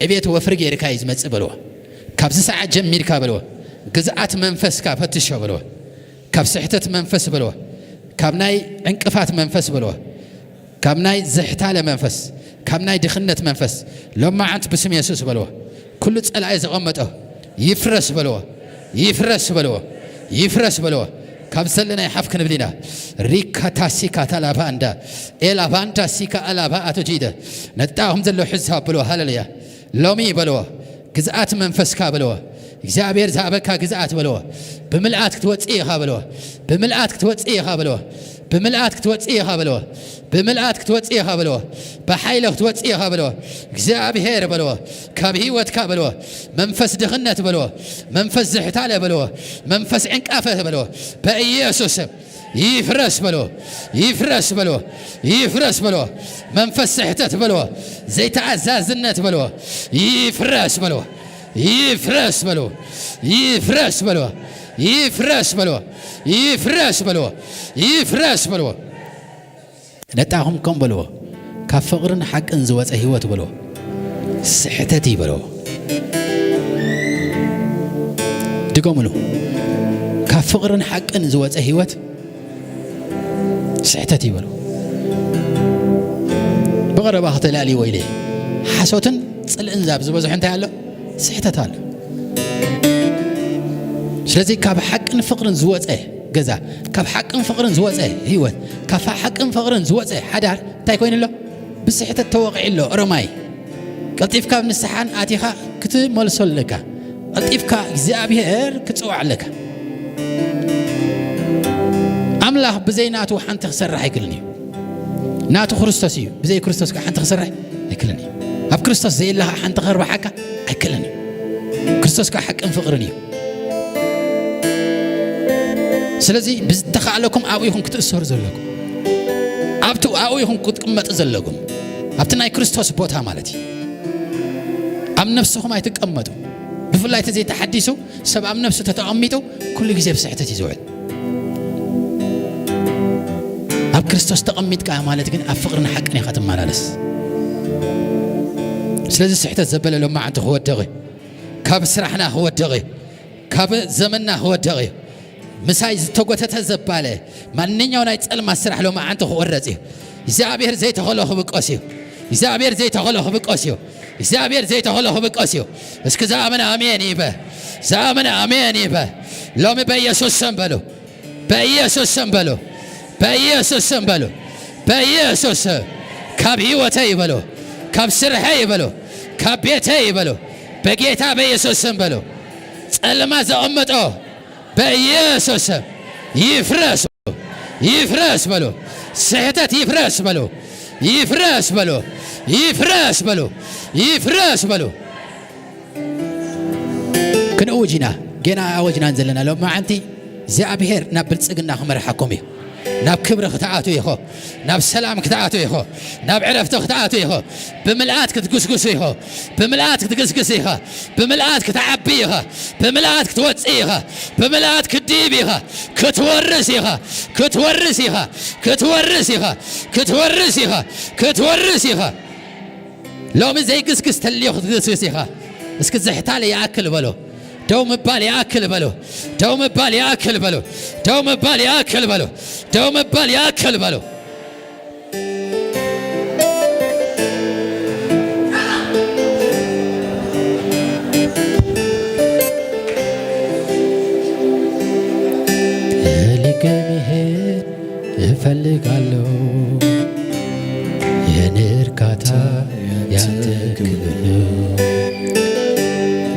ዕቤት ወፍሪ ጌርካ እዩ ዝመጽእ በልዎ። ካብዚ ሰዓት ጀሚርካ በልዎ። ግዝኣት መንፈስካ ፈትሾ በልዎ። ካብ ስሕተት መንፈስ በልዎ። ካብ ናይ ዕንቅፋት መንፈስ በልዎ። ካብ ናይ ዝሕታለ መንፈስ፣ ካብ ናይ ድኽነት መንፈስ ሎማዓንቲ ብስም የሱስ በልዎ። ኩሉ ጸላኢ ዘቐመጦ ይፍረስ በልዎ። ይፍረስ በልዎ። ይፍረስ በልዎ። ካብ ዘለናይ ሓፍ ክንብል ኢና። ሪካታሲካ ታላባንዳ ኤላባንዳ ሲካ ኣላባ ኣቶጂደ ነጣኹም ዘሎ ሕዛብ በልዎ። ሃለሉያ። ሎሚ በልዎ። ግዝኣት መንፈስካ በልዎ። እግዚኣብሔር ዝሃበካ ግዝኣት በልዎ። ብምልኣት ክትወፅእ ኢኻ በልዎ። ብምልኣት ክትወፅእ ኢኻ በልዎ። ብምልኣት ክትወፅእ ኢኻ በልዎ። ብምልኣት ክትወፅእ ኢኻ በልዎ። ብሓይሊ ክትወፅእ ኢኻ በልዎ። እግዚኣብሔር በልዎ። ካብ ህይወትካ በልዎ። መንፈስ ድኽነት በልዎ። መንፈስ ዝሕታለ በልዎ። መንፈስ ዕንቃፈ በልዎ። በኢየሱስ ስም ይፍረስ በልዎ። ይፍረስ በልዎ። ይፍረስ በልዎ። መንፈስ ስሕተት በልዎ። ዘይተኣዛዝነት በልዎ። ይፍረስ በልዎ። ይፍረስ በልዎ። ይፍረስ በልዎ። ይፍረስ በልዎ። ይፍረስ በልዎ። ይፍረስ በልዎ። ነጣኹም ከም በልዎ። ካብ ፍቕርን ሓቅን ዝወፀ ህይወት በልዎ። ስሕተት እዩ በልዎ። ድገምሉ። ካብ ፍቕርን ሓቅን ዝወፀ ህይወት ስሕተት እዩ በልዎ። ብቐረባ ከተላልይዎ ኢለ። ሓሶትን ጽልእን ዛብ ዝበዝሖ እንታይ ኣሎ? ስሕተት ኣሎ። ስለዚ ካብ ሓቅን ፍቕርን ዝወፀ ገዛ፣ ካብ ሓቅን ፍቕርን ዝወፀ ህይወት፣ ካብ ሓቅን ፍቕርን ዝወፀ ሓዳር እንታይ ኮይኑ ኣሎ? ብስሕተት ተወቒዑ ኣሎ። ኦሮማይ፣ ቀልጢፍካ ኣብ ንስሓን ኣቲኻ ክትመልሶ ኣለካ። ቀልጢፍካ እግዚኣብሔር ክትጽዋዕ ኣለካ። ኣምላኽ ብዘይ ናቱ ሓንቲ ክሰርሕ ኣይክእልን እዩ። ናቱ ክርስቶስ እዩ። ብዘይ ክርስቶስ ከዓ ሓንቲ ክሰርሕ ኣይክእልን እዩ። ኣብ ክርስቶስ ዘየለ ከዓ ሓንቲ ከርብሓካ ኣይክእልን እዩ። ክርስቶስ ከዓ ሓቅን ፍቕርን እዩ። ስለዚ ብዝተኻእለኩም ኣብኡ ኢኹም ክትእሰሩ ዘለኩም። ኣብቲ ኣብኡ ኢኹም ክትቅመጡ ዘለኩም። ኣብቲ ናይ ክርስቶስ ቦታ ማለት እዩ። ኣብ ነፍስኹም ኣይትቀመጡ። ብፍላይ እቲ ዘይተሓዲሱ ሰብ ኣብ ነፍሱ ተተቐሚጡ ኩሉ ግዜ ኣብ ስሕተት እዩ ዝውዕል። ኣብ ክርስቶስ ተቐሚጥካ ማለት ግን ኣብ ፍቕርን ሓቅን ኢኻ ትመላለስ። ስለዚ ስሕተት ዘበለ ሎማዓንቲ ክወደቕ እዩ። ካብ ስራሕና ክወደቕ እዩ። ካብ ዘመንና ክወደቕ እዩ። ምሳይ ዝተጎተተ ዘባለ ማንኛው ናይ ጸልማት ስራሕ ሎማዓንቲ ክቑረጽ እዩ። እግዚኣብሔር ዘይተኸሎ ክብቆስ እዩ። እግዚኣብሔር ዘይተኸሎ ክብቆስ እዩ። እግዚኣብሔር ዘይተኸሎ ክብቆስ እዩ። እስኪ ዝኣምን ኣሜን ይበ። ዝኣምን ኣሜን ይበ። ሎሚ በኢየሱስ ስም በሉ። በኢየሱስ ስም በሉ። በኢየሱስ ስም በሉ። በኢየሱስ ስም ካብ ህይወተይ ይበሉ። ካብ ስርሐይ ይበሉ። ካብ ቤተይ ይበሉ። በጌታ በኢየሱስ ስም በሉ። ጸልማት ዘቐመጦ በኢየሱስ ስም ይፍረስ። ይፍረስ በሉ። ስሕተት ይፍረስ በሉ። ይፍረስ በሉ። ይፍረስ በሉ። ይፍረስ በሉ። ክንእውጅ ኢና። ጌና ኣወጅናን ዘለና ሎማዓንቲ እግዚኣብሔር ናብ ብልጽግና ክመርሓኩም እዩ። ናብ ክብሪ ክትኣቱ ኢኹ። ናብ ሰላም ክትኣቱ ኢኹ። ናብ ዕረፍቲ ክትኣቱ ኢኹ። ብምልኣት ክትጉስጉስ ኢኹ። ብምልኣት ክትግስግስ ኢኻ። ብምልኣት ክትዓቢ ኢኻ። ብምልኣት ክትወጽእ ኢኻ። ብምልኣት ክትድይብ ኢኻ። ክትወርስ ኢኻ። ክትወርስ ኢኻ። ክትወርስ ኢኻ። ክትወርስ ኢኻ። ክትወርስ ኢኻ። ሎሚ ዘይግስግስ ተልዮ ክትግስግስ ኢኻ። እስኪ ዝሕታለ ይኣክል በሎ። ደው ምባል ይኣክል በሎ። ደው ምባል ይኣክል በሎ። ደው ምባል ይኣክል በሎ። ደው ምባል ይኣክል በሎ። ከሊገ መሄድ እፈልጋለሁ። የኔ እርካታ ያንተ ክብር ነው።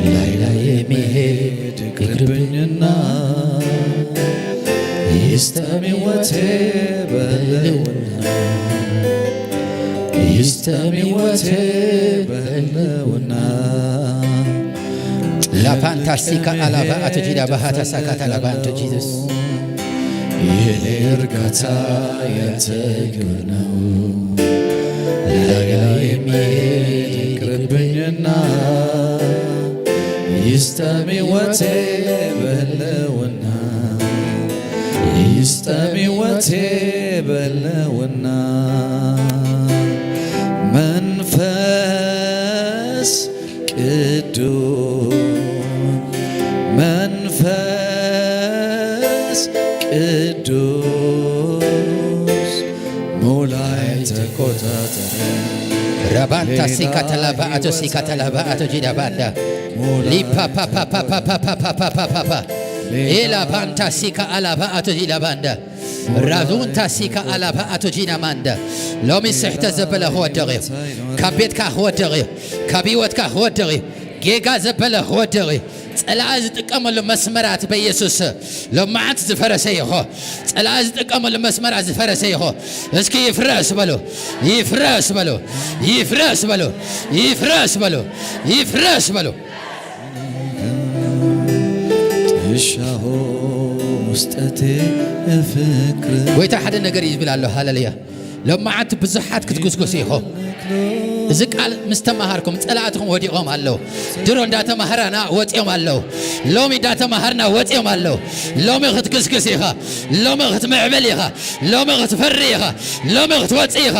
ላይ ላይ የሚሄድ ይቅርብኝና ይስጠም ሕይወቴ በለውና፣ ይስጠም ሕይወቴ በለውና። ላፓንታ ሲካ አላባ አቶ ጂዳ ባሃታ ሳካታ ላባንቶ ጂሱስ። የኔ እርካታ ያንተ ክብር ነው። ላይ ላይ የሚሄድ ይቅርብኝና ይስጠም ሕይወቴ በለውና፣ ይስጠም ሕይወቴ በለውና። መንፈስ ቅዱስ፣ መንፈስ ቅዱስ ሙላይ ተቆጣጠር። ረባንታ ሲካ ተላባ አቶ ሲካ ተላባ አቶ ጂዳ ባንዳ ሊፓ ፓ ፓ ፓ ፓ ፓ ፓ ፓ ፓ ፓ ፓ ፓ ኤላ ባንታ ሲካ አላባ አቶ ጂዳ ባንዳ ራዙንታ ሲካ አላባ አቶ ጂዳ ማንዳ ሎሚ ስሕተት ዘበለ ክወደቕ እዩ። ካብ ቤትካ ክወደቕ እዩ። ካብ ህይወትካ ክወደቕ እዩ። ጌጋ ዘበለ ክወደቕ እዩ። ጸላኢ ዝጥቀመሉ መስመራት በኢየሱስ ሎማዓንቲ ዝፈረሰ ይኾ። ጸላኢ ዝጥቀመሉ መስመራት ዝፈረሰ ይኾ። እስኪ ይፍረስ በሉ። ይፍረስ በሉ። ይፍረስ በሉ። ይፍረስ በሉ። ይፍረስ በሉ። ትሻሆ ውስጠቴ ፍቅር ጎይታ ሓደ ነገር ይብል ኣሎ። ሃሌሉያ። ሎማዓንቲ ብዙሓት ክትጉስጉሱ ኢኹም። እዚ ቃል ምስ ተማሃርኩም ጸላእትኹም ወዲቖም ኣለዉ። ድሮ እንዳተማሃራና ወጺኦም ኣለዉ። ሎሚ እንዳተማሃርና ወጺኦም ኣለዉ። ሎሚ ክትግስግስ ኢኻ። ሎሚ ክትምዕብል ኢኻ። ሎሚ ክትፈሪ ኢኻ። ሎሚ ክትወጽእ ኢኻ።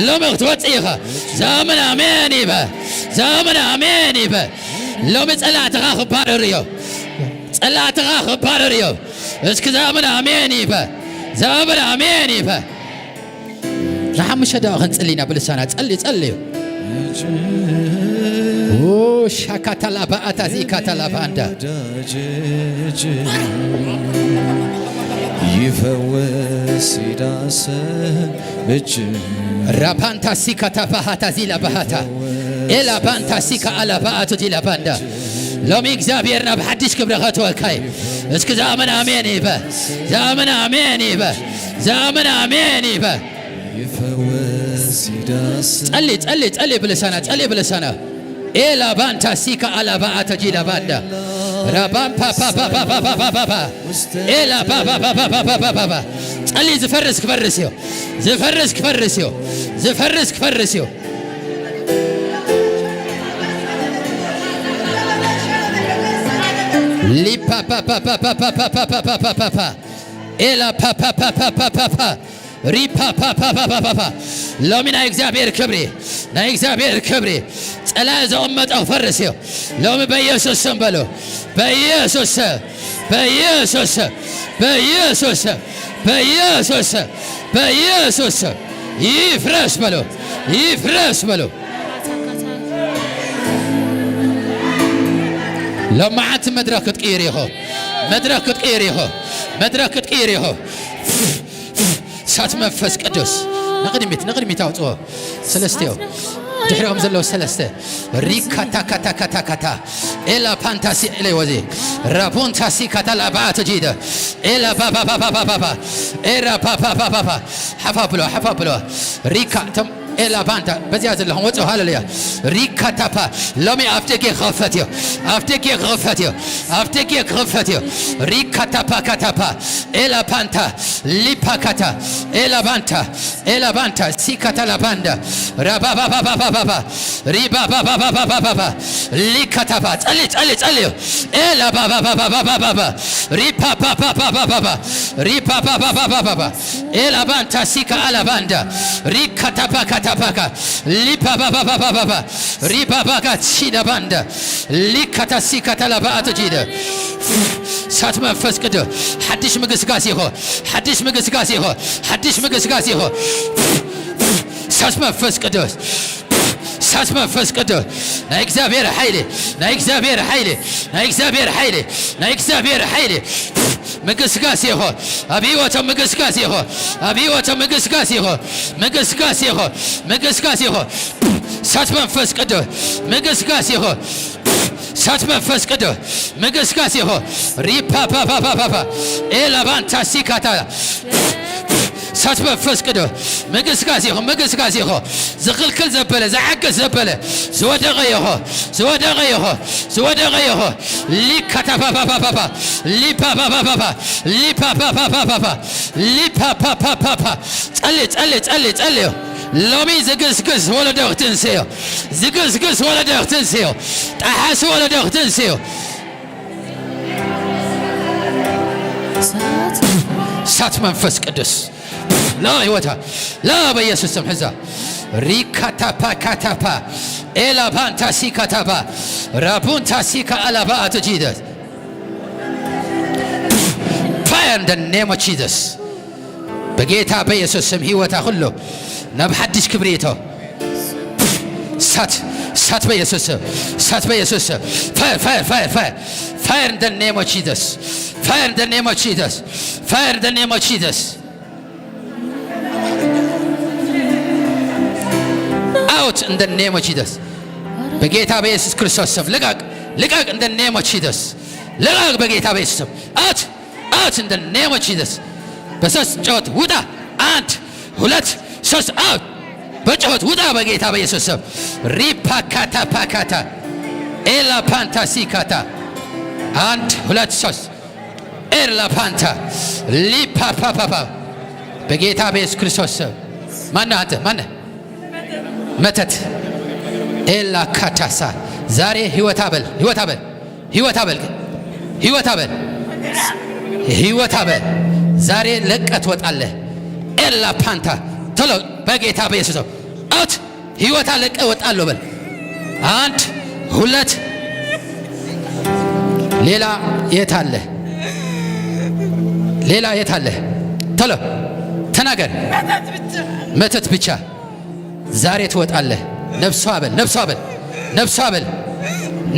ሎሚ ክትወጽእ ኢኻ። ዝኣምን ኣሜን ይበ። ዝኣምን ኣሜን ይበ። ሎሚ ጸላእትኻ ክባረር እዮም። ጸላእትኻ ክባረር እዮም። እስኪ ዝኣምን ኣሜን ይበ። ዝኣምን ኣሜን ይበ። ንሓሙሽተ ደቂቕ ክንጽሊ ኢና ብልሳና። ጸልዩ፣ ጸልዩ። ኦ፣ ሻካታላ ባኣታ ዚካታላ ባንዳ። ይፈወስ ይዳሰ እጅ ራፓንታ ሲካ ታፋሃታ ዚላ ባሃታ ኤላ ባንታ ሲካ አላ ባኣቱ ዲላ ባንዳ። ሎሚ እግዚኣብሔር ናብ ሓድሽ ክብሪ ኸትወካ እዩ። እስኪ ዝኣምን ኣሜን ይበ። ዝኣምን ኣሜን ይበ። ዝኣምን ኣሜን ይበ። ይፈወስ ይዳስ ጸሊ ጸሊ ጸሊ ብልሳና ጸሊ ብልሳና ኤላ ባንታ ሲካ አላባ አተጂዳ ባንዳ ራባም ፓፓፓፓፓፓፓ ኤላ ፓፓፓፓፓፓፓ ጸሊ ዝፈርስ ክፈርስ እዩ። ዝፈርስ ክፈርስ እዩ። ዝፈርስ ክፈርስ እዩ። ሊፓፓፓፓፓፓፓፓፓፓ ኤላ ፓፓፓፓፓፓ ሪፓፓፓፓፓፓ ሎሚ ናይ እግዚኣብሔር ክብሪ ናይ እግዚኣብሔር ክብሪ ጸላኢ ዘቐመጠ ክፈርስ እዩ። ሎሚ በኢየሱስ ስም በሉ። በኢየሱስ ስም በኢየሱስ ስም በኢየሱስ ስም በኢየሱስ ስም በኢየሱስ ስም ይፍረስ በሉ። ይፍረስ በሉ። ሎማዓንቲ መድረኽ ክትቅይር ኢኹ። መድረኽ ክትቅይር ኢኹ። መድረኽ ክትቅይር ኢኹ። እሳት መንፈስ ቅዱስ ንቕድሚት ንቕድሚት ኣውፅኦ። ሰለስተ እዮም። ድሕሪኦም ዘለዉ ሰለስተ ሪካታካታካታካታ ኤላ ፓንታሲ ኤለ ወዚ ራቡንታሲ ካታላ ባኣተጂደ ኤላ ባባባባባባ ኤራ ባባባባባ ሓፋ ብሎ ሓፋ ብሎ ሪካ ተም ኤላ ባንታ በዚያ ዘለኹም ወፅኦ ሃለሉያ ሪካ ታፓ ሎሚ ኣፍ ደገ ክኸፈት እዩ ኣፍ ደገ ክኸፈት እዩ ኣፍ ደገ ክኸፈት እዩ ሪካ ታፓ ካታፓ ኤላ ፓንታ ሊፓ ካታ ኤላ ባንታ ኤላ ባንታ ሲካታ ላባንዳ ራባባባባባባ ሪባባባባባባባ ሊካታባ ጸሊ ጸሊ ጸሊ ኤላ ባባባባባባባ ሪፓፓፓፓፓፓ ሪፓፓፓፓፓፓ ኤላ ባንታ ሲካ አላ ባንዳ ሪካታፓካታፓካ ሊፓባባባባባባ ሪባባጋ ሲዳ ባንዳ ሊካታ ሲካታ ላባአቶ ጂደ ሳት መንፈስ ቅዱስ ሓድሽ ምግስጋስ ይኾ ሓድሽ ምግስጋስ ይኾ ሓድሽ ምግስጋስ ይኾ ሳት መንፈስ ቅዱስ ሳት መንፈስ ቅዱስ ናይ እግዚኣብሔር ሓይሊ ናይ እግዚኣብሔር ሓይሊ ናይ እግዚኣብሔር ሓይሊ ናይ እግዚኣብሔር ሓይሊ ምግስጋስ ይኾ ኣብ ህይወቶም ምግስጋስ ይኾ ኣብ ህይወቶም ምግስጋስ ይኾ ምግስጋስ ይኾ ምግስጋስ ይኾ ሳት መንፈስ ቅዱስ ምግስጋስ ይኾ ሳት መንፈስ ቅዱስ ምግስጋስ ይኾ ሪፓፓፓፓፓ ኤላባንታ ሲካታ ሳት መንፈስ ቅዱስ ምግስጋስ ይኾ ምግስጋስ ይኾ ዝኽልክል ዘበለ ዝዓግስ ዘበለ ዝወደቐ ይኾ ዝወደቐ ይኾ ዝወደቐ ይኾ ሊካታፓፓፓፓፓ ሊፓፓፓፓፓ ሊፓፓፓፓፓ ሊፓፓፓፓፓ ጸሊ ጸሊ ጸሊ ጸሊ ሎሚ ዝግስግስ ወለዶ ክትንስዮ ዝግስግስ ወለዶ ክትንስዮ ጣሓሲ ወለዶ ክትንስዮ ሳት መንፈስ ቅዱስ ላ ህይወታ ላ በኢየሱስ ስም ሕዛ ሪካታፓ ካታፓ ኤላባንታ ሲካታፓ ራቡንታ ሲካ አላባ አቶ ጂደስ Fire in the name of Jesus በጌታ በኢየሱስ ስም ህይወታ ኩሉ ናብ ሓድሽ ክብሪ ይእቶ። ሳት ሳት በኢየሱስ ስም ሳት በኢየሱስ ስም fire fire fire fire fire in the name of Jesus fire in the name of Jesus fire in the name of Jesus out in the name of Jesus በጌታ በኢየሱስ ክርስቶስ ስም ልቀቅ ልቀቅ in the name of Jesus ልቀቅ በጌታ በኢየሱስ ስም out out in the name of Jesus በሶስት ጨወት ውጣ አንድ ሁለት ሶስት out በጨወት ውጣ በጌታ በኢየሱስ ስም ሪፓካታ ፓካታ ኤላ ፓንታ ሲካታ አንድ ሁለት ሶስት ኤላ ፓንታ ሊፓፓፓፓ በጌታ በኢየሱስ ክርስቶስ ስም ማነህ አንተ ማነህ መተት ኤላ ካታሳ ዛሬ ህይወት አበል ህይወት አበል ህይወት አበል ህይወት አበል ህይወት አበል ዛሬ ለቀ ትወጣለህ። ኤላ ፓንታ ቶሎ በጌታ በኢየሱስ አውት ህይወታ ለቀ እወጣለሁ በል። አንድ ሁለት ሌላ የት አለ? ሌላ የት አለ? ቶሎ ተናገር። መተት ብቻ ዛሬ ትወጣለህ። ነፍሷ በል ነፍሷ በል ነፍሷ በል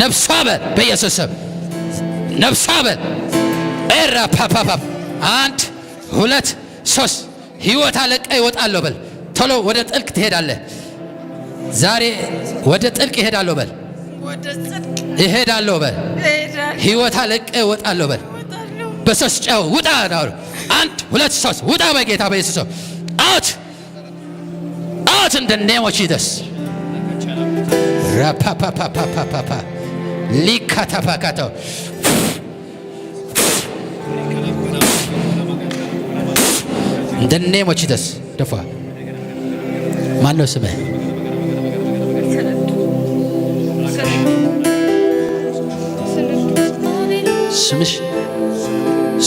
ነፍሷ በል በኢየሱስ ስም ነፍሷ በል ኤራ ፓፓፓ አንድ ሁለት ሶስት ህይወት አለቀ ይወጣለሁ በል። ቶሎ ወደ ጥልቅ ትሄዳለህ። ዛሬ ወደ ጥልቅ ይሄዳለሁ በል። ወደ ጽድቅ ይሄዳለሁ በል። እሄዳለሁ። ህይወት አለቀ እወጣለሁ በል። እወጣለሁ። በሶስት ጨው ውጣ ነው። አንድ ሁለት ሶስት ውጣ በጌታ በኢየሱስ ስም። አውት Out in the name of Jesus. Rapapapapapapa. Likatapakato. In the name of Jesus. ደፋ። ማን ነው ስምህ? ስምሽ?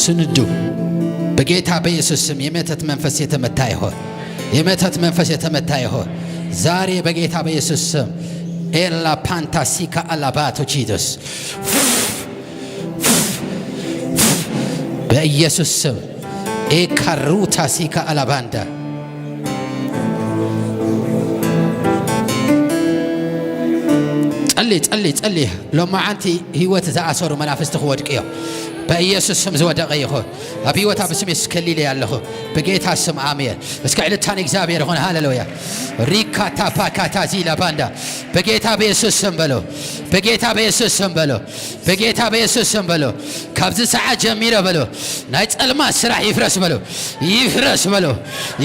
ስንዱ። በጌታ በኢየሱስ ስም የመተት መንፈስ የተመታ ይሆን። የመተት መንፈስ የተመታ ይሆን። ዛሬ በጌታ በኢየሱስ ስም ኤላ ፓንታ ሲካ አላባቶ ቺዶስ በኢየሱስ ስም ኤካሩታ ሲካ አላባንዳ ጸሊ ጸሊ ጸሊ። ሎማዓንቲ ህይወት ዝኣሰሩ መናፍስቲ ክወድቂ እዮም። በኢየሱስ ስም ዝወደቀ ይኹን። ኣብ ህይወታ ብስም የሱስ ከሊለ ኣለኹ። በጌታ ስም ኣሜን። እስከ ዕልታን እግዚኣብሔር ይኹን። ሃሌሉያ። ሪካታ ፓካታ ዚላ ባንዳ በጌታ በኢየሱስ ስም በሎ። በጌታ በኢየሱስ ስም በሎ። በጌታ በኢየሱስ ስም በሎ። ካብዚ ሰዓት ጀሚረ በሎ። ናይ ጸልማ ስራሕ ይፍረስ በሎ። ይፍረስ በሎ።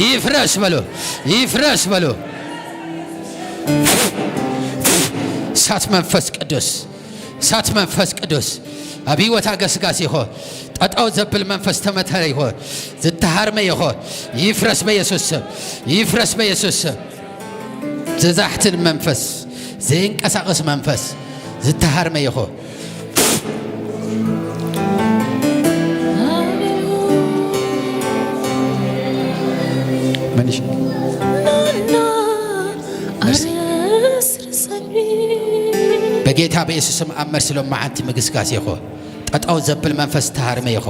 ይፍረስ በሎ። ይፍረስ በሎ። እሳት መንፈስ ቅዱስ፣ እሳት መንፈስ ቅዱስ ኣብ ህይወታ ገስጋስ ይኾ። ጠጠው ዘብል መንፈስ ተመተረ ይኾ። ዝተሃርመ ይኾ። ይፍረስ በኢየሱስ ስም። ይፍረስ በኢየሱስ ስም። ዝዛሕትል መንፈስ፣ ዘይንቀሳቀስ መንፈስ ዝተሃርመ ይኾ። መንሽ መርሲ። በጌታ በኢየሱስ ስም ኣብ መርሲ ሎም መዓንቲ ምግስጋስ ይኾ። ጠጠው ዘብል መንፈስ ተሃርመ ይኾ።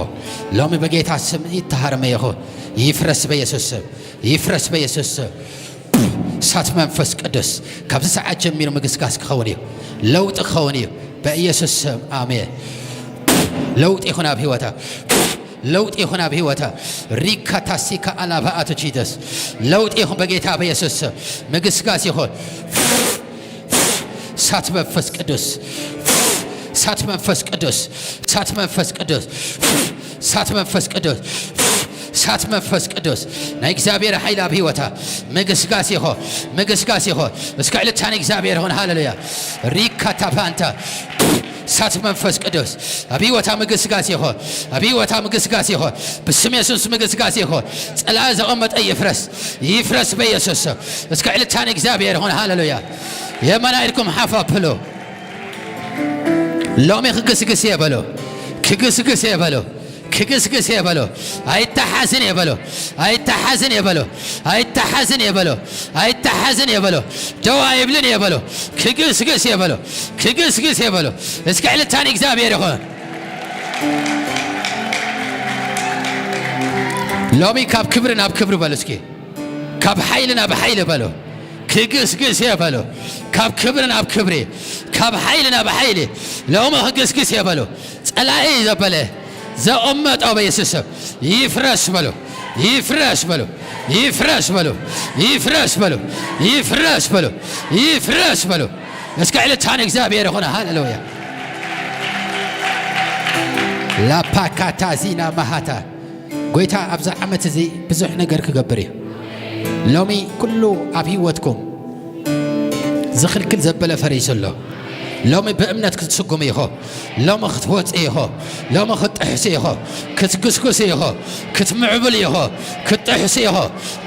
ሎሚ በጌታ ስም ተሃርመ ይኾ። ይፍረስ በኢየሱስ ስም። ይፍረስ በኢየሱስ ስም። እሳት መንፈስ ቅዱስ ካብዚ ሰዓት ጀሚሩ ምግስጋስ ክኸውን እዩ። ለውጢ ክኸውን እዩ። በኢየሱስ ስም ኣሜን። ለውጢ ይኹን ኣብ ህይወታ። ለውጢ ይኹን ኣብ ህይወታ። ሪካ ታሲካ ኣላባ ኣቶ ጂደስ። ለውጢ ይኹን በጌታ በኢየሱስ ስም። ምግስጋስ ይኹን። እሳት መንፈስ ቅዱስ። እሳት መንፈስ ቅዱስ። እሳት መንፈስ ቅዱስ። እሳት መንፈስ ቅዱስ። እሳት መንፈስ ቅዱስ። ናይ እግዚኣብሔር ሓይል ኣብ ህይወታ። ምግስጋስ ይኹን። ምግስጋስ ይኹን። እስከ ዕልታን እግዚኣብሔር ይኹን። ሃሌሉያ። ሪካ ታፓንታ። እሳት መንፈስ ቅዱስ ኣብ ህይወታ ምግስጋስ ይኹን። ኣብ ህይወታ ምግስጋስ ይኹን። ብስም የሱስ ምግስጋስ ይኹን። ጸላኢ ዘቐመጠ ይፍረስ። ይፍረስ በኢየሱስ ስም። እስከ ዕልታን እግዚኣብሔር ይኹን። ሃሌሉያ። የመና ኢድኩም ሓፍ ኣብሉ። ሎሚ ክግስግስ እየ በሎ። ክግስግስ እየ በሎ። ክግስግስ እየ በሎ። ኣይተሓዝን እየ በሎ። ኣይተሓዝን እየ በሎ። ኣይተሓዝን እየ በሎ። ኣይተሓዝን እየ በሎ። ደው ኣይብልን እየ በሎ። ክግስግስ እየ በሎ። ክግስግስ እየ በሎ። እስከ ዕልታን እግዚኣብሔር ይኹን። ሎሚ ካብ ክብሪ ናብ ክብሪ በሉ እስኪ። ካብ ሓይሊ ናብ ሓይሊ በሎ። ክግስግስ እየ በሎ። ካብ ክብሪ ናብ ክብሪ፣ ካብ ሓይሊ ናብ ሓይሊ ሎሚ ክግስግስ እየ በሎ። ጸላኢ ዘበለ ዘቐመጦ በኢየሱስ ስም ይፍረስ በሎ። ይፍረስ በሎ። ይፍረስ በሎ። ይፍረስ በሎ። ይፍረስ በሎ። ይፍረስ በሎ። እስከ ዕልታን እግዚኣብሔር ይኹን። ሃሌሉያ። ላፓካታ ዚና ማሃታ ጎይታ ኣብዚ ዓመት እዚ ብዙሕ ነገር ክገብር እዩ። ሎሚ ኩሉ ኣብ ህይወትኩም ዝኽልክል ዘበለ ፈሪሱ ኣሎ። ሎሚ ብእምነት ክትስጉሙ ኢኹ። ሎሚ ክትወጽኡ ኢኹ። ሎሚ ክትጥሕሱ ኢኹ። ክትግስግሱ ኢኹ። ክትምዕብሉ ኢኹ። ክትጥሕሱ ኢኹ።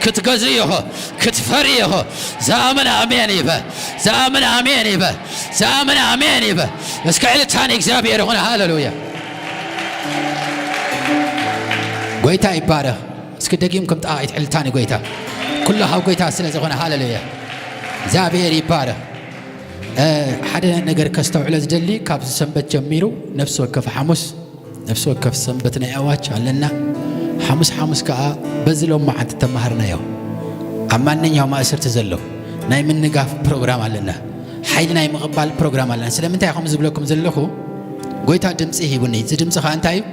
ክትገዝኡ ኢኹ። ክትፈርዩ ኢኹ። ዝኣምን ኣሜን ይበል። ዝኣምን ኣሜን ይበል። ዝኣምን ኣሜን ይበል። እስከ ዕልታን እግዚኣብሔር ይኹን። ሃሌሉያ። ጎይታ ይባረኽ። እስኪ ደጊምኩም ጣ ይትዕልታኒ ጎይታ። ኩሉ ካብ ጎይታ ስለ ዝኾነ ሃሌሉያ። እግዚኣብሔር ይባረኽ። እ፣ ሓደ ነገር ከስተውዕሎ ዝደሊ ካብዚ ሰንበት ጀሚሩ ነፍሲ ወከፍ ሓሙስ፣ ነፍሲ ወከፍ ሰንበት ናይ ኣዋጅ ኣለና። ሓሙስ ሓሙስ ከኣ በዚ ሎም መዓልቲ ተማሃርናዮ። ኣብ ማንኛውም ማእሰርቲ ዘሎ ናይ ምንጋፍ ፕሮግራም ኣለና። ሓይሊ ናይ ምቕባል ፕሮግራም ኣለና። ስለምንታይ ከምኡ ዝብለኩም ዘለኹ? ጎይታ ድምጺ ሂቡኒ። እዚ ድምጺ ከኣ እንታይ እዩ?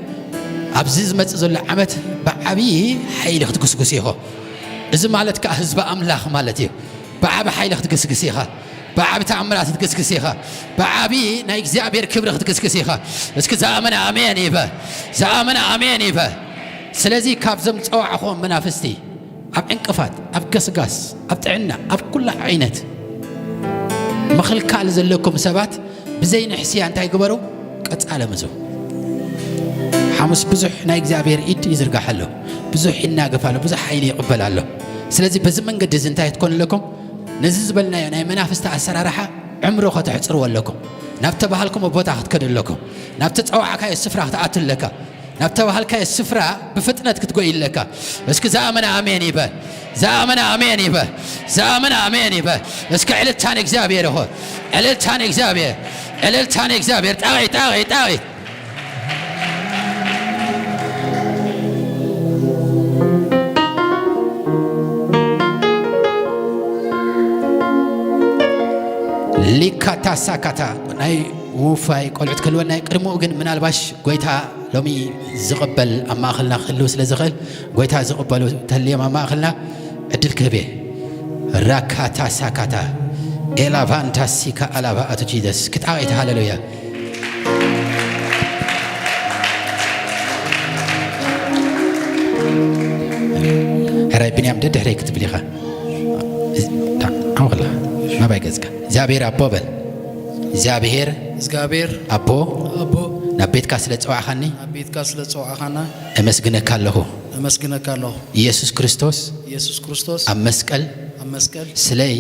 ኣብዚ ዝመጽእ ዘሎ ዓመት ብዓብዪ ሓይሊ ክትጉስጉስ ኢኹ። እዚ ማለት ከኣ ህዝቢ ኣምላኽ ማለት እዩ። ብዓቢ ሓይሊ ክትግስግስ ኢኻ። ብዓቢ ተኣምራት ክትግስግስ ኢኻ። ብዓቢ ናይ እግዚኣብሔር ክብሪ ክትግስግስ ኢኻ። እስኪ ዝኣመነ ኣሜን ይበል። ዝኣመነ ኣሜን ይበል። ስለዚ ካብዞም ዝጸዋዕኹዎም መናፍስቲ ኣብ ዕንቅፋት፣ ኣብ ገስጋስ፣ ኣብ ጥዕና፣ ኣብ ኩሉ ዓይነት ምኽልካል ዘለኩም ሰባት ብዘይ ንሕስያ እንታይ ግበሩ? ቀጻለምዙ። ሓሙስ ብዙሕ ናይ እግዚኣብሔር ኢድ ይዝርጋሕ ኣሎ፣ ብዙሕ ይናገፍ ኣሎ፣ ብዙሕ ሓይሊ ይቕበል ኣሎ። ስለዚ በዚ መንገዲ እዚ እንታይ ትኮኑ ኣለኩም? ነዚ ዝበልናዮ ናይ መናፍስቲ ኣሰራርሓ ዕምሮ ከተሕጽርዎ ኣለኩም። ናብ ተባሃልኩሞ ቦታ ክትከዱ ኣለኩም። ናብ ተጸዋዕካዮ ስፍራ ክትኣቱ ኣለካ። ናብ ተባሃልካዮ ስፍራ ብፍጥነት ክትጎይ ኣለካ። እስኪ ዝኣመነ ኣሜን ይበል። ዝኣመነ ኣሜን ይበል። ዝኣመነ ኣሜን ይበል። እስኪ ዕልልታ ንእግዚኣብሔር ይኹን። ዕልልታ ንእግዚኣብሔር። ዕልልታ ንእግዚኣብሔር። ጣቒት፣ ጣቒት፣ ጣቒት። ሊካታ ሳካታ ናይ ውፋይ ቆልዑት ክህልወና እዩ። ቅድሚኡ ግን ምናልባሽ ጎይታ ሎሚ ዝቕበል ኣብ ማእኸልና ክህልው ስለ ዝኽእል፣ ጎይታ ዝቕበሉ ተልዮም ኣብ ማእኸልና ዕድል ክህብ እየ። ራካታ ሳካታ ኤላቫንታ ሲካ ኣላባ ኣቶ ጂዘስ ክጣቒት ሃሌሉያ። ሕራይ ብንያም ደድሕረይ ክትብል ኢኻ። ዓምኽላ ናባይ ገጽካ። እግዚኣብሔር ኣቦ በል። እግዚኣብሔር እግዚኣብሔር ኣቦ ኣቦ ናብ ቤትካ ስለ ዝጸዋዕኻኒ ናብ ቤትካ ስለ ዝጸዋዕኻና እመስግነካ ኣለኹ። እመስግነካ ኣለኹ። ኢየሱስ ክርስቶስ ኢየሱስ ክርስቶስ ኣብ መስቀል ኣብ መስቀል ስለይ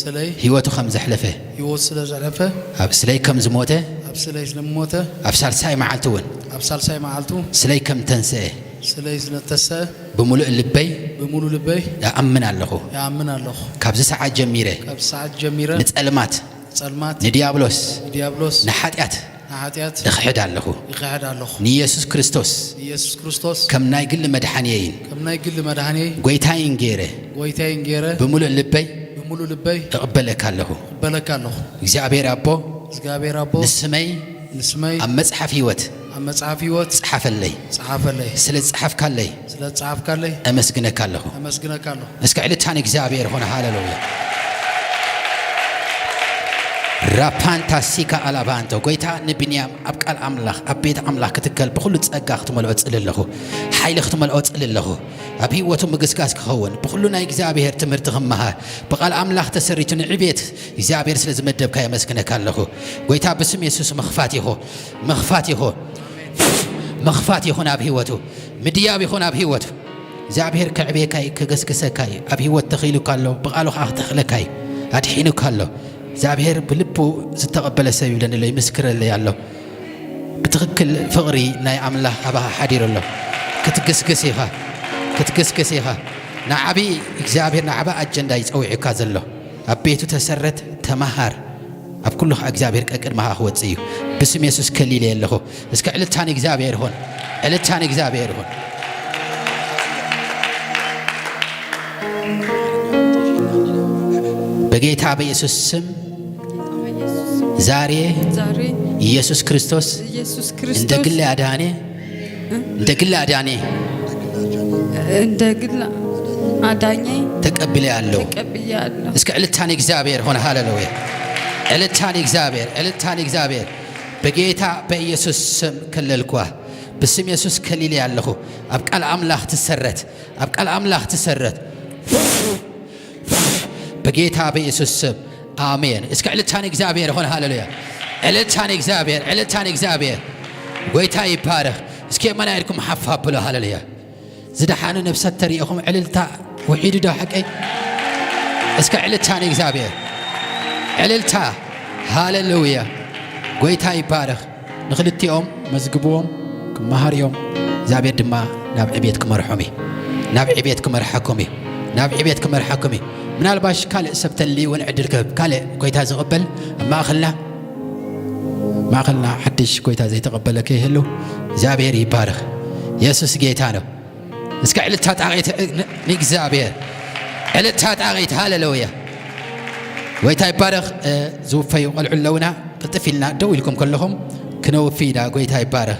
ስለይ ህይወቱ ከም ዘሕለፈ ህይወቱ ስለ ዘሕለፈ ኣብ ስለይ ከም ዝሞተ ኣብ ስለይ ስለ ዝሞተ ኣብ ሳልሳይ መዓልቲ እውን ኣብ ሳልሳይ መዓልቱ ስለይ ከም ተንስአ ስለይ ዝነተሰ ብምሉእ ልበይ ብምሉእ ልበይ ይኣምን ኣለኹ። ይኣምን ኣለኹ። ካብዚ ሰዓት ጀሚረ ካብዚ ሰዓት ጀሚረ ንጸልማት ጸልማት ንዲያብሎስ ንዲያብሎስ ንሓጢኣት ንሓጢኣት እኽሕድ ኣለኹ። ይኽሕድ ኣለኹ። ንኢየሱስ ክርስቶስ ኢየሱስ ክርስቶስ ከም ናይ ግሊ መድሓንየይን ከም ናይ ግሊ መድሓንየይ ጎይታይን ገይረ ጎይታይን ገይረ ብምሉእ ልበይ ብምሉእ ልበይ እቕበለካ ኣለኹ። እቕበለካ ኣለኹ። እግዚኣብሔር ኣቦ እግዚኣብሔር ኣቦ ንስመይ ንስመይ ኣብ መጽሓፍ ህይወት ኣብ መጽሓፍ ህይወት ጸሓፈለይ። ጸሓፈለይ። ስለ ዝጸሓፍካለይ ስለ ዝጸሓፍካለይ ኣመስግነካ ኣለኹ። ኣመስግነካ ኣለኹ። እስከ ዕልልታ ንእግዚኣብሔር ይኹን። ሃሌሉያ። ራፓንታ ሲካ ኣላባንቶ። ጎይታ ንብንያም ኣብ ቃል ኣምላኽ ኣብ ቤት ኣምላኽ ክትከል ብኹሉ ጸጋ ክትመልኦ ጽል ኣለኹ። ሓይሊ ክትመልኦ ጽል ኣለኹ። ኣብ ህይወቱ ምግስጋስ ክኸውን ብኹሉ ናይ እግዚኣብሔር ትምህርቲ ክመሃር ብቃል ኣምላኽ ተሰሪቱ ንዕቤት እግዚኣብሔር ስለ ዝመደብካ የመስግነካ ኣለኹ። ጎይታ ብስም የሱስ ምኽፋት ይኹ ምኽፋት ይኹ ምኽፋት ይኹን ኣብ ህይወቱ ምድያብ ይኹን ኣብ ህይወቱ እግዚኣብሔር ከዕቤካ እዩ፣ ከገስግሰካ እዩ። ኣብ ህይወት ተኺሉካ ኣሎ፣ ብቓሉ ኸዓ ክተኽለካ እዩ። ኣድሒኑካ ኣሎ። እግዚኣብሔር ብልቡ ዝተቐበለ ሰብ ይብለኒ ኣሎ፣ ይምስክረለይ ኣሎ። ብትኽክል ፍቕሪ ናይ ኣምላኽ ኣባኻ ሓዲሩ ኣሎ። ክትግስግስ ኢኻ፣ ክትግስግስ ኢኻ። ንዓቢ እግዚኣብሔር ንዓቢ ኣጀንዳ እዩ ጸዊዑካ ዘሎ። ኣብ ቤቱ ተሰረት፣ ተመሃር። ኣብ ኩሉ ኸዓ እግዚኣብሔር ቀቅድመኻ ክወጽእ እዩ። ብስም የሱስ ከሊለ ኣለኹ። እስከ ዕልልታ ንእግዚኣብሔር ይኹን። ዕልልታ ንእግዚኣብሔር ይኹን። በጌታ በኢየሱስ ስም ዛሬ ዛሬ ኢየሱስ ክርስቶስ ኢየሱስ እንደ ክርስቶስ ግል አዳኔ እንደ ግል አዳኔ እንደ ግል አዳኜ ተቀብያለሁ። ተቀብያለሁ። እስከ ዕልልታ ንእግዚኣብሔር ሆነ። ሃሌሉያ። ዕልልታ ንእግዚኣብሔር፣ ዕልልታ ንእግዚኣብሔር። በጌታ በኢየሱስ ስም ከለልኳ፣ ብስም የሱስ ከሊለ ኣለኹ። ኣብ ቃል ኣምላኽ ትሰረት፣ ኣብ ቃል ኣምላኽ ትሰረት። በጌታ በኢየሱስ ስም ኣሜን። እስከ ዕልልታ ንእግዚኣብሔር ይኹን። ሃሌሉያ። ዕልልታ ንእግዚኣብሔር፣ ዕልልታ ንእግዚኣብሔር። ጎይታ ይባረኽ። እስኪ የማና ኢድኩም ሓፍ ኣብሉ። ሃሌሉያ። ዝደሓኑ ነፍሳት ተሪኢኹም ዕልልታ ውሒዱ ዶ ሓቀይ? እስከ ዕልልታ ንእግዚኣብሔር። ዕልልታ። ሃሌሉያ። ጎይታ ይባረኽ። ንኽልቲኦም መዝግብዎም፣ ክመሃር እዮም። እግዚኣብሔር ድማ ናብ ዕቤት ክመርሖም እዩ። ናብ ዕቤት ክመርሐኩም እዩ። ናብ ዕቤት ክመርሐኩም እዩ። ምናልባሽ ካልእ ሰብ ተልዩ እውን ዕድል ክህብ፣ ካልእ ጎይታ ዝቕበል ኣብ ማእኸልና፣ ማእኸልና ሓድሽ ጎይታ ዘይተቐበለ ከይህሉ እግዚኣብሔር ይባረኽ። የሱስ ጌታ ነው። እስከ ዕልልታ ጣቒት ን-፣ ንእግዚኣብሔር። ዕልልታ ጣቒት፣ ሃሌሉያ። ጎይታ ይባረኽ። እ፣ ዝውፈዩ ቆልዑ ኣለውና። ቅልጥፍ ኢልና ደው ኢልኩም ከለኹም ክነውፊ ኢና። ጎይታ ይባረኽ።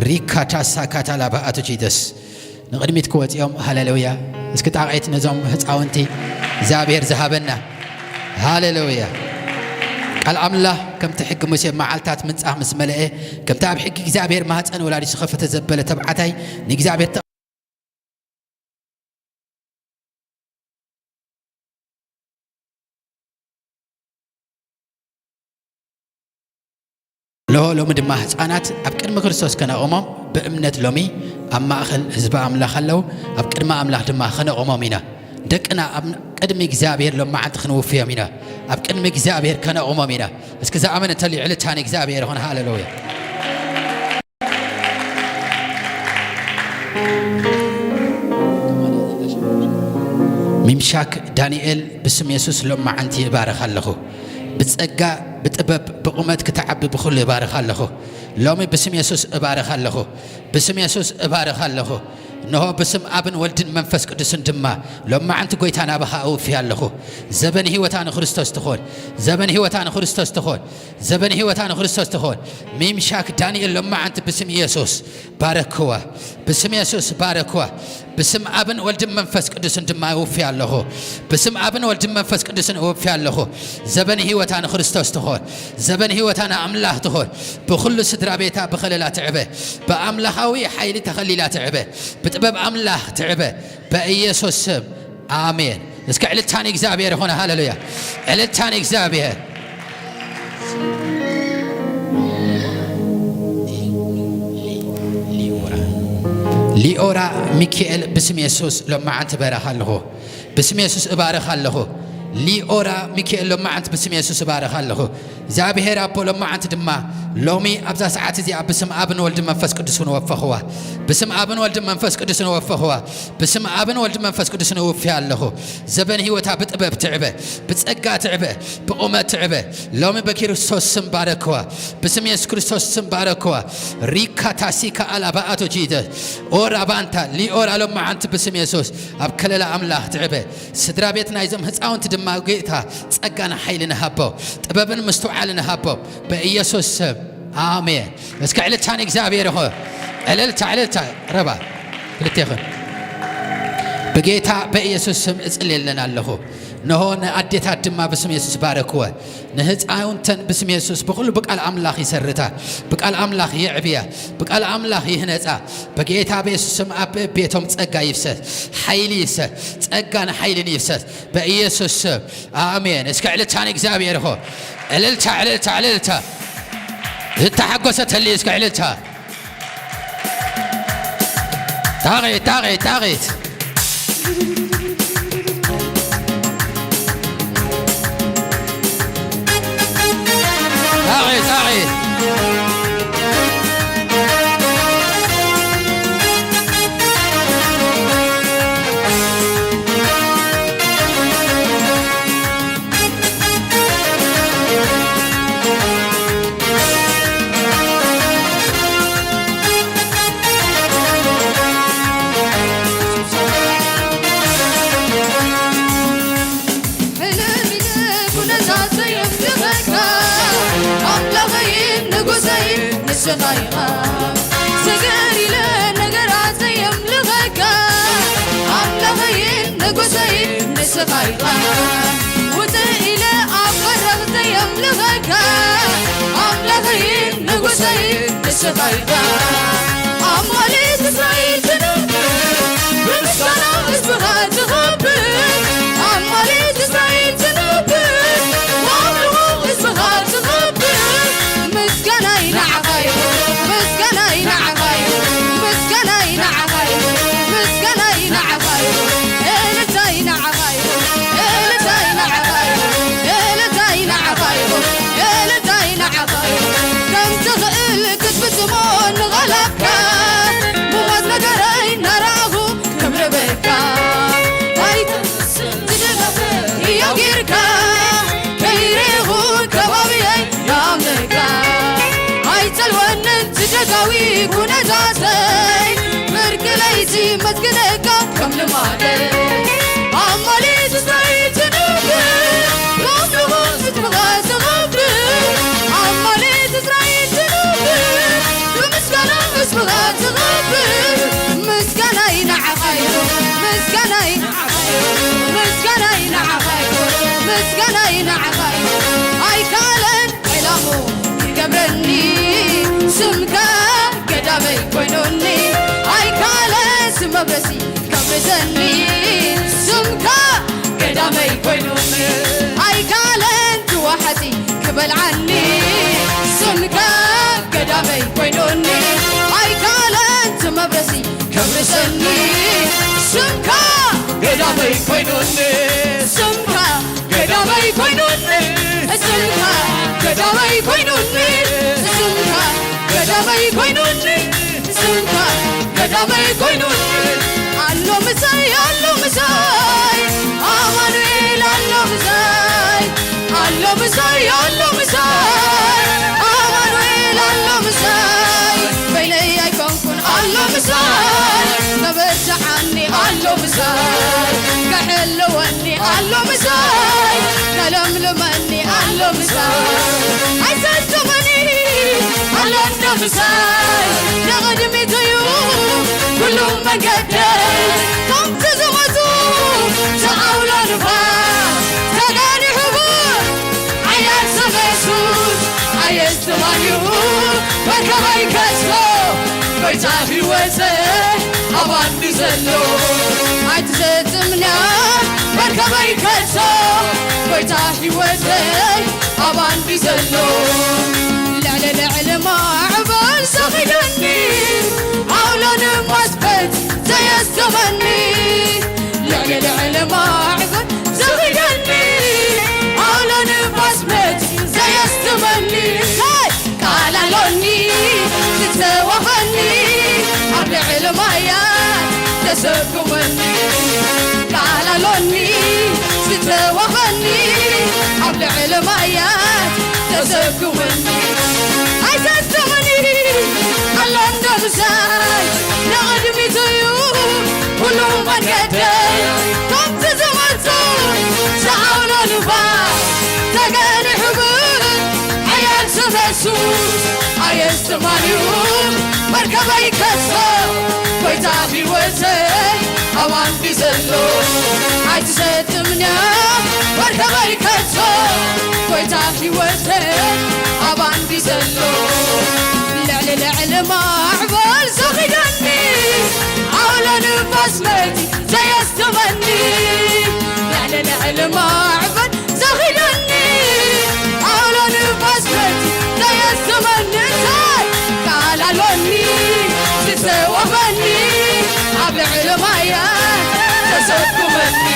ሪካታ ሳካታ ላባ ኣቶ ጂደስ ንቕድሚት ክወጽኦም። ሃሌሉያ። እስኪ ጣቕዒት ነዞም ህፃውንቲ እግዚኣብሔር ዝሃበና። ሃሌሉያ። ቃል ኣምላኽ ከምቲ ሕጊ ሙሴ መዓልታት ምንጻህ ምስ መለአ፣ ከምቲ ኣብ ሕጊ እግዚኣብሔር ማህፀን ወላዲቱ ዝኸፈተ ዘበለ ተብዓታይ ንእግዚኣብሔር ለሆ ሎሚ ድማ ህፃናት ኣብ ቅድሚ ክርስቶስ ከነቑሞም ብእምነት ሎሚ ኣብ ማእኸል ህዝቢ ኣምላኽ ኣለዉ። ኣብ ቅድሚ ኣምላኽ ድማ ከነቑሞም ኢና። ደቅና ኣብ ቅድሚ እግዚኣብሔር ሎም መዓልቲ ክንውፍዮም ኢና። ኣብ ቅድሚ እግዚኣብሔር ከነቑሞም ኢና። እስኪ ዝኣመነ እንተልዩ ዕልልታ ንእግዚኣብሔር ይኹን። ሃሌሉያ። ሚምሻክ ዳንኤል ብስም የሱስ ሎም መዓንቲ እባርኽ ኣለኹ። ብጸጋ፣ ብጥበብ፣ ብቑመት ክትዓቢ ብኹሉ እባርኽ ኣለኹ። ሎሚ ብስም የሱስ እባርኽ ኣለኹ። ብስም የሱስ እባርኽ ኣለኹ። እንሆ ብስም ኣብን ወልድን መንፈስ ቅዱስን ድማ ሎም መዓንቲ ጎይታ ናባኻ እውፊ ኣለኹ። ዘበን ህይወታ ንክርስቶስ ትኾን። ዘበን ህይወታ ንክርስቶስ ትኾን። ዘበን ህይወታ ንክርስቶስ ትኾን። ሚምሻክ ዳንኤል ሎም መዓንቲ ብስም ኢየሱስ ባረክዋ። ብስም የሱስ ባረክዋ። ብስም ኣብን ወልድን መንፈስ ቅዱስን ድማ እውፊ ኣለኹ። ብስም ኣብን ወልድን መንፈስ ቅዱስን እውፊ ኣለኹ። ዘበን ህይወታ ንክርስቶስ ትኾን። ዘበን ህይወታ ንኣምላኽ ትኾን። ብኹሉ ስድራ ቤታ ብኸለላ ትዕበ። ብኣምላኻዊ ሓይሊ ተኸሊላ ትዕበ። ብጥበብ ኣምላኽ ትዕበ። በኢየሱስ ስም ኣሜን። እስከ ዕልልታ ንእግዚኣብሔር ይኾነ። ሃሌሉያ። ዕልልታ ንእግዚኣብሔር። ሊኦራ ሚካኤል ብስም የሱስ ሎማዓንቲ እባርኽ ኣለኹ። ብስም የሱስ እባርኽ ኣለኹ። ሊኦራ ሚካኤል ሎማዓንቲ ብስም የሱስ እባርኽ ኣለኹ። እግዚኣብሔር ኣቦ ሎማዓንቲ ድማ ሎሚ ኣብዛ ሰዓት እዚኣ ብስም ኣብን ወልድን መንፈስ ቅዱስን ወፈኽዋ። ብስም ኣብን ወልድን መንፈስ ቅዱስን ወፈኽዋ። ብስም ኣብን ወልድን መንፈስ ቅዱስን እውፍያ ኣለኹ። ዘበን ህይወታ ብጥበብ ትዕበ፣ ብጸጋ ትዕበ፣ ብቑመት ትዕበ። ሎሚ በክርስቶስ ስም ባረክዋ። ብስም የሱስ ክርስቶስ ስም ባረክዋ። ሪካ ታሲካ ኣላባኣቶ ጂዘስ። ኦራ ባንታ ሊኦራ ሎማዓንቲ ብስም የሱስ ኣብ ከለላ ኣምላኽ ትዕበ። ስድራ ቤት ናይዞም ህፃውንቲ ድማ ጌታ ጸጋን ሓይልን ሃቦ፣ ጥበብን ምስትውዓልን ሃቦ። በኢየሱስ ስም ኣሜን። እስከ ዕልልታ ንእግዚኣብሔር ይኹን። ዕልልታ፣ ዕልልታ፣ ረባ ክልቴኽን። ብጌታ በኢየሱስ ስም እጽልየለን ኣለኹ። እንሆ ንኣዴታት ድማ ብስም የሱስ ባረክወ። ንህፃውንተን ብስም የሱስ ብኹሉ ብቃል ኣምላኽ ይሰርታ፣ ብቃል ኣምላኽ የዕብያ፣ ብቃል ኣምላኽ ይህነፃ። በጌታ በኢየሱስ ስም ኣብ ቤቶም ጸጋ ይፍሰስ፣ ሓይሊ ይፍሰስ፣ ጸጋን ሓይልን ይፍሰስ በኢየሱስ ስም ኣሜን። እስከ ዕልልታ ንእግዚኣብሔር ይኹን። ዕልልታ፣ ዕልልታ፣ ዕልልታ። ዝተሓጎሰ ተሊ እስከ ዕልልታ። ታቒት፣ ታቒት፣ ታቒት። ታቒት፣ ታቒት። ሕልም ኢለ ኩነታተይ የምልኸካ፣ ኣምላኸይን ንጉሰይን ንስኻ ኢኻ። ስግር ኢለ ነገራተይ የምልኸካ፣ ኣምላኸይን ንጉሰይን ንስኻ ኢኻ። ውፅእ ኢለ ኣብ መድረኽተይ የምልኸካ፣ ኣምላኸይን ንጉሰይን ንስኻ ኢኻ። ኣማሌት እስራኤል ትነብር፣ ብምስጋና ህዝብኻ ትኸብር። ኣማሌት እስራኤል ትነብር፣ ብኣምልኾ ህዝብኻ ትኸብር። ምስጋናይ ንዓኻ ይኹን፣ ምስጋናይ ንዓኻ ይኹን፣ ምስጋናይ ንዓኻ ይኹን፣ ምስጋናይ ንዓኻ ይኹን፣ እልልታይ ንዓኻ ይኹን፣ እልልታይ ንዓኻ ይኹን፣ እልልታይ ንዓኻ ይኹን፣ እልልታይ ንዓኻ ይኹን። ከም ትኽእል ክትፍጽሞ ንቓላትካ፣ ምዃን ነገረይ እናረኣኹ ከብርበካ። ኣይትንስን ትደገፍ ህያው ጌርካ፣ ከይሬኹ ከባብየይ ይኣምነካ። ኣይጸልወንን ትደጋዊ ኩነታተይ፣ ብርቂ ለይቲ መስግነካ ከም ልማደይ። ኣማሌት እስራኤል ትነብር፣ ብኣምልኾ ህዝብኻ ትኸብር። ኣማሌት እስራኤል ትነብር፣ ብምስጋና ህዝብኻ ትኸብር። ምስጋናይ ንዓኻ ይኹን፣ ምስጋናይ ንዓኻ ይኹን፣ ምስጋናይ ንዓኻ ይኹን፣ ምስጋናይ ንዓኻ ይኹን። ኣይከኣለን ዕላሙ ይገብረኒ፣ ስምካ ገዳመይ ኮይኑኒ። ኣይከኣለ ስም መብረሲ ከብርዘኒ፣ ስምካ ገዳመይ ኮይኑኒ። ኣይከኣለን ትዋሓቲ ክበልዓኒ፣ ስምካ ስምካ ገዳመይ ኮይኑኒ፣ ስምካ ገዳመይ ኮይኑኒ፣ ስምካ ገዳመይ ኮይኑኒ፣ ስምካ ገዳመይ ኮይኑኒ። ኣሎ ምሳይ፣ ኣሎ ምሳይ፣ ኣማኑኤል ኣሎ ምሳይ፣ ኣሎ ምሳይ፣ ኣሎ ምሳይ፣ ኣማኑኤል ኣሎ ምሳይ። በይነይ ኣይኮንኩን ኣሎ ምሳይ፣ ከበርትዓኒ ኣሎ ምሳይ፣ ከሕልወኒ ኣሎ ምሳይ፣ ከለምልመኒ ኣሎ ምሳይ። ኣይሰጥመኒ ኣሎ እንዶ ምሳይ፣ ንቕድሚት እዩ ኩሉ መንገደይ። ከምቲ ዝመጹ ዝዓውሎ ንፋስ ተጋኒሑ ብር ሓያል ስም የሱስ ኣየስትማንዩ መርከበይ ከሶ። ጎይታ ህይወተይ ኣብ ኣንዲ ዘሎ ኣይትሰጥምና መርከበይ ከሶ። ጎይታ ህይወተይ ኣብ ኣንዲ ዘሎ ልዕሊ ልዕሊ ማዕበል ዘኺደኒ ኣውሎ ንፋስ በት ዘየስጥመኒ። ልዕሊ ልዕሊ ማዕበል ዘኺደኒ ኣውሎ ንፋስ በት ዘየስጥመኒ። ቃል ኣሎኒ ዝተዋኸኒ ኣብ ልዕሊ ማያት ተሰጉመኒ። ቃል ኣሎኒ ዝተዋኸኒ ኣብ ልዕሊ ማያት ተሰጉመኒ። ኣይሰጥመኒ ኣሎ እንዶ ምሳይ፣ ንቕድሚት እዩ ኩሉ መንገደይ። ከምቲ ዝመጹ ዝዓውሎ ንፋስ ተገኒሑ ብር ሓያል ስም የሱስ ኣየስትማንዩ መርከበይ ከሶ። ጎይታ ህይወተይ ኣብ ኣንዲ ዘሎ ኣይትሰጥምንያ መርከበይ ከሶ። ጎይታ ህይወተይ ኣብ ኣንዲ ዘሎ ልዕሊ ልዕሊ ማዕበል ዘኺደኒ ኣውሎ ንፋስ መቲ ዘየስተመኒ። ልዕሊ ልዕሊ ማዕበል ዘኺደኒ ኣውሎ ንፋስ መቲ ዘየስተመኒ። እንታይ ቃል ኣሎኒ ዝተዋኸኒ ኣብ ልዕሊ ማያት ተሰጉመኒ።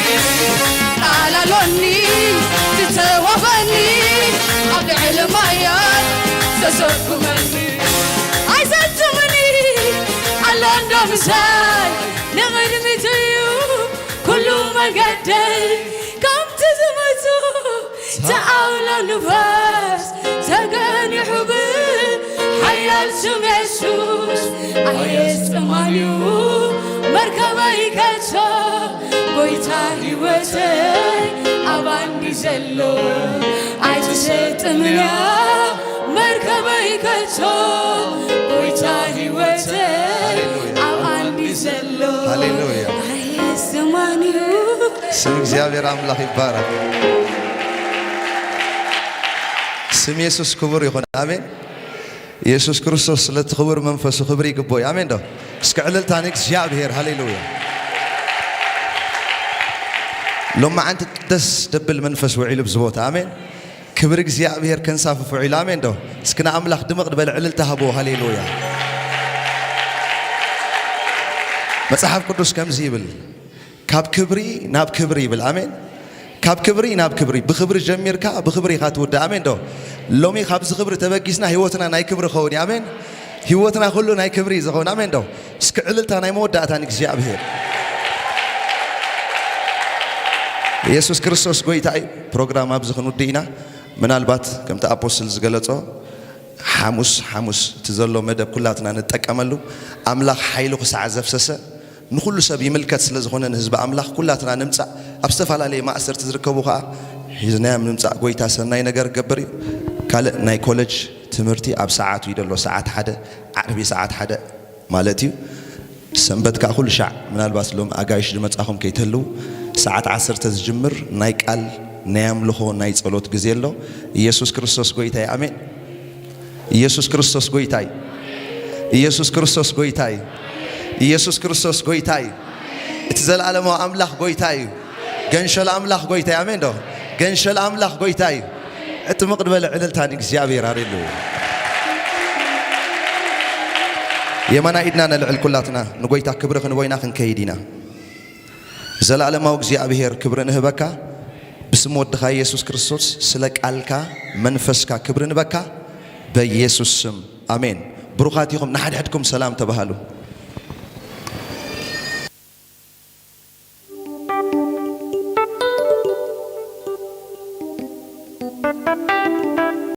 ቃል ኣሎኒ ዝተዋኸኒ ኣብ ልዕሊ ማያት ተሰጉመኒ። ኣይሰጥምኒ ኣሎ እንዶ ምሳይ ንቕድሚት እዩ ኩሉ መንገደይ። ከምቲ ዝመጹ ዝዓውሎ ንፋስ ተገኒሑ ብሓያል ስም የሱስ ኣየስጥማንዩ መርከበይ ከቶ። ጎይታ ህይወተይ ኣብ ኣንዲ ዘሎ ኣይትሰጥምያ መርከበይ ከቶ። ጎይታ ህይወተይ ኣብ ኣንዲ ዘሎ ሃሌሉያ። ኣየስጥማንዩ። ስም እግዚኣብሔር ኣምላኽ ይባረክ። ስም የሱስ ክቡር ይኹን። ኣሜን። የሱስ ክርስቶስ ስለቲ ክቡር መንፈሱ ክብሪ ይግቦ እዩ። ኣሜን ዶ? እስኪ ዕልልታ ንእግዚኣብሔር። ሃሌሉያ። ሎማዓንቲ ደስ ደብል መንፈስ ውዒሉ ብዚ ቦታ። ኣሜን። ክብሪ እግዚኣብሔር ከንሳፍፍ ውዒሉ። ኣሜን ዶ? እስኪ ንኣምላኽ ድምቕ ዝበለ ዕልልታ ሃቦ። ሃሌሉያ። መጽሓፍ ቅዱስ ከምዚ ይብል፣ ካብ ክብሪ ናብ ክብሪ ይብል። ኣሜን። ካብ ክብሪ ናብ ክብሪ፣ ብክብሪ ጀሚርካ ብክብሪ ኢኻ ትውዳእ። ኣሜን ዶ? ሎሚ ካብዚ ክብሪ ተበጊስና ህይወትና ናይ ክብሪ ክኸውን እዩ። ኣሜን። ህይወትና ኩሉ ናይ ክብሪ እዩ ዝኸውን። ኣሜን ዶ? እስኪ ዕልልታ ናይ መወዳእታ ንእግዚኣብሔር። ኢየሱስ ክርስቶስ ጎይታ እዩ። ፕሮግራም ኣብዚ ክንውድእ ኢና። ምናልባት ከምቲ ኣፖስትል ዝገለጾ ሓሙስ ሓሙስ እቲ ዘሎ መደብ ኩላትና ንጠቀመሉ። ኣምላኽ ሓይሉ ክሳዕ ዘፍሰሰ ንኹሉ ሰብ ይምልከት ስለ ዝኾነ ንህዝቢ ኣምላኽ ኩላትና ንምጻእ። ኣብ ዝተፈላለየ ማእሰርቲ ዝርከቡ ኸኣ ሒዝናዮም ንምጻእ። ጎይታ ሰናይ ነገር ክገብር እዩ። ካልእ ናይ ኮለጅ ትምህርቲ ኣብ ሰዓቱ እዩ ዘሎ። ሰዓት ሓደ ዓርቢ ሰዓት ሓደ ማለት እዩ። ሰንበት ከኣ ኩሉ ሻዕ ምናልባት ሎም ኣጋይሽ ዝመጻኹም ከይትህልዉ ሰዓት ዓሰርተ ዝጅምር ናይ ቃል ናይ ኣምልኾ ናይ ጸሎት ግዜ ኣሎ። ኢየሱስ ክርስቶስ ጎይታ እዩ። ኣሜን። ኢየሱስ ክርስቶስ ጎይታ እዩ። ኢየሱስ ክርስቶስ ጎይታ እዩ። ኢየሱስ ክርስቶስ ጎይታ እዩ። እቲ ዘለኣለማዊ ኣምላኽ ጎይታ እዩ። ገንሸል ኣምላኽ ጎይታ እዩ። ኣሜን ዶ? ገንሸል ኣምላኽ ጎይታ እዩ። ዕጥምቕ ዝበለ ዕልልታ ንእግዚኣብሔር። ሃሌሉያ። የማና ኢድና ነልዕል ኩላትና ንጎይታ ክብሪ ክንቦ ኢና ክንከይድ ኢና። ዘላለማዊ እግዚኣብሔር ክብሪ ንህበካ። ብስም ወድኻ ኢየሱስ ክርስቶስ ስለ ቃልካ መንፈስካ ክብሪ ንበካ በኢየሱስ ስም ኣሜን። ብሩኻት ኢኹም። ንሓድሕድኩም ሰላም ተባሃሉ።